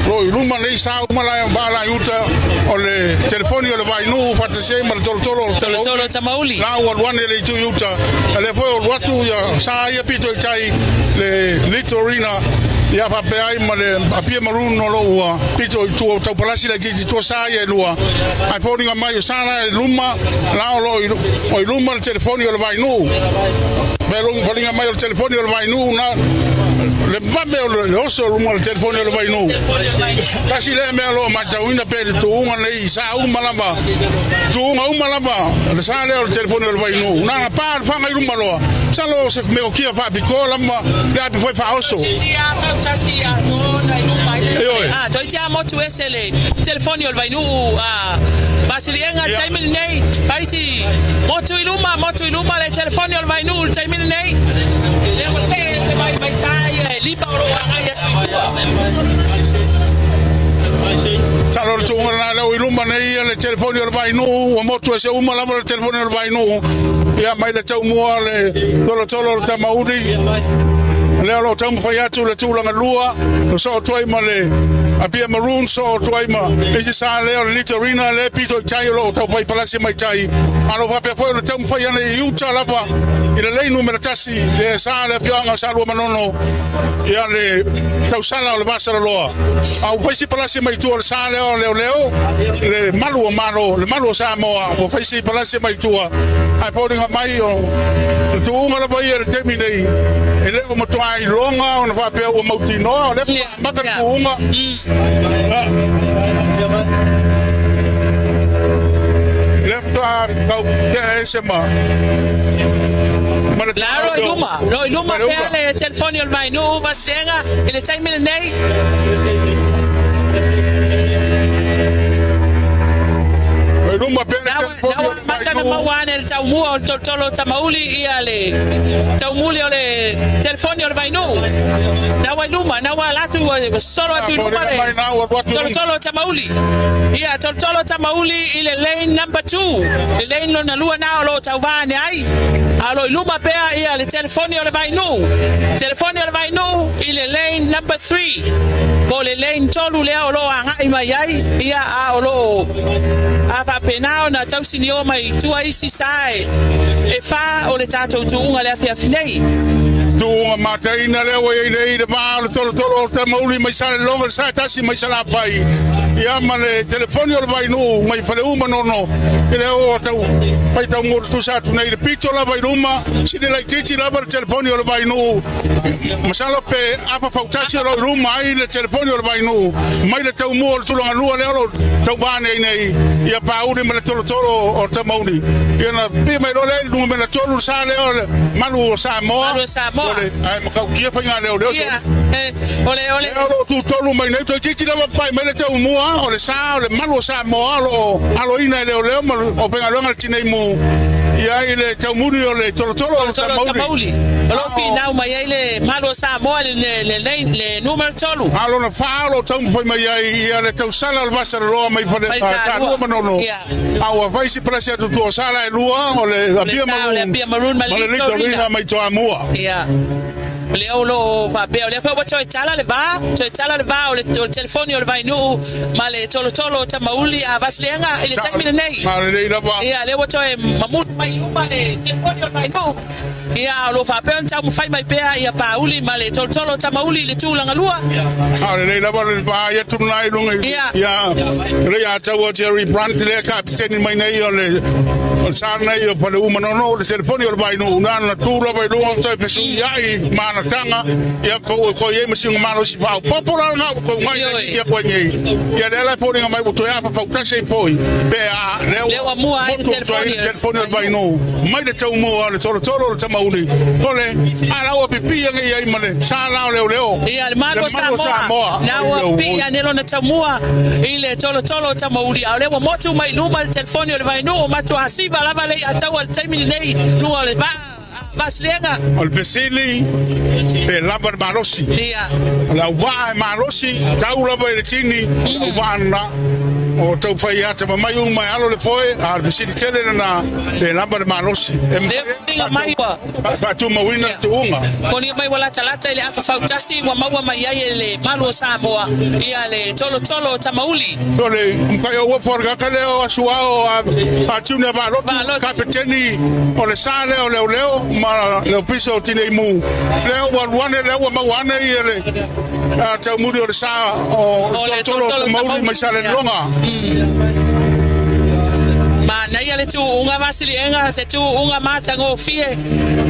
lo i luma nei sa uma la vaa la i uta o le telefoni o le Vainuu faatasi ai ma le tolotolo o le Tolotolo Tamauli. La ua alu ane le itu i uta lea foi o alu atu ia sa ia pito i tai le Litorina ia faapea ai ma le Apia Maroon o lo ua pito i tua o taupalasi laitiiti tua sa ia e lua ae foliga mai o sa la i luma la o lo o i luma le telefoni o le Vainuu foliga mai o le telefoni o le Vainuu na le vave o le oso o luma o le telefoni o le Vainuu. Tasi lea mea o lo o matauina pea i le tuuga nei sa uma lava tuuga uma lava le sa lea o le telefoni o le Vainuu na ona pa le faga i luma loa masalo o se meokia faapitoa lava le api foi faaoso. Ioe. Toeitiiti lava motu ese le telefoni o le Vainuu a Masiliega i le taimi lenei. Faisi motu i luma, motu i luma le telefoni o le Vainuu i le taimi lenei. Lea ua see ese mai mai sa ia e lima o lo o agai atu i tua. Masalo o le tuuga lena lea ua i luma nei ia le telefoni o le Vainuu, ua motu ese uma lava le telefoni o le Vainuu. Ia mai le taumua le tolotolo o le Tamauli. Lea o lo o taumafai atu le tulaga lua, o soo atu ai ma le Apia Maroon, soo atu ai ma isi sa lea o le Litorina lea pito i tai o lo o taufai palasi mai tai. A lo faapea foi o le taumafai ana i uta lava i le lei numera 1 le sa le afioaga o Salua Manono ia le tausala o le Vasalaloa. A ua fai si palasi mai tua o le sa lea o Leoleo, le malu o Malo, le malu o Samoa, ua fai si palasi mai tua. Ae foliga mai o le tuuga lava ia i le taimi nei, e le o matua iloga ona faapea ua mautinoa, o lea faatoa amata le tuuga. Lea faatoa tau tea ese ma le La ro i luma, ro i luma pea le telefoni o le Vainuu Masileega i le taimi lenei. Ro i luma pea le telefoni o le Amata na Vainuu. maua ane le taumua o le tolotolo o Tamauli ia le taumuli o le telefoni o le Vainuu. Na ua i luma, na ua ala atu ua sosolo atu i luma le tolotolo o Tamauli. Ia tolotolo o Tamauli i le lane number 2, le lane lona lua na o lo o tauva ane ai. A o lo o i luma pea ia le telefoni o le Vainuu. Telefoni o le Vainuu i le lane number 3, po o le lane 3 lea o lo o agai mai ai, ia a o lo o a faapena ona tausinio mai tua isi sa e fa o le tatou tuuga le afiafi nei. Tuuga mataina lea ua i ai nei le va o le tolotolo o Tamauli mai Salelologa le sa e tasi mai Salafai ia ma le telefoni o le Vainuu mai Faleu Manono i lea ua tau faitau tutusa atu nei le pito lava i luma sili laitiiti lava le telefoni o le Vainuu. Masalo pe afa fautasi o lo o i luma ai le telefoni o le Vainuu mai le taumua o le tulaga lua lea o lo o tauva nei nei ia Pauli ma le tolotolo o Tamauli. Ia na pia mai loa lea i le numera 3 le sa lea o le Malu o Samoa. Malu o Samoa. O le ae matautia faiga leoleo. Ia, o le o le Lea o lo o tutolu mai nei toeitiiti lava pae mai le taumua o le sa o le Malu o Samoa o lo o aloina e leoleo ma le aufaigaluega a le Tinei Mu ia i le taumuli o le tolotolo o le Tolotolo Tamauli. Tamauli. O lo o finau mai ai le Malu o Samoa i le le le numera 3. A o lona fa o lo o taumafai mai ai ia le tausala o le Vasaloloa mai Fale Mai Saelua Saelua. Manono. Ia. A ua fai si palasi atu tua o sala e lua o le O le Apia sa o le Maroon Apia Maroon ma ma le le Little Little Rina Rina. mai Toamua. Ia. O lea o lo o faapea, o lea foi ua toe tala le va, toe tala le va o le, o le telefoni o le Vainuu ma le tolotolo o Tamauli a Vasiliega i le taimi lenei. A lelei lava. Ia, lea ua toe mamulu mai i luma le telefoni o le Vainuu. Ia, a o lo o faapea ona taumafai mai pea ia Pauli ma le tolotolo o Tamauli i le tulaga lua. A lelei lava le vaai atu lena i luga i Ia. ia le ia taua Jerry Brandt lea kapiteni mai nei o le o le sa nei o Faleu Manono o le telefoni o le Vainuu na na tu lava i luga o toe fesuiai ma ana taga ia po ua koe i ai ma sina malosi faaopoopo la lena ua kou ngai nei ia koe nei ia lea la e foliga mai ua toe afa fautasi ai foi pe a lea Lea ua mua ai le motu atu ai telefoni le telefoni o le Vainuu mai le taumua o le tolotolo o le Tamauli o le a la ua pipii ane i ai ma le sa la o leoleo Ia, le Malu le o Malu o Samoa, Samoa na ua pii ane lona taumua i le tolotolo o Tamauli, a o lea ua motu mai i luma le telefoni o le Vainuu, o matua siva lava le iataua i le taimi lenei i luga o le vaa a Vasiliega. O le fesili, pe lava le malosi? Ia. O le auvaa e malosi, tau lava i le tini, o le auvaa lena. O tau fai atamamai uma e alo le foe, a o le fesili tele lena, pe lava le malosi. E Lea mafai foliga mai ua faatumauina le tuuga. Foliga mai ua latalata i le afa fautasi ua maua mai ai e le Malu o Samoa ia le tolotolo o Tamauli. O le mafai o ua foregaka lea o asu ao a Junior Valotu, kapeteni o le sa lea o leoleo ma le ofisa o Tinei Mu. Lea ua alu ane, lea ua maua ane ia le taumuli o le sa o O le tolotolo o tolotolo Tamauli Tamauli. mai Salelologa. Manaia le tuuga Vasiliega, se tuuga matagofie,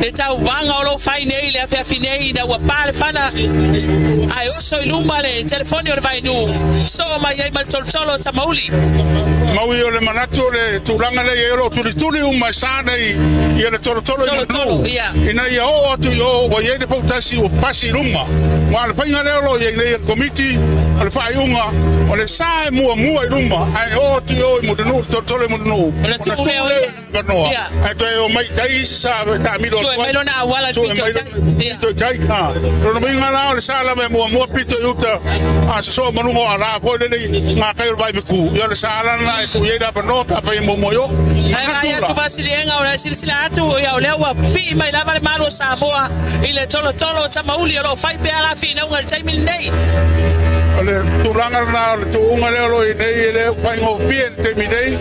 le tauvaga o lo o fai nei le afiafi nei ina ua pa le fana ae oso i luma le telefoni o le Vainuu, soo mai ai ma le tolotolo o Tamauli. Maui o le manatu o le tulaga lea i ai o lo o tulituli uma e sa nei ia le tolotolo i Tolotolo, Mulinuu ia. ina ia oo atu i o ua i ai le fautasi ua pasi i luma. Aua o le faiga lea o lo o i ai nei e le Komiti o le faaiuga o le sa e muamua i luma ae oo atu i o i Mulinuu le tolotolo i Mulinuu Ona ona tuu tuu lea o lea ia. i le avanoa Ia. ae toe omai i tai isi sa e taamilo Sue atu mai ai. lona auala i le Sue pito mai i tai. lona Ia. pito i tai. Ha. Lona uiga la o le sa lava e muamua pito i uta a sosoo ma luga o alā foi lele i ngā kai o le Vaipiku. Ia o le sa la lena e tuu i ai le avanoa pe afai e muamua i o. Ae Manatu vaai atu la. Vasiliega o le silasila atu ia o lea ua pii mai lava le Malu o Samoa i le tolotolo o Tamauli o lo o fai pea la finauga i le taimi lenei. O le tulaga lena o le tuuga lea o lo o i nei e le faigofie i le taimi nei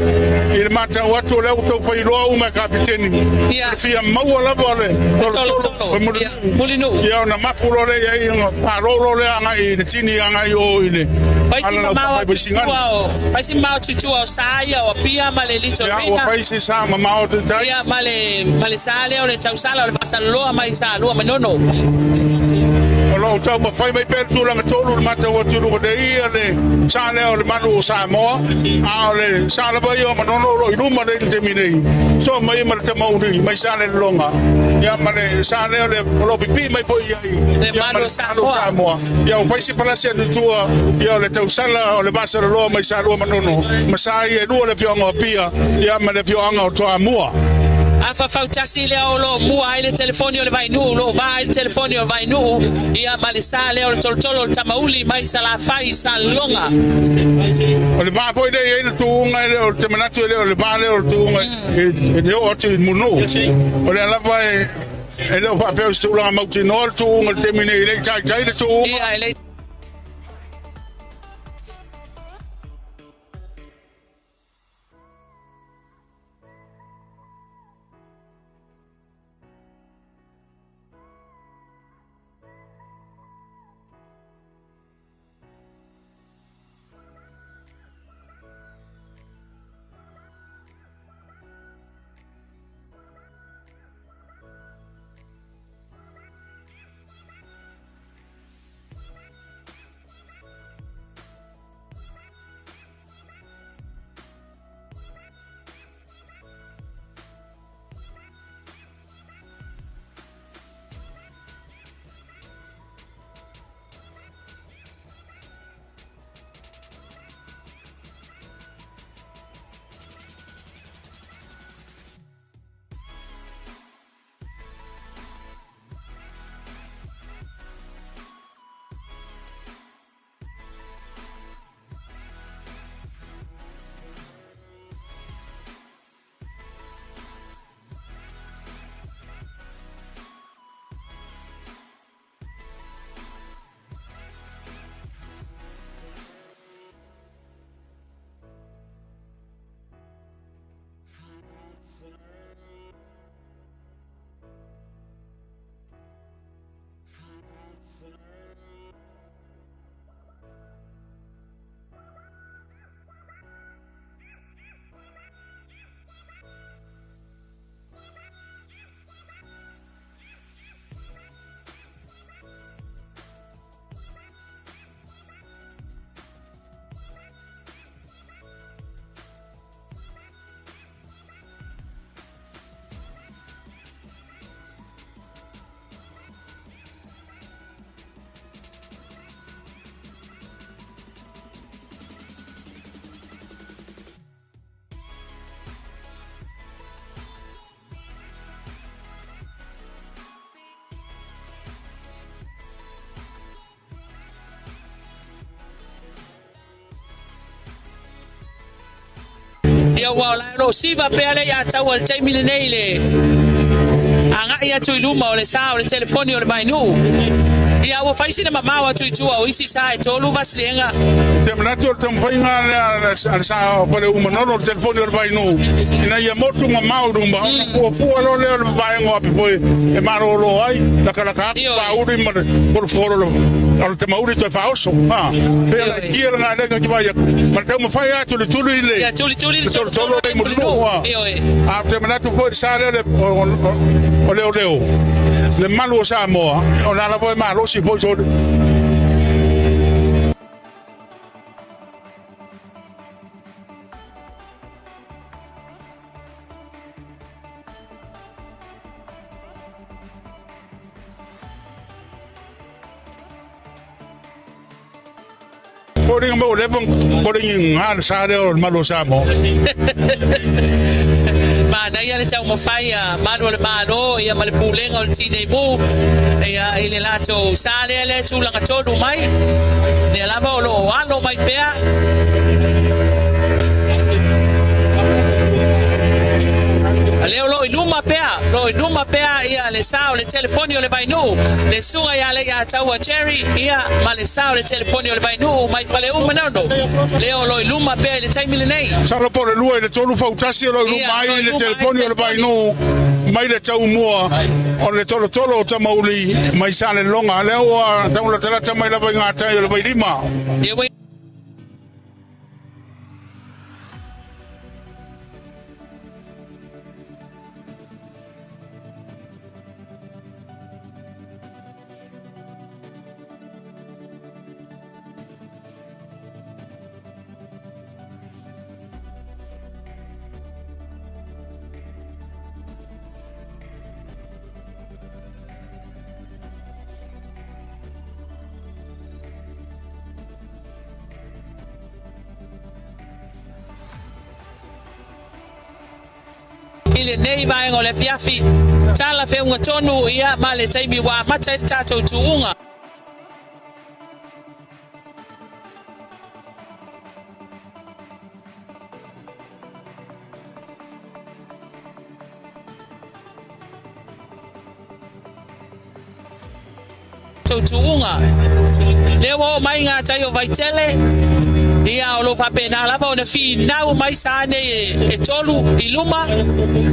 i le matau atu o lea ua tau failoa uma e kapiteni. Ia. O le fia maua lava o le Le tolotolo tolotolo, o ia, Mulinuu. Mulinuu. Ia ona mapu loa lea i ai ona palolo lea agai i le tini agai i o i le Fai si ala mamao laupapa i atu i Vaisigano. tua o, fai si mamao atu i tua o sa ia o Apia ma le Little Ia ua Rina. fai si sa mamao atu i tai. Ia ma le sa lea o le tausala o le Vasaloloa mai Salua Manono. O lo lo o taumafai mai pea le tulaga tonu i le matau atu i luga nei ia le sa lea o le malu o Samoa, a o le sa lava ia o Manono o lo o i luma nei i le taimi nei, soa mai ma le tamauli mai Salelologa, ia ma le sa lea o le o lo o pipii mai foi i ai Le ia ma malu le o malu o Samoa. Samoa. Ia ua fai se palasi atu i tua, ia o le tausala o le Vasaloloa mai Salua Manono, ma sa ia e lua le afioaga o Apia, ia ma le afioaga o Toamua. Afa fautasi lea o lo o mua ai le telefoni o le Vainuu, o lo o va ai le telefoni o le Vainuu, ia ma le sa lea o le tolotolo o le Tamauli mai Salafai i Salelologa. O le va foi lea e i ai le tuuga e le o te manatu e le o le va lea o le tuuga e le oo atu i Mulinuu. O lea lava e e le o faapea o se tulaga mautinoa le tuuga i le taimi nei, e le i taitai le tuuga. Ia, e le Ia ua o la e o lo o siva pea le ia taua i le taimi lenei le agai atu i luma o le sa o le telefoni o le Vainuu. Ia ua fai sina mamao atu i tua o isi sa e tolu vasiliega. Ou te manatu o le taumafaiga lea a le sa o Faleumanolo o le telefoni o le Vainuu ina ia motu mamao i luma ona puapua loa lea o le vaega o Apifoe e malolo ai, lakalaka atu Pauli ma le folofolo o le tamauli toe faaoso. Ha, pei o le aikia lena lea ki vai atu. Ma le taumafai atu le tuli i le Ia tulituli le tolotolo tolotolo le le mulinuu. mulinuu. Ha, Ioe. a ou te manatu foi i le sa lea o leoleo, le malu o Samoa, o le ala foi e malosi foi so. Foliga mai ua leva ona koligiga le sa lea o le malu o Samoa. Manaia le taumafai a Malu o le Malo ia ma le Pulega o le Tinei Mu ia i le latou sa lea lea e tulaga tonu mai lea lava o lo o alo mai pea. Lea o lo o i luma pea, lo o i luma pea ia le sa o le telefoni o le Vainuu, le susuga ia Leiataua Jerry, ia ma le sa o le telefoni o le Vainuu mai Faleu-Manono. Lea o lo o i luma pea i le taimi lenei. Masalo po o le lua i le tolu fautasi o lo o i luma Ia, o ai lo o i le luma ai le telefoni o le telefoni. Vainuu mai le taumua o le tolotolo o Tamauli mai Salelologa. Lea ua taulatalata mai lava i gatai o le Vailima. Ia, ua i lenei vaega o le afiafi. Talafeuga tonu ia ma le taimi ua amata ai le tatou tuuga. Tou tuuga. Lea ua oo mai ngā tai o Vaitele, ia o lo o faapena lava ona finau mai sa nei e tolu i luma,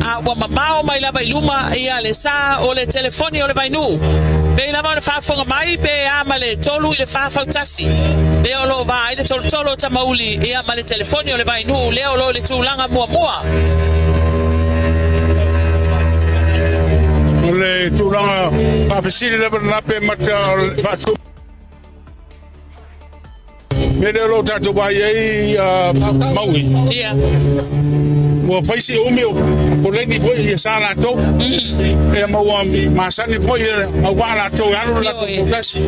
a ua mamao mai lava i luma ia le sa o le telefoni o le Vainuu. Pei lava ona faafofoga mai pe a ma le 3 i le 4 fautasi. Lea o lo o va ai le tolotolo o Tamauli ia ma le telefoni o le Vainuu lea o lo o i le tulaga muamua. O le tulaga faafesili lava lena pe mata o le faatu mea lea o lo o tatou vaai ai Maui. Ia. Ua fai si umi o poleni foi ia sa latou. Ia ma ua masani foi ia au vaa latou e alu le latou fautasi.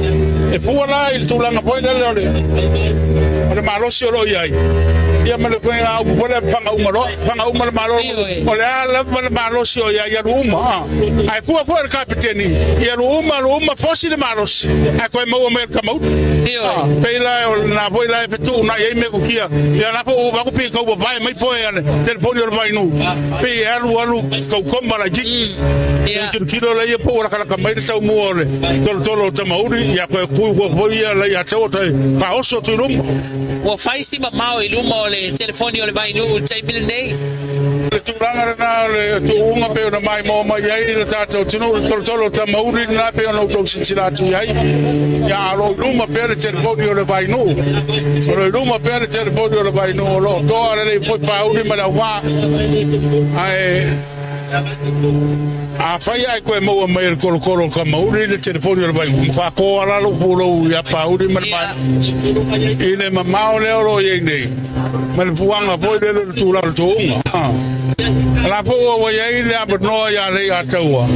E fua la i le tulaga foi lele o le o le malosi o lo o i ai. Ia ma le faiga upu foi lea faga uma loa, faga uma le malo. O le a lava le malosi o i ai, alu uma. Ae fua foi le kapeteni, i alu uma, alu uma, fosi le malosi, ae toe maua mai e le tamaulu. Pei la o lena foi la e fetuunai ai metotia. Ia la foi ua vaku pei tau vavae mai foe a le telefoni o le Vainuu. Pei e alu alu tau koma laitiiti. Ia tilotilo lea po ua lakalaka mai le taumua o le tolotolo o Tamauli, ia toe kui ua foi ia la ia tau toe faaoso atu i luma. Ua fai si mamao i luma o le telefoni o le Vainuu i le taimi lenei. O le tulaga lena o le tuuga pei ona maimoa mai ai le tatou atunuu, le tolotolo o Tamauli lena pei ona outou silasila atu i ai. Ia, a o lo o i luma pea le telefoni o le Vainuu. O lo o i luma pea le telefoni o le Vainuu, o lo o toa lelei foi Pāuli ma le auvaa. Ae afai ae toe maua mai e le tolotolo o Tamauli le telefoni o le Vainuu, matua toa la lou pulou ia Pāuli ma le Vainuu i le mamao lea o lo o i ai nei. Ma le fuaga foi lele o le tulaga o le tuuga. O la foi ua i ai le avanoa ia Leiataua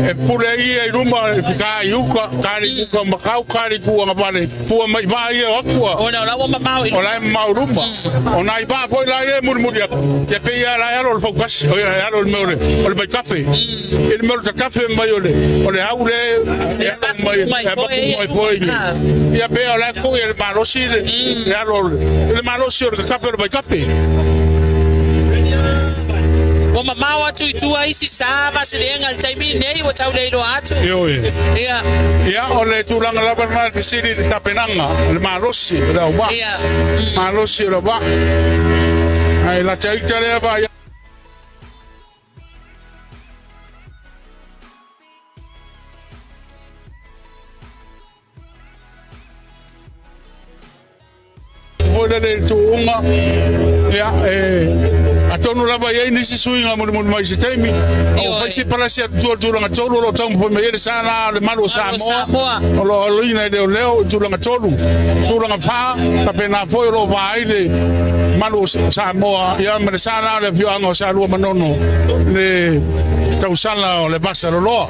e pule ai ia i luma i ka i uka, ka i uka makau, ka i kuanga vale, pua mai vaa ia o atua. Ona o la ua mamao i luma. O la e mamao i luma. O nai vaa foi la ia e mulimuli atu, ia pei ia la e alo o le fautasi, o ia e alo i le mea o le vaitafe. I le mea o le tatafe mai o le o le au le e alo mai e mapu mai foi ia pe o la foi le malosi le le alo le malosi o le tatafe o le vaitafe. Ua mamao atu i tua isi sa vasiliega i le taimi nei ua tau le iloa atu. Ioe. Ia. Ia o le tulaga lava lena i le fesili i le tapenaga, le malosi o le auvaa. Ia. Malosi o le auvaa. Ae lata ita lea vaai Foi lele i le tuuga, ia, e, atonu lava i ai nisi suiga mulimuli mai i se taimi. O fai si palasi atu tua i le tulaga tolu o lo o taumafai mai ai le sa la o le malu o Samoa, o lo o aloina e leoleo i tulaga tolu. Tulaga fa, faapena foi o lo o va ai le malu o Samoa, ia, ma le sa la o le afioaga o Salua Manono, le tausala o le vasa loloa.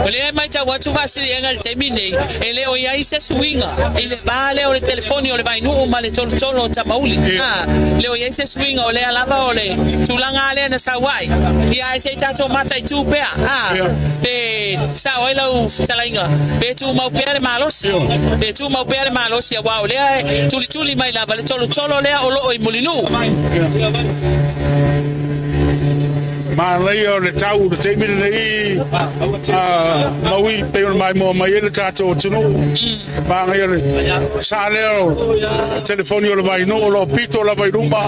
O lea e matau atu faasiliega i le taimi nei, e le o i ai se suiga i le va lea o le telefoni o le Vainuu ma le tolotolo o Tamauli. A le o i ai se suiga, o lea lava o le tulaga lea na sau ai. Ia, ae se i tatou mataitu pea, a, pe sao ai lau fetalaiga, pe tumau pea le malosi, pe tumau pea le malosi, aua o lea e tulituli mai lava le tolotolo lea o lo o i Mulinuu. Manaia o le tau i le taimi lenei a Maui pei ona maimoa mai ai le tatou atunuu. Manaia le sa lea o telefoni o le Vainuu o lo o pito lava i luma.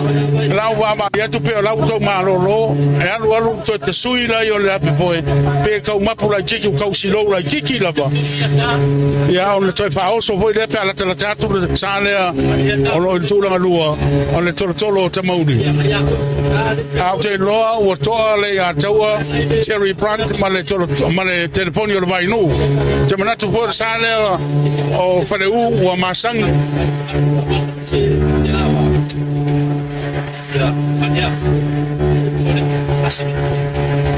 Lau vaavaai atu pei o la ua tau malolo e alu alu toe tasui lai o le ape poe pe tau mapu laitiiti ua tau silou laitiiti lava. Ia ona toe faaoso foi lea pe a latalata atu le sa lea o lo o i le tulaga lua o le tolotolo o Tamauli. A ou te iloa ua toa le ia taua Terry Brunt ma le, ma le telefoni o le Vainuu. Ou te manatu foi o le sa lea o Faleu ua masani.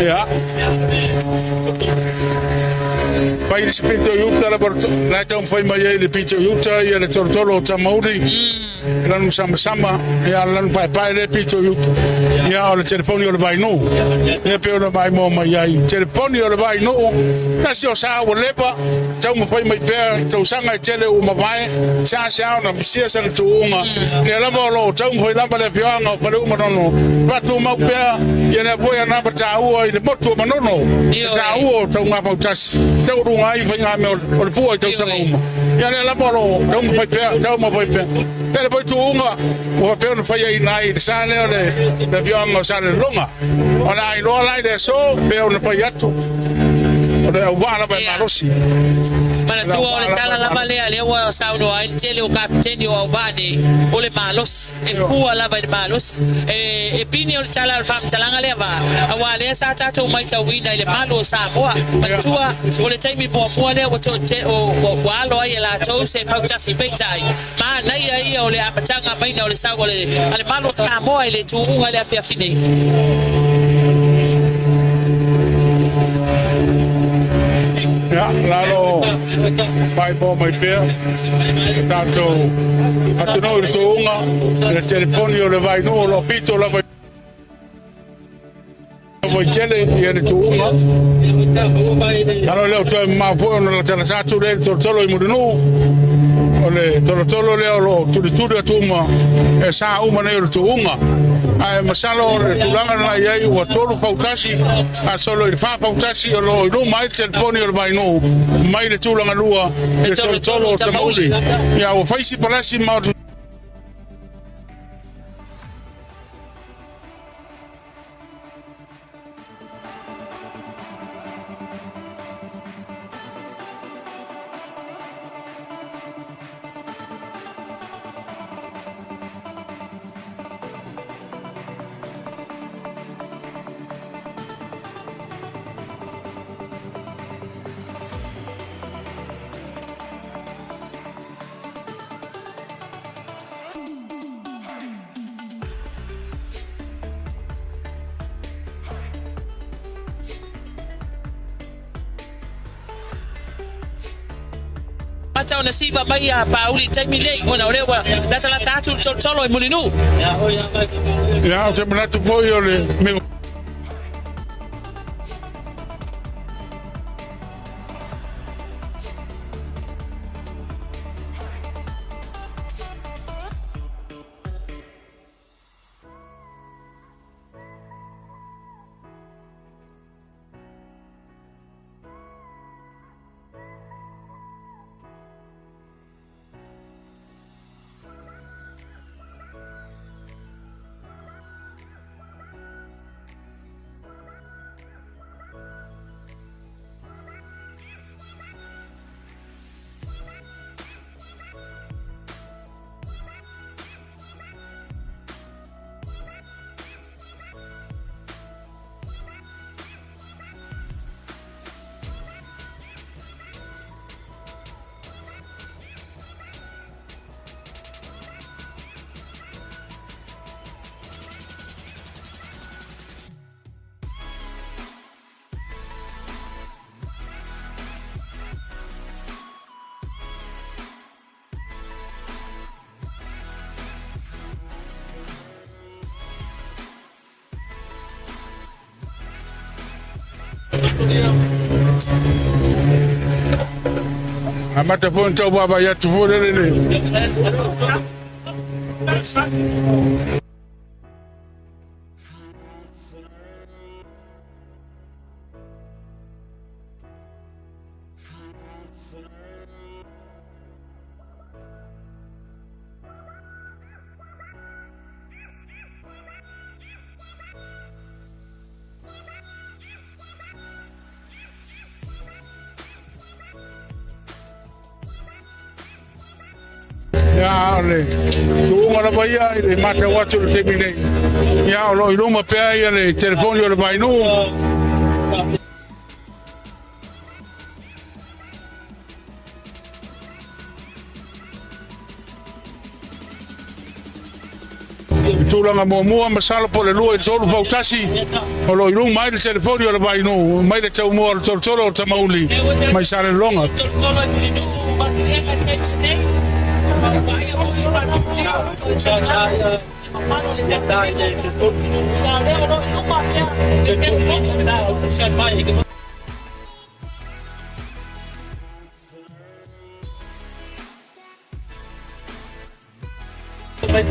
Ia. Fai le pito i uta la, la e taumafai mai ai le pito i uta ia le tolotolo o Tamauli. lanu samasama, ia le lanu paepae lea e pito i uta, ia o le telefoni o le Vainuu, lea pei ona maimoa mai ai. Telefoni o le Vainuu, tasi o sa ua leva, taumafai mai pea i tausaga e tele ua mavae, seasea ona misia sana tuuga, lea lava o lo o taumafai lava le afioaga o Faleu Manono, faatumau pea ia lea foi anava taua i le motu o Manono, le taua o Taugafautasi, taualuga ai faigamea o le fua i tausaga uma. Ia lea lava o lo o taumafai pea, taumafai pea. Tele foi tuuga ua faapea ona faiaina ai i le sa lea o le afioaga o Salelologa. O le a iloa la i le aso pei ona fai atu, o le auvaa lava e malosi. Manatua o le tala lava lea lea ua saunoa ai le tele o kapiteni o auvaa nei, o le malosi. E fua lava i le malosi. E pine o le tala o le faamatalaga lea va, aua lea sa tatou maitauina i le malu o Samoa. Manatua, o le taimi muamua lea ua toate, ua alo ai e latou se fautasi peitai, manaia ia o le amataga maina o le sau a le malu o Samoa i le tuuga i le afiafi nei. Ia, lalo faaipoa mai pea le tatou atunuu i le tuuga i le telefoni o le Vainuu o lo o pito lava i tele ia le tuuga. Lalo le o toe mamao foi ona latalata atu lea i le tolotolo i Mulinuu. O le tolotolo lea o lo o tulituli atu uma e sa uma nei o le tuuga. Ae masalo o le tulaga lena i ai ua 3 fautasi a solo i le 4 fautasi o lo o i luma ai le telefoni o le Vainuu mai le tulaga lua i le tolotolo o Tamauli. Ia ua fai si palasi ma Mata ona siva mai a Pauli i taimi nei ona o lea ua latalata atu le tolotolo i Mulinuu. Ia, ou te manatu foi o le mea Amata foi ona tau vaavaai atu foi lele le Ia, o le tuuga lava ia i le matau atu i le taimi nei. Ia, o lo o i luma pea ia le telefoni o le Vainuu. I tulaga muamua, masalo po o le 2 i le 3 fautasi o lo o i luma ai le telefoni o le Vainuu mai le taumua o le tolotolo o Tamauli mai Salelologa.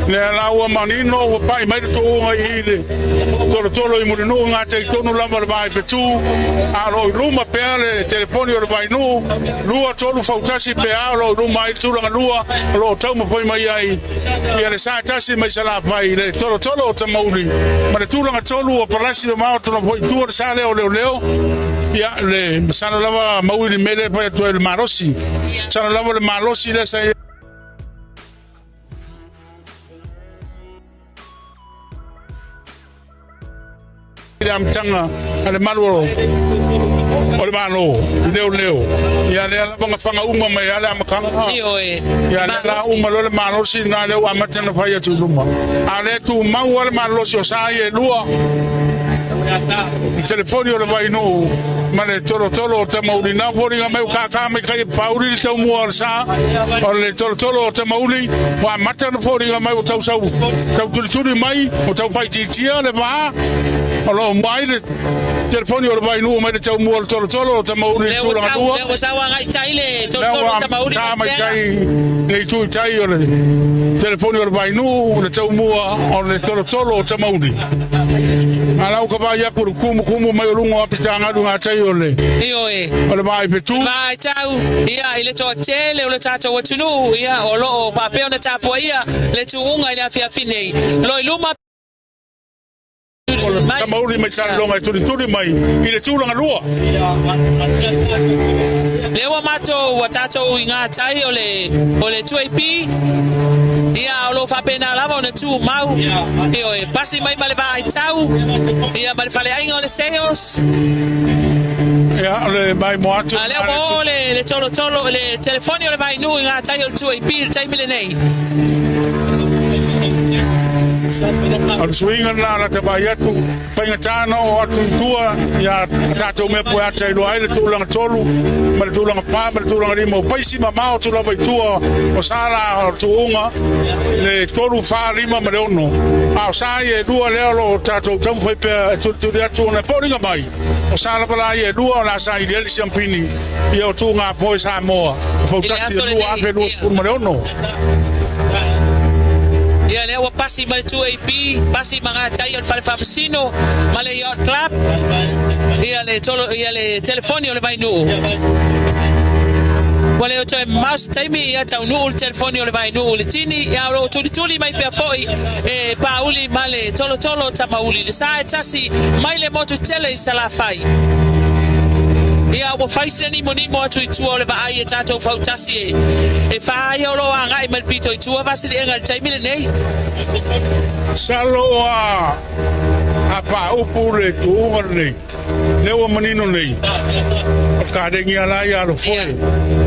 Lea la ua manino ua pai mai le tuuga i le tolotolo i Mulinuu i gatai tonu lava le va i fetu, a o lo o i luma pea le telefoni o le Vainuu, 2 3 fautasi pe a o lo o i luma ai le tulaga lua o lo o taumafai mai ai ia le sa tasi mai Salafai i le tolotolo o Tamauli ma le tulaga tolu ua palasi mamao atu lava foi i tua le sa lea o Leoleo. Ia le masalo lava maui le mea lea e fai atu ai le malosi. Masalo lava le malosi lea sa i le amataga a le malu o le Malo i leoleo, ia lea lava na faga uma mai lava le amataga. Ioe. Ia lea la uma loa le malosi lena lea ua amata ona fai atu i luma. A o lea e tumau lava le malosi o sa ia e lua, le telefoni o le Vainuu ma le tolotolo o Tamauli. Na foliga mai ua kākā mai kai e pauli le taumua o le sa o le tolotolo o Tamauli, ua amata ona foliga mai ua tau sau tau tulituli mai, ua tau faaitiitia le va o lo o mai le telefoni o le Vainuu mai le taumua o le tolotolo o Tamauli i le tulaga lua. Lea ua sau agai tai le tolotolo o Tamauli ma mai tai le itu i tai o le telefoni o le Vainuu, le taumua o le tolotolo o Tamauli. A lau ka vai aku le kumukumu mai o luga o Apitagalu ngā tai o le Ioe. o le vaai fetu. Vaai tau, ia, i le toatele o le tatou atunuu, ia, o lo o faapea ona tapuaia le tuuga i le afiafi nei. Lo i luma O le Tamauli mai Salelologa e tulituli mai i le tulaga lua. Lea ua matou, ua tatou i ngā tai o le, o le 2AP, ia, o lo o faapena lava ona tumau, ioe, pasi mai ma le vaai tau, ia, ma le faleaiga o le Sales. Ia, o le maimoa atu. A lea ua oo le, le tolotolo, le telefoni o le Vainuu i ngā tai o le 2AP i le taimi lenei. O le suiga lena lata vaai atu, faigata na oo atu i tua ia tatou mea pueata i loa ai le tulaga tolu ma le tulaga fa ma le tulaga lima o paisi mamao atu lava i tua o sa la o tuuga le tolu fa lima ma le ono. A o sa ia e lua lea o lo o tatou taumafai pea e tulituli atu ona e foliga mai o sa lava la ia e lua o le a saili ai le siampini ia o tuuga foe Samoa o fautasi e 2026. Ia lea ua pasi ma le 2AP, pasi ma ngā tai o le fale faamasino ma le Yacht Club, ia le tolo, ia le telefoni o le Vainuu. Ua le o toe mamao se taimi ia taunuu le telefoni o le Vainuu i le tini, ia o lo o tulituli mai pea foi e Pāuli ma le tolotolo o Tamauli le sa e tasi mai le motu tele i Salafai. Ia ua fai sina nimonimo atu i tua o le vaai e tatou fautasi e e fa ia o lo o agai mai le pito i tua Vasiliega i le taimi lenei. Masalo a a faaupu le tuuga lenei, lea ua manino nei, o le kalegi a la ia alofoe,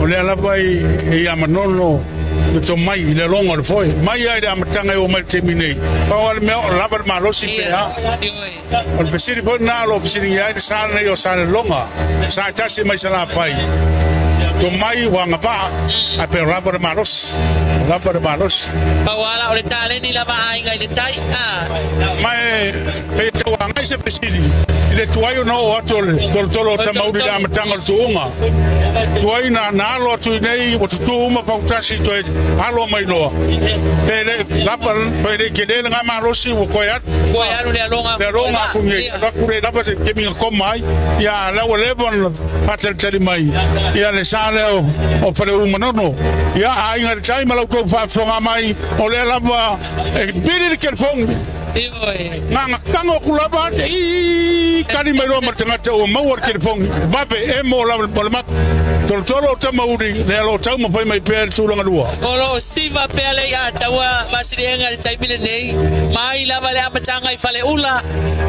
o lea lava i e ia Manono le tomai i le aloga o le foe, mai lava i le amataga e oo mai i le taimi nei, pau lava le mea o lava le malosi pe a. O le fesili foi lena o lo o fesiligia ai le sa lenei o Salelologa, sa e tasi mai Salafai, tomai ua agavaa, ae pe o lava le malosi, o lava le malosi. Pau ala o le taleni lava aiga i le tai, a. Ma e pei e tau agai se fesili i le tuai ona oo atu o le tolotolo o Tamauli i le amataga o le tuuga. Tuai na na alo atu i nei ua tutū uma fautasi toe alo mai loa. Pe le lava, pe le tele le malosi ua koe atu. Koe alu le aloga Le aloga aku nei, aku le lava se kemiga koma ai. Ia la ua leva ona faatalitali mai ia le sa lea o Faleu Manono. Ia aiga i le tai ma la outou faafofoga mai, o lea lava e pili le telefoni. Ioe. Gagatago aku lava, ii, kali mai loa ma le tagata ua maua le telefoni, vave emo lava le mata. Tolotolo o Tamauli, lea o lo o taumafai mai pea i le tulaga lua. O lo o siva pea le i'a taua Vasiliega i le taimi lenei, mai lava le amataga i Faleula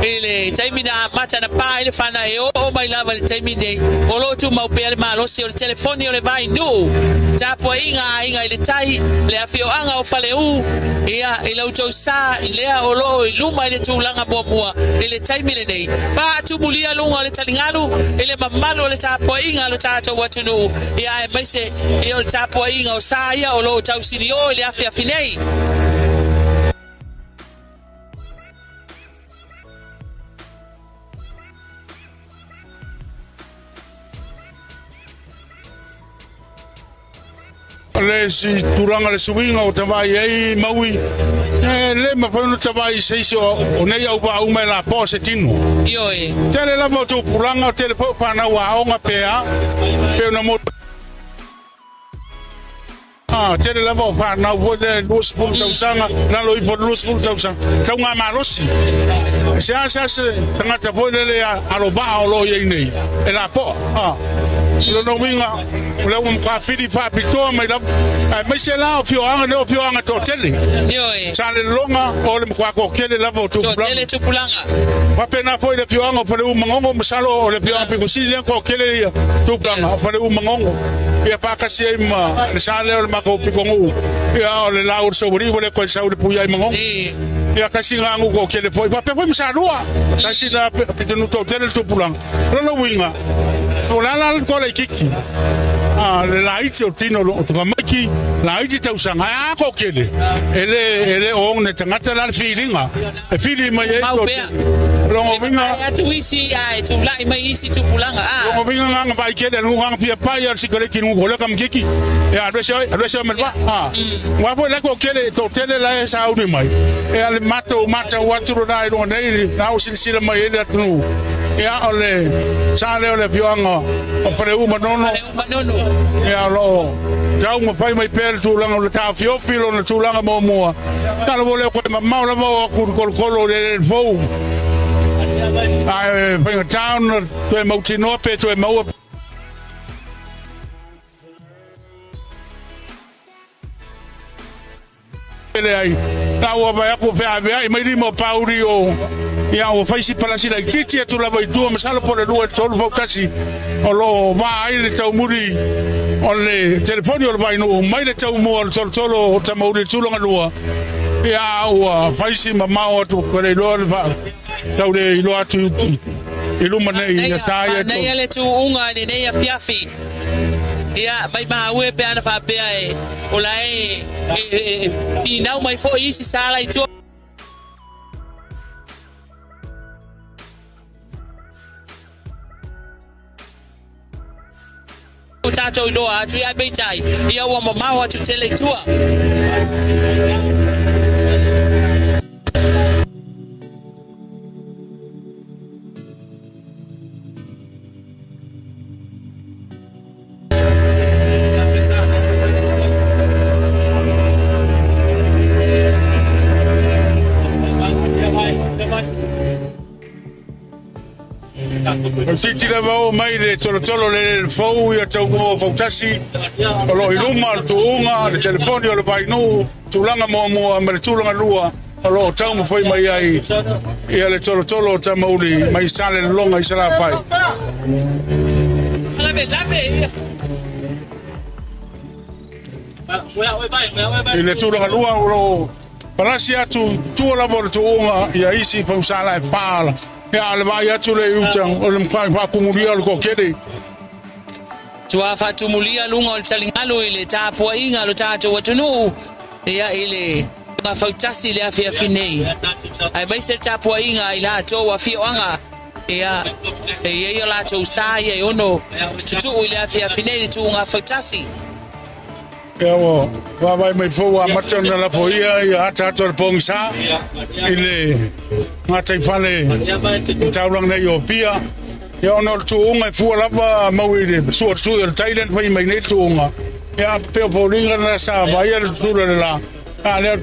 i le taimi na amata na pa ai le fana e oo mai lava i le taimi nei, o lo o tumau pea le malosi o le telefoni o le Vainuu, tapuaiga a aiga i le tai, le afioaga o Faleu, ia, i la outou sa lea o lo o i luma i le tulaga muamua i le taimi lenei. Faatumulia luga o le taligalu i le mamalu o le tapuaiga a lo tatou atunuu, ia aemaise ia o le tapuaiga o sa ia o lo o tausiliō i le afiafi nei. Le isi tulaga le suiga o tavai ai maui e le mafai ona tavai i se isi o nei auvaa uma e lapoa se tino. Ioe. Tele lava o tupulaga, tele foi o fanau aoga pe a, pe ona mo Ah, tele lava o fanau foi le 20 tausaga, lalo ifo le 20 tausaga, tauga malosi. Se a se a se tagata foi lele alovaa o lo o i ai nei, e lapoa. Ah, lona uiga, o lea ua matua fili faapitoa mai lava, aemaise la o afioaga nei o afioaga toatele. Ioe. Salelologa o le matua toatele lava o tupulaga. Toatele tupulaga. Faapena foi le afioaga o Faleu-Magogo, masalo o le afioaga pito sili lea toatele ia tupulaga o Faleu-Magogo. Ia faatasi ai ma le sa lea o le matou pitonuu, ia o le lau o le Saualii ua le toe sau i le puia i Magogo. Ia tasi lena nuu toatele foi, faapea foi ma Salua, tasi lena pitonuu toatele le tupulaga. O lona uiga, o le a la le toa laitiiti, a le laiti o tino o tamaiti, laiti tausaga, ae a toatele, e le, e le o one tagata la le filiga e fili mai ai Mau pea. Lona E uiga, vaai atu isi ae tulai mai isi tupulaga, a. Lona uiga gagana vaai tele a le gagana fia pai a le sikareti i le gugoleka ma kiki. Ia alu ese oe, alu ese oe ma le vaa. A. Aua foi la toatele, toatele la e sauni mai, ia le matou matau atu lena i luga nei, la ua silasila mai ai le atunuu, ia o le sa lea o le afioaga o Faleu Manono, ia o lo o taumafai mai pea le tulaga o le taofiofi lona tulaga muamua, tala ua le toe mamao lava o atu i le kolokolo o le eleele fou, ae faigata ona toe mautinoa pe toe maua. Pele ai, la ua vaai atu ua feaveai mai lima o Pauli o ia ua fai si palasi laitiiti atu lava i tua, masalo po o le 2 i le 3 fautasi o lo o va ai le taumuli o le telefoni o le Vainuu mai le taumua o le tolotolo o Tamauli i le tulaga lua, ia ua fai si mamao atu ua le iloa le tau le iloa atu i luma nei ia sa ia Manaia le tuuga i lenei afiafi. Ia, maimau e pe ana faapea e o la e finau mai foi isi sala i tua. O tatou iloa atu ia peitai, ia ua mamao atu tele i tua. O Fiti lava oo mai le tolotolo le le fou ia taumua fautasi o lo o i luma o le tuuga, le telefoni o le vainuu, tulaga muamua ma le tulaga lua o lo o taumafai mai ai ia le tolotolo o Tamauli mai Salelologa i Salafai. I le tulaga lua o lo o palasi atu i tua lava o le tuuga ia isi fausala e fa ia a le vaai atu le i uta o le matua faatumulia o le toatele. Tua faatumulia luga o le taligalu i le tapuaiga a lo tatou atunuu ia i le fautasi i le afiafi nei, aemaise le tapuaiga i latou afioaga ia e i ai o latou sa ia e ono tutuu i le afiafi nei i le tuuga fautasi. Ia ua vaavaai mai foi ua amata ona lafoia ia ataata o le pogisa i le gataifale o le taulaga nei o Apia. Ia ona o le tuuga e fua lava mau i le suasui o le tai lea na fai mai nei le tuuga. Ia pei o foliga na sa vaaia le tutula le la. A lea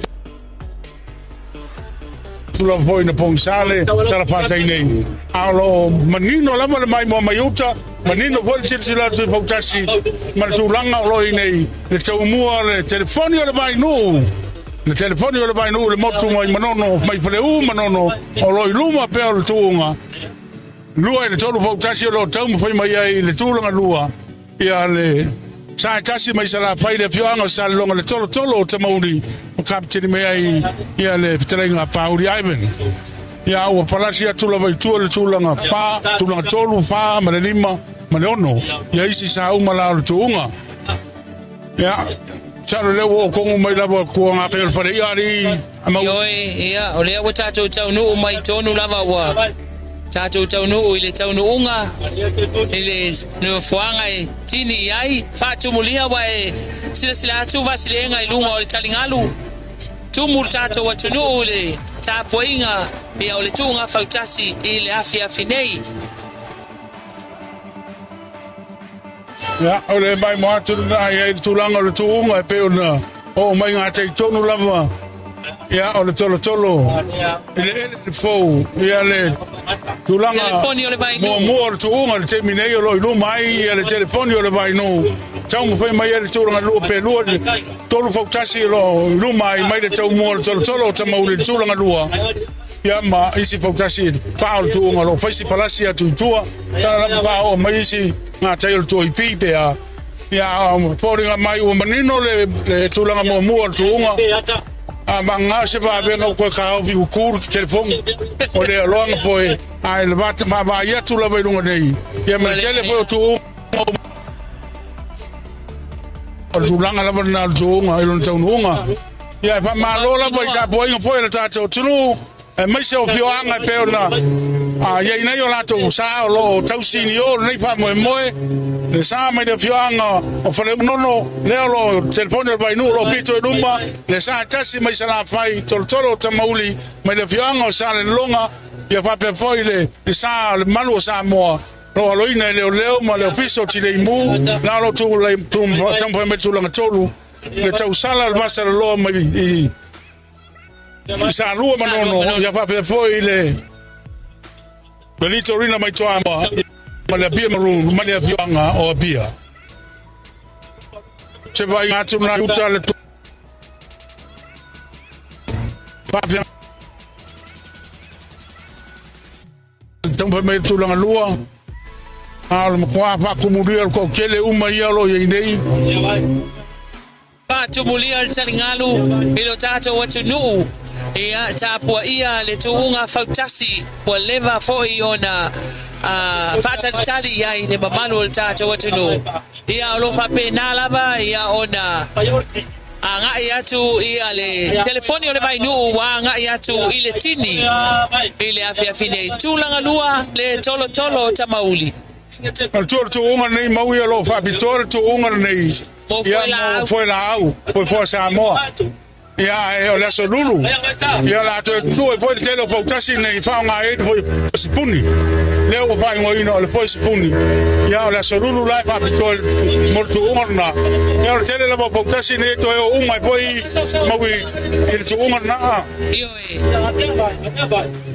tulaga foi na pogisa le talafatai nei. A o lo o manino lava le maimoa mai uta, manino foi le silasila atu i fautasi ma le tulaga o lo o i nei le taumua o le telefoni o le Vainuu. Le telefoni o le Vainuu le motu mai Manono, mai Faleu Manono, o lo o i luma pea o le tuuga. 2 i le 3 fautasi o lo o taumafai mai ai i le tulaga lua ia le sa e tasi mai Salafai le afioaga o Salelologa le tolotolo o Tamauli o kapeteni mai ai ia le fetalaiga a Pauli Ivan. Ia ua palasi atu lava i tua le tulaga 4, tulaga 3, 4 ma le 5 ma le 6. Ia isi sa uma la o le tuuga. Ia, masalo lea ua oo tonu mai lava tua gakai o le fale i'a alii a mau. Ioe, ia, o lea ua tatou taunuu mai tonu lava ua tatou taunuu i le taunuuga i le nofoaga e tini i ai. Faatumulia ua e silasila atu Vasileega i luga o le taligalu. Tumu le tatou atunuu i le tapuaiga ia o le tuuga fautasi i le afiafi nei. Ia, o le maimoa atu lena i ai le tulaga o le tuuga e pei ona oo mai gatai tonu lava, ia, o le tolotolo i le ele fou, ia le tulaga Telefoni o le Vainuu. muamua o le tuuga i le taimi nei o lo o i luma ai ia le telefoni o le Vainuu, taumafai mai ai le tulaga lua pe lua le tolu fautasi o lo o i luma ai mai le taumua o le tolotolo o Tamauli i le tulaga lua. Ia ma isi fautasi e pa o le tuuga o lo o fai si palasi atu i tua, sala lava pa oo mai isi gatai o le tuaipi pe a. Ia foliga mai ua manino le, le tulaga muamua o le tuuga. A vagana se vavega ua toe kaofi ua tu le telefoni o le aloaga foi ae le vaavaai atu lava i luga nei. Ia ma le tele foi o tuuga o le tulaga lava lena o le tuuga i lona taunuuga. Ia e faamalo lava i tapuaiga foi a le tatou atunuu, aemaise o afioaga e pei ona i ai nei o latou sa o lo o tausini o lenei faamoemoe, le sa mai le afioaga o Faleunono, lea o lo o telefoni o le Vainuu o lo o pito i luma, le sa e tasi mai Salafai, Tolotolo o Tamauli, mai le afioaga o Salelologa, ia faapea foi le sa o le malu o Samoa, o lo o aloina e leoleo ma le Ofisa o Tineimu, la o lo o taumafai mai le tulaga tolu. Le tausala o le vasaloloa mai i Salua ma Nono, ia faapea foi le Litorina mai Toamoa ma le Apia Maroon ma le afioaga o Apia. Se vai atu na uta le faapea taumafai mai le tulaga lua, a o le matua faatumulia o le toatele uma ia o lo o i ai nei. Faatumulia le taligalu i lo tatou atunuu, ia tapuaia le tuuga fautasi ua leva foi ona faatalitali i ai le mamalu o le tatou atunuu. Ia o lo o faapena lava ia ona agai atu ia le telefoni o le Vainuu ua agai atu i le tini i le afiafi nei. Tulaga lua le tolotolo o Tamauli. O le tuuga lenei mau ia o lo o faapitoa le tuuga lenei Mo ia mo Foelaau. Foelaau, Foefoa Samoa. Ia ae o le aso lulu, ia o le a toe tuu ai foi le tele o fautasi nei faaaoga ai le foe sipuni. Lea ua faaigoaina o le foe sipuni. Ia o le aso lulu la e faapitoa mo le tuuga lena. Ia o le tele lava o fautasi nei e toe o uma ai foi mau i le tuuga lena. Ioe.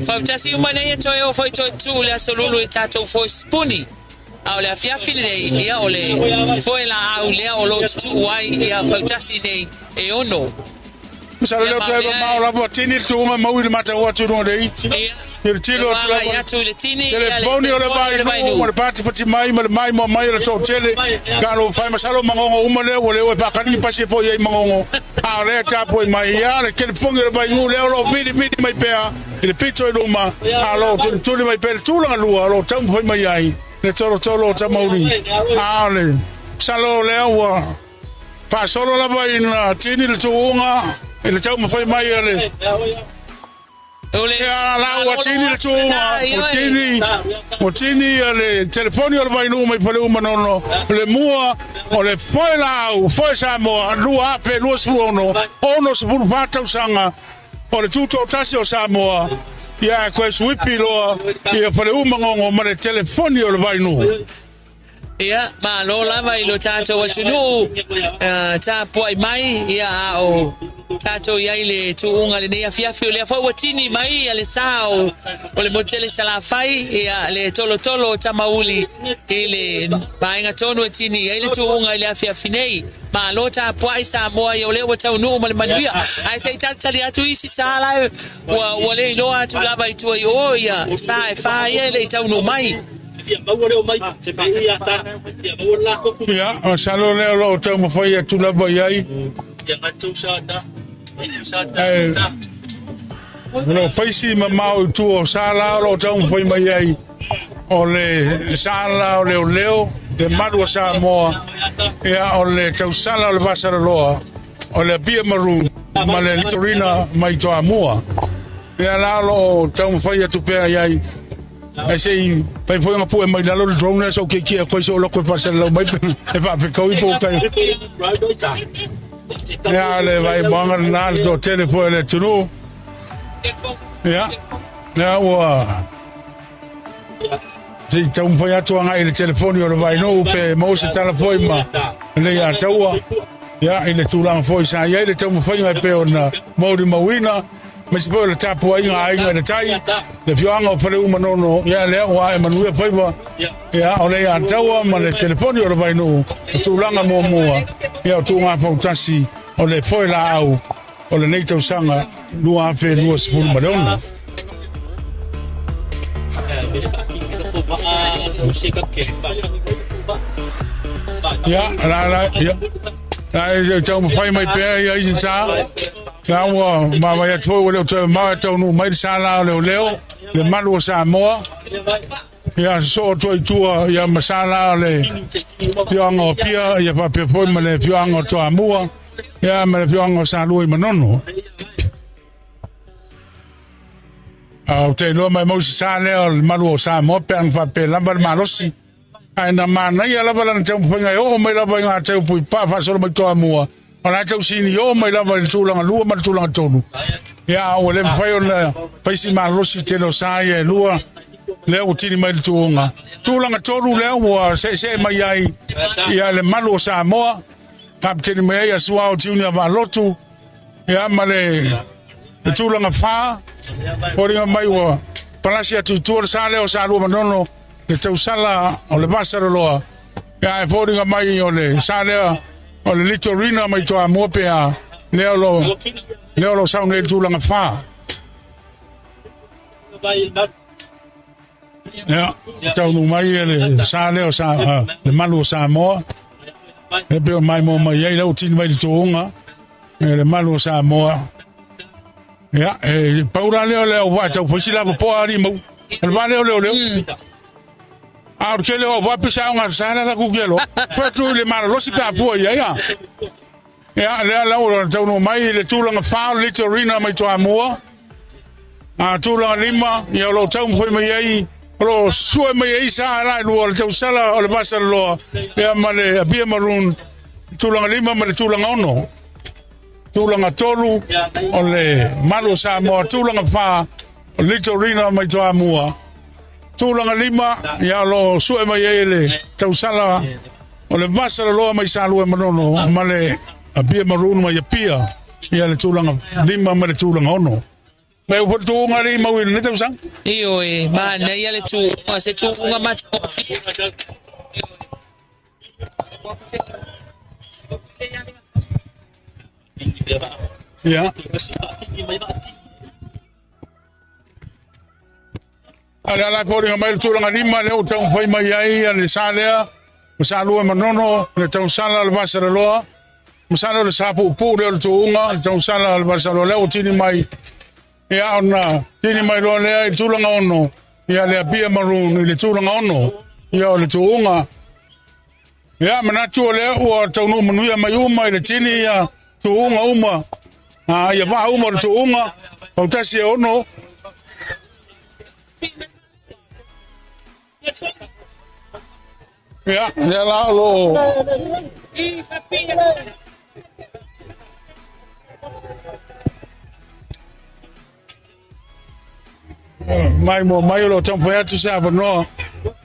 Fautasi uma nei e toe o foi toe tuu le aso lulu i tatou foe sipuni. A o le afiafi lenei, ia o le foe laau lea o lo o tutuu ai ia fautasi nei e ono. Masalo Ia lea ma o toe lea mamao e. lava tini le tuuga mau i le matau atu i luga nei. Ia, I le tilo ua atu lava agai atu i le tini, ia le telefoni o le telefoni o le Vainuu ma Vainuu. le patipati mai ma le maimoa mai o le toatele. Talo fai masalo magogo uma lea ua le faakali ni pasi e foi ai magogo. A o lea e tapuai mai ia le telefoni o le Vainuu lea o lo o vilivili mai pea i le pito i luma, a o lo o tulituli mai pea i le tulaga lua o lo o taumafai mai ai le tolotolo o Tamauli. A o le masalo lea ua faasolo lava ina tini le tuuga i le taumafai mai a le Ia la ua tini le tuuga, ua tini, ua tini ia le telefoni o le Vainuu mai Faleumanono, le mua o le foe laau, foe Samoa, 2026, 64 tausaga o le tutoatasi o Samoa, ia e toe suipi loa ia Faleumagogo ma le telefoni o le Vainuu. Ia, malo lava i lo tatou atunuu, tapuai mai, ia, a o tatou i ai le tuuga lenei afiafi, o lea foi ua tini mai ia le sa o, o le motu tele Salafai, ia, le tolotolo o Tamauli i le vaega tonu e tini i ai le tuuga i le afiafi nei. Malo tapuai Samoa, ia o lea ua taunuu ma le manuia. Ae se i talitali atu isi sa la ua, ua le iloa atu lava i tua i o, ia, sa e fa ia e le i taunuu mai. Ia, masalo lea o lo o taumafai atu lava i ai. Ae O lo faisi mamao i tua o sa la o lo o taumafai mai ai o le sa la o leoleo, le malu o Samoa, ia o le tausala o le Vasaloloa, o le Apia Maroon ma le Litorina mai Toamua. Ia la o lo o taumafai atu pea i ai Ae se i fai foi ona pue mai lalo le drone lea, so kiekie atu ai so loko e faasalalau mai e faafetaui po o tai. Ia le vai moaga lena le toatele foi o le atunuu. Ia, ia ua se i taumafai atu agai i le telefoni o le Vainuu pe maua se tala foi ma le ia taua. Ia, i le tulaga foi sa i ai le taumafaiga e pei ona molimauina. Aemaise foi o le tapuaiga a Aiga i le Tai, le afioaga o Faleu-Manono, ia lea ua ae manuia faiva, ia o le ia taua ma le telefoni o le Vainuu, o tulaga muamua, ia o tuuga fautasi o le foe laau o lenei tausaga 2026. Ia, la, la, ia, la, e taumafai mai pea ia isi sa. La ua vaavaai atu foi ua le o toe mamao e taunuu mai le sa la o leoleo, le malu o Samoa. Ia sosoo atu ai i tua ia ma sa la o le afioaga o Apia, ia faapea foi ma le afioaga o Toamua, ia ma le afioaga o Salua i Manono. A ou te iloa mai mau se sa lea o le malu o Samoa pe ana faapea lava le malosi. Ae na manaia lava lana taumafaiga e oo mai lava i ngā tau puipaa faasolo mai Toamua, o la e tau sini oo mai lava i le tulaga lua ma le tulaga tolu. Ia, a ua le mafai ona fai si malosi tele o sa ia e lua, lea ua tini mai le tuuga. Tulaga tolu lea ua seesee mai ai ia le malu o Samoa, kapeteni mai ai a Suao Tiunia Vaalotu, ia ma le tulaga fa, foliga mai ua palasi atu i tua le sa lea o Salua Manono, le tausala o le Vasaloloa, ia e foliga mai o le sa lea o le Litorina mai Toamua pe a lea o lo lea o lo sau nei i le tulaga fa. Ia, taunuu mai le sa lea o sa, le malu o Samoa. E pei o mai mo mai ai lau tini mai le tuuga, le malu o Samoa. Ia, e pau la lea o le au vaa tau faisi la popoa ali mau. O le vaa lea o leo leo. A o le tele o au vaa pisa o ngā sa la la kukelo. Fai tu i le malolosi pe a pua ia ia. Ia, lea la ua taunuu mai le tulaga fa o le Litorina mai Toamua. A tulaga lima, ia o lo o taumafai mai ai, o lo o sue mai ai sa la e lua o le tausala o le Vasaloloa, ia ma le Apia Maroon, tulaga lima ma le tulaga ono. Tulaga tolu o le Malu o Samoa, tulaga fa o le Litorina mai Toamua. Tulaga lima, ia o lo o sue mai ai le tausala o le Vasaloloa mai Salua Manono ma le Apia Maroon mai Apia, ia le tulaga lima ma le tulaga ono. Mai ua foi tuuga le mau i lenei tausaga. Ioe, manaia le tuuga, se tuuga matagofie. Ia. A le ala foliga mai le tulaga lima lea ua taumafai mai ai le sa lea o Salua Manono, le tausala o le Vasaloloa, masalo le sa puupuu lea o le tuuga, le tausala o le Vasaloloa lea ua tini mai. Ia ona tini mai loa lea i le tulaga ono, ia le Apia Maroon i le tulaga ono, ia o le tuuga. Ia manatu o lea ua taunuu manuia mai uma i le tini ia tuuga uma, a ia vaa uma o le tuuga, fautasi e ono. Ia, lea la o lo o mai mo mai o lo o taumafai atu se avanoa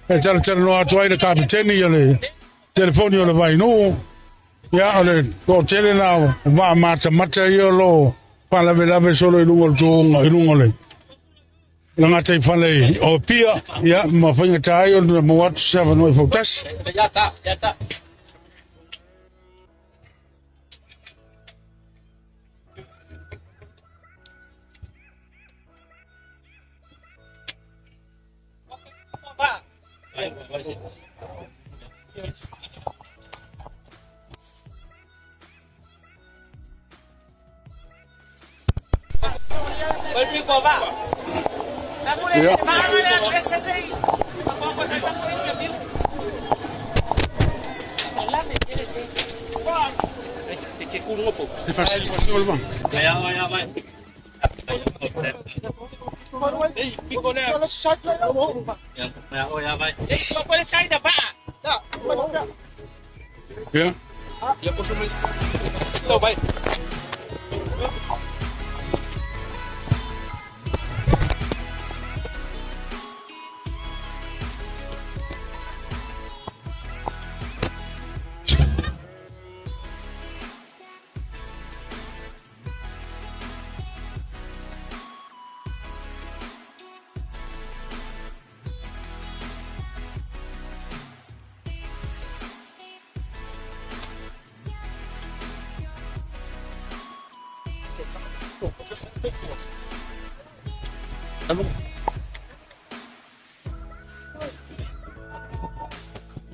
e talatalanoa atu ai le kapiteni o le telefoni o le Vainuu. Ia, o le toatele na o vaa matamata ia o lo o faalavelave solo i luga o le tuuga, i luga o le gataifale o Apia, ia, ma faigata ai ona maua atu se avanoa i fautasi. Ia. Ia.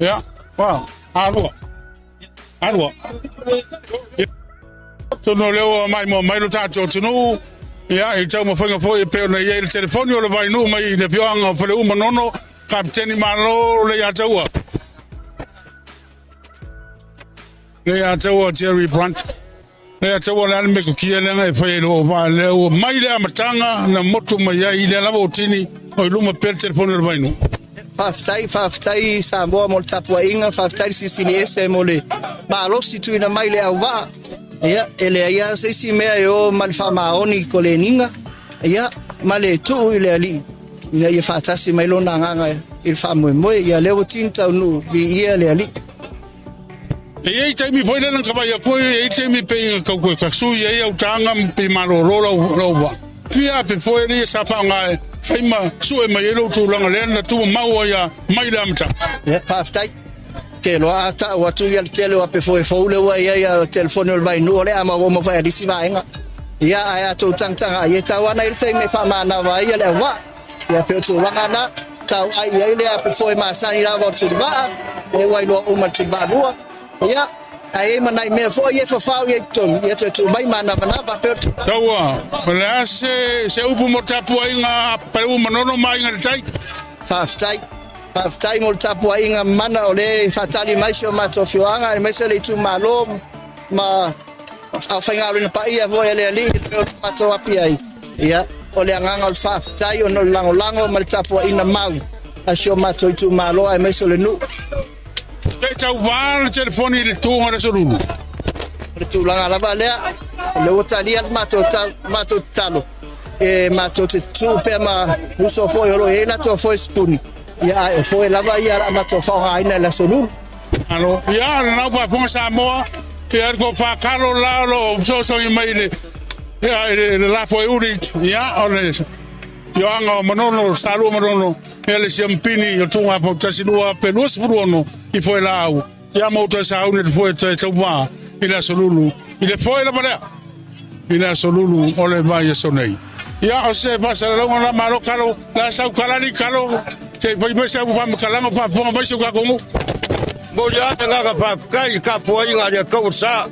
Ia, wow, alua. Alua. Tonu o lea ua maimoa mai lo tatou atunuu, ia, i taumafaiga foi e pei ona i ai le telefoni o le Vainuu mai i le afioaga o Faleu Manono, Kapeteni Malo Leiataua. Leiataua Jerry Brunt. Leiataua le a le metotia lea e fai ai lou vaa lea ua mai le amataga na motu mai ai i lea lava o tini o i luma pea le telefoni o le Vainuu. Faafetai, faafetai Samoa mo le tapuaiga, faafetai le Silisili Ese mo le malosi tuuina mai i le auvaa. Ia, e leai lava se isi mea e o ma le faamaoni koleniga, ia, ma le tuu i le Alii ina ia faatasi mai lona agaga i le faamoemoe. Ia, lea ua tini taunuu, viia le Alii. E i ai taimi foi lea na kavaia foi, e i ai taimi pei na tau toe tasui ai au taga ma pei malolo lau lau vaa. Fia ape foi alii sa faaaoga e fai ma sue mai ai lou tulaga lea na tumau ai a mai le amataga. Ia, faafetai. Ke loa a ta'u atu ia le tele o ape foe fou le ua i ai a telefoni o le Vainuu o le a maua uma foi a lisi vaega. Ia, ae a tou tagataga ai e tau ana i le taimi e faamanava ai ia le auvaa. Ia pei o tulaga na, tau ai i ai le ape foe masani lava o le tulivaa, e ua iloa uma le tulivaa lua. Ia, ae i ai ma nai mea foi ia e fafao i ai i totonu, ia toe tuu mai manavanava pei o le tulaga. Taua, o le a se, se upu mo le tapuaiga a Paleuu Manono ma Aiga i le Tai? Faafetai. Faafetai mo le tapuaiga mana o lea e faatali mai si o matou afioaga aemaise le itumalo ma aufaigaluega paia foi a le Alii i le mea o le matou api ai. Ia, o le agaga o le faafetai ona o le lagolago ma le tapuaiga mau a si o matou itumalo aemaise o le nuu. Pe tauva le telefoni i le tuga o le aso Lulu. O le tulaga lava lea, o lea ua talia le matou tau, matou tatalo, e matou te tuu pea ma uso foi o lo o i ai latou foe sipuni, ia ae o foe lava ia la matou faaaogaina i le aso Lulu. Alo, ia, o lenau faafofoga Samoa, ia le tofa kalo la o lo o fesoasoani mai i le, ia, i le, le lafo e uli, ia, o le afioaga o Manono, Salua Manono, ia le siampini o Tuga Fautasi 2026 i foe laau, ia ma outou e sauni le foe toe tauva i le aso Lulu, i le foe lava lea, i le aso Lulu o le vaiaso nei. Ia, o se faasalalauga la, malo kalo, la sau kalani kalo, se i fai mai sau faamatalaga o faafofoga mai si o tatou nuu. Momoli lava le agaga faafetai i le tapuaiga a le Atua sa,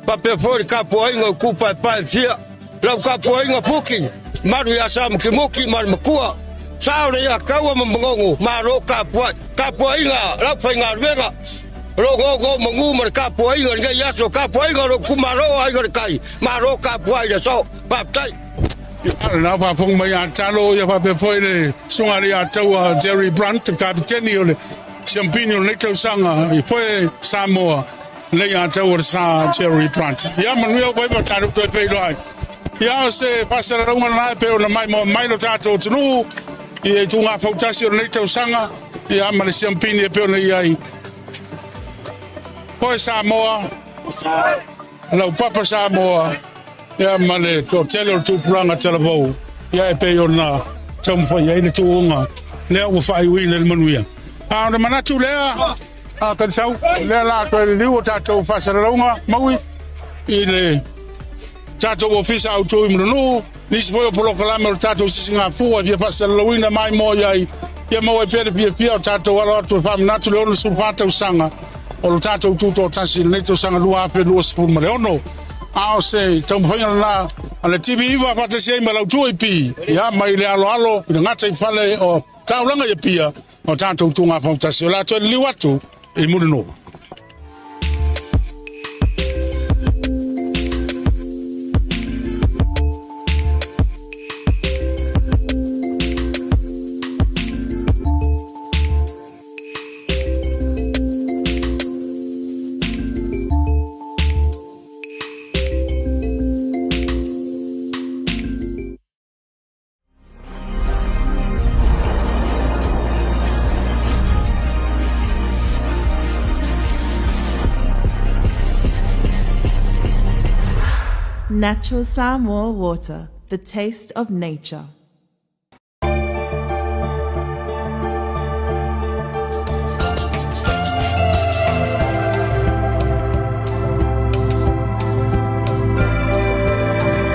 faapea foi le tapuaiga o itu paepae e fia, lau tapuaiga Fuki, malu ia Samukimuki ma le Matua, sa o le ia Taua ma Manono, malo tapuai, tapuaiga lau faigaluega, o lo o nonomanu ma le tapuaiga i lenei aso, tapuaiga o lou itumalo o Aiga i le Tai, malo tapuai i le aso, faafetai. Ia, lena faafofoga mai ia Talo, ia faapea foi le Susuga i le Ataua Jerry Brunt, le kapeteni o le Siampini o lenei tausaga i foe Samoa, lei Ataua le sa Jerry Brunt. Ia manuia au faiva tatou toe feiloai. Ia o se faasalalauga lena e pei ona maimoa mai lo tatou atunuu i ituga fautasi o lenei tausaga, ia ma le siampini e pei ona i ai. Foe Samoa, lau papa Samoa, ia ma le toatele o le tupulaga talavou, ia e pei ona taumafai ai le tuuga lea ua faaiuina i le manuia. A o le manatu lea, a Kanisau, lea la toe liliu o tatou faasalalauga maui i le tatou ofisa autu i Mulinuu, nisi foi o polokalame o le tatou sisigafua e fia faasalalauina maimoa i ai, ia maua ai pea le fiafia o tatou alo atu e faamanatu le 64 tausaga o lo tatou tutoatasi i lenei tausaga 2026. A o se taumafaiga lena. A le TV9 faatasi ai ma lau 2AP, ia, mai le aloalo i le gata i fale o taulaga i Apia, o tatou tuga fautasi. O le a toe liliu atu i Mulinuu. Natural Samoa water, the taste of nature.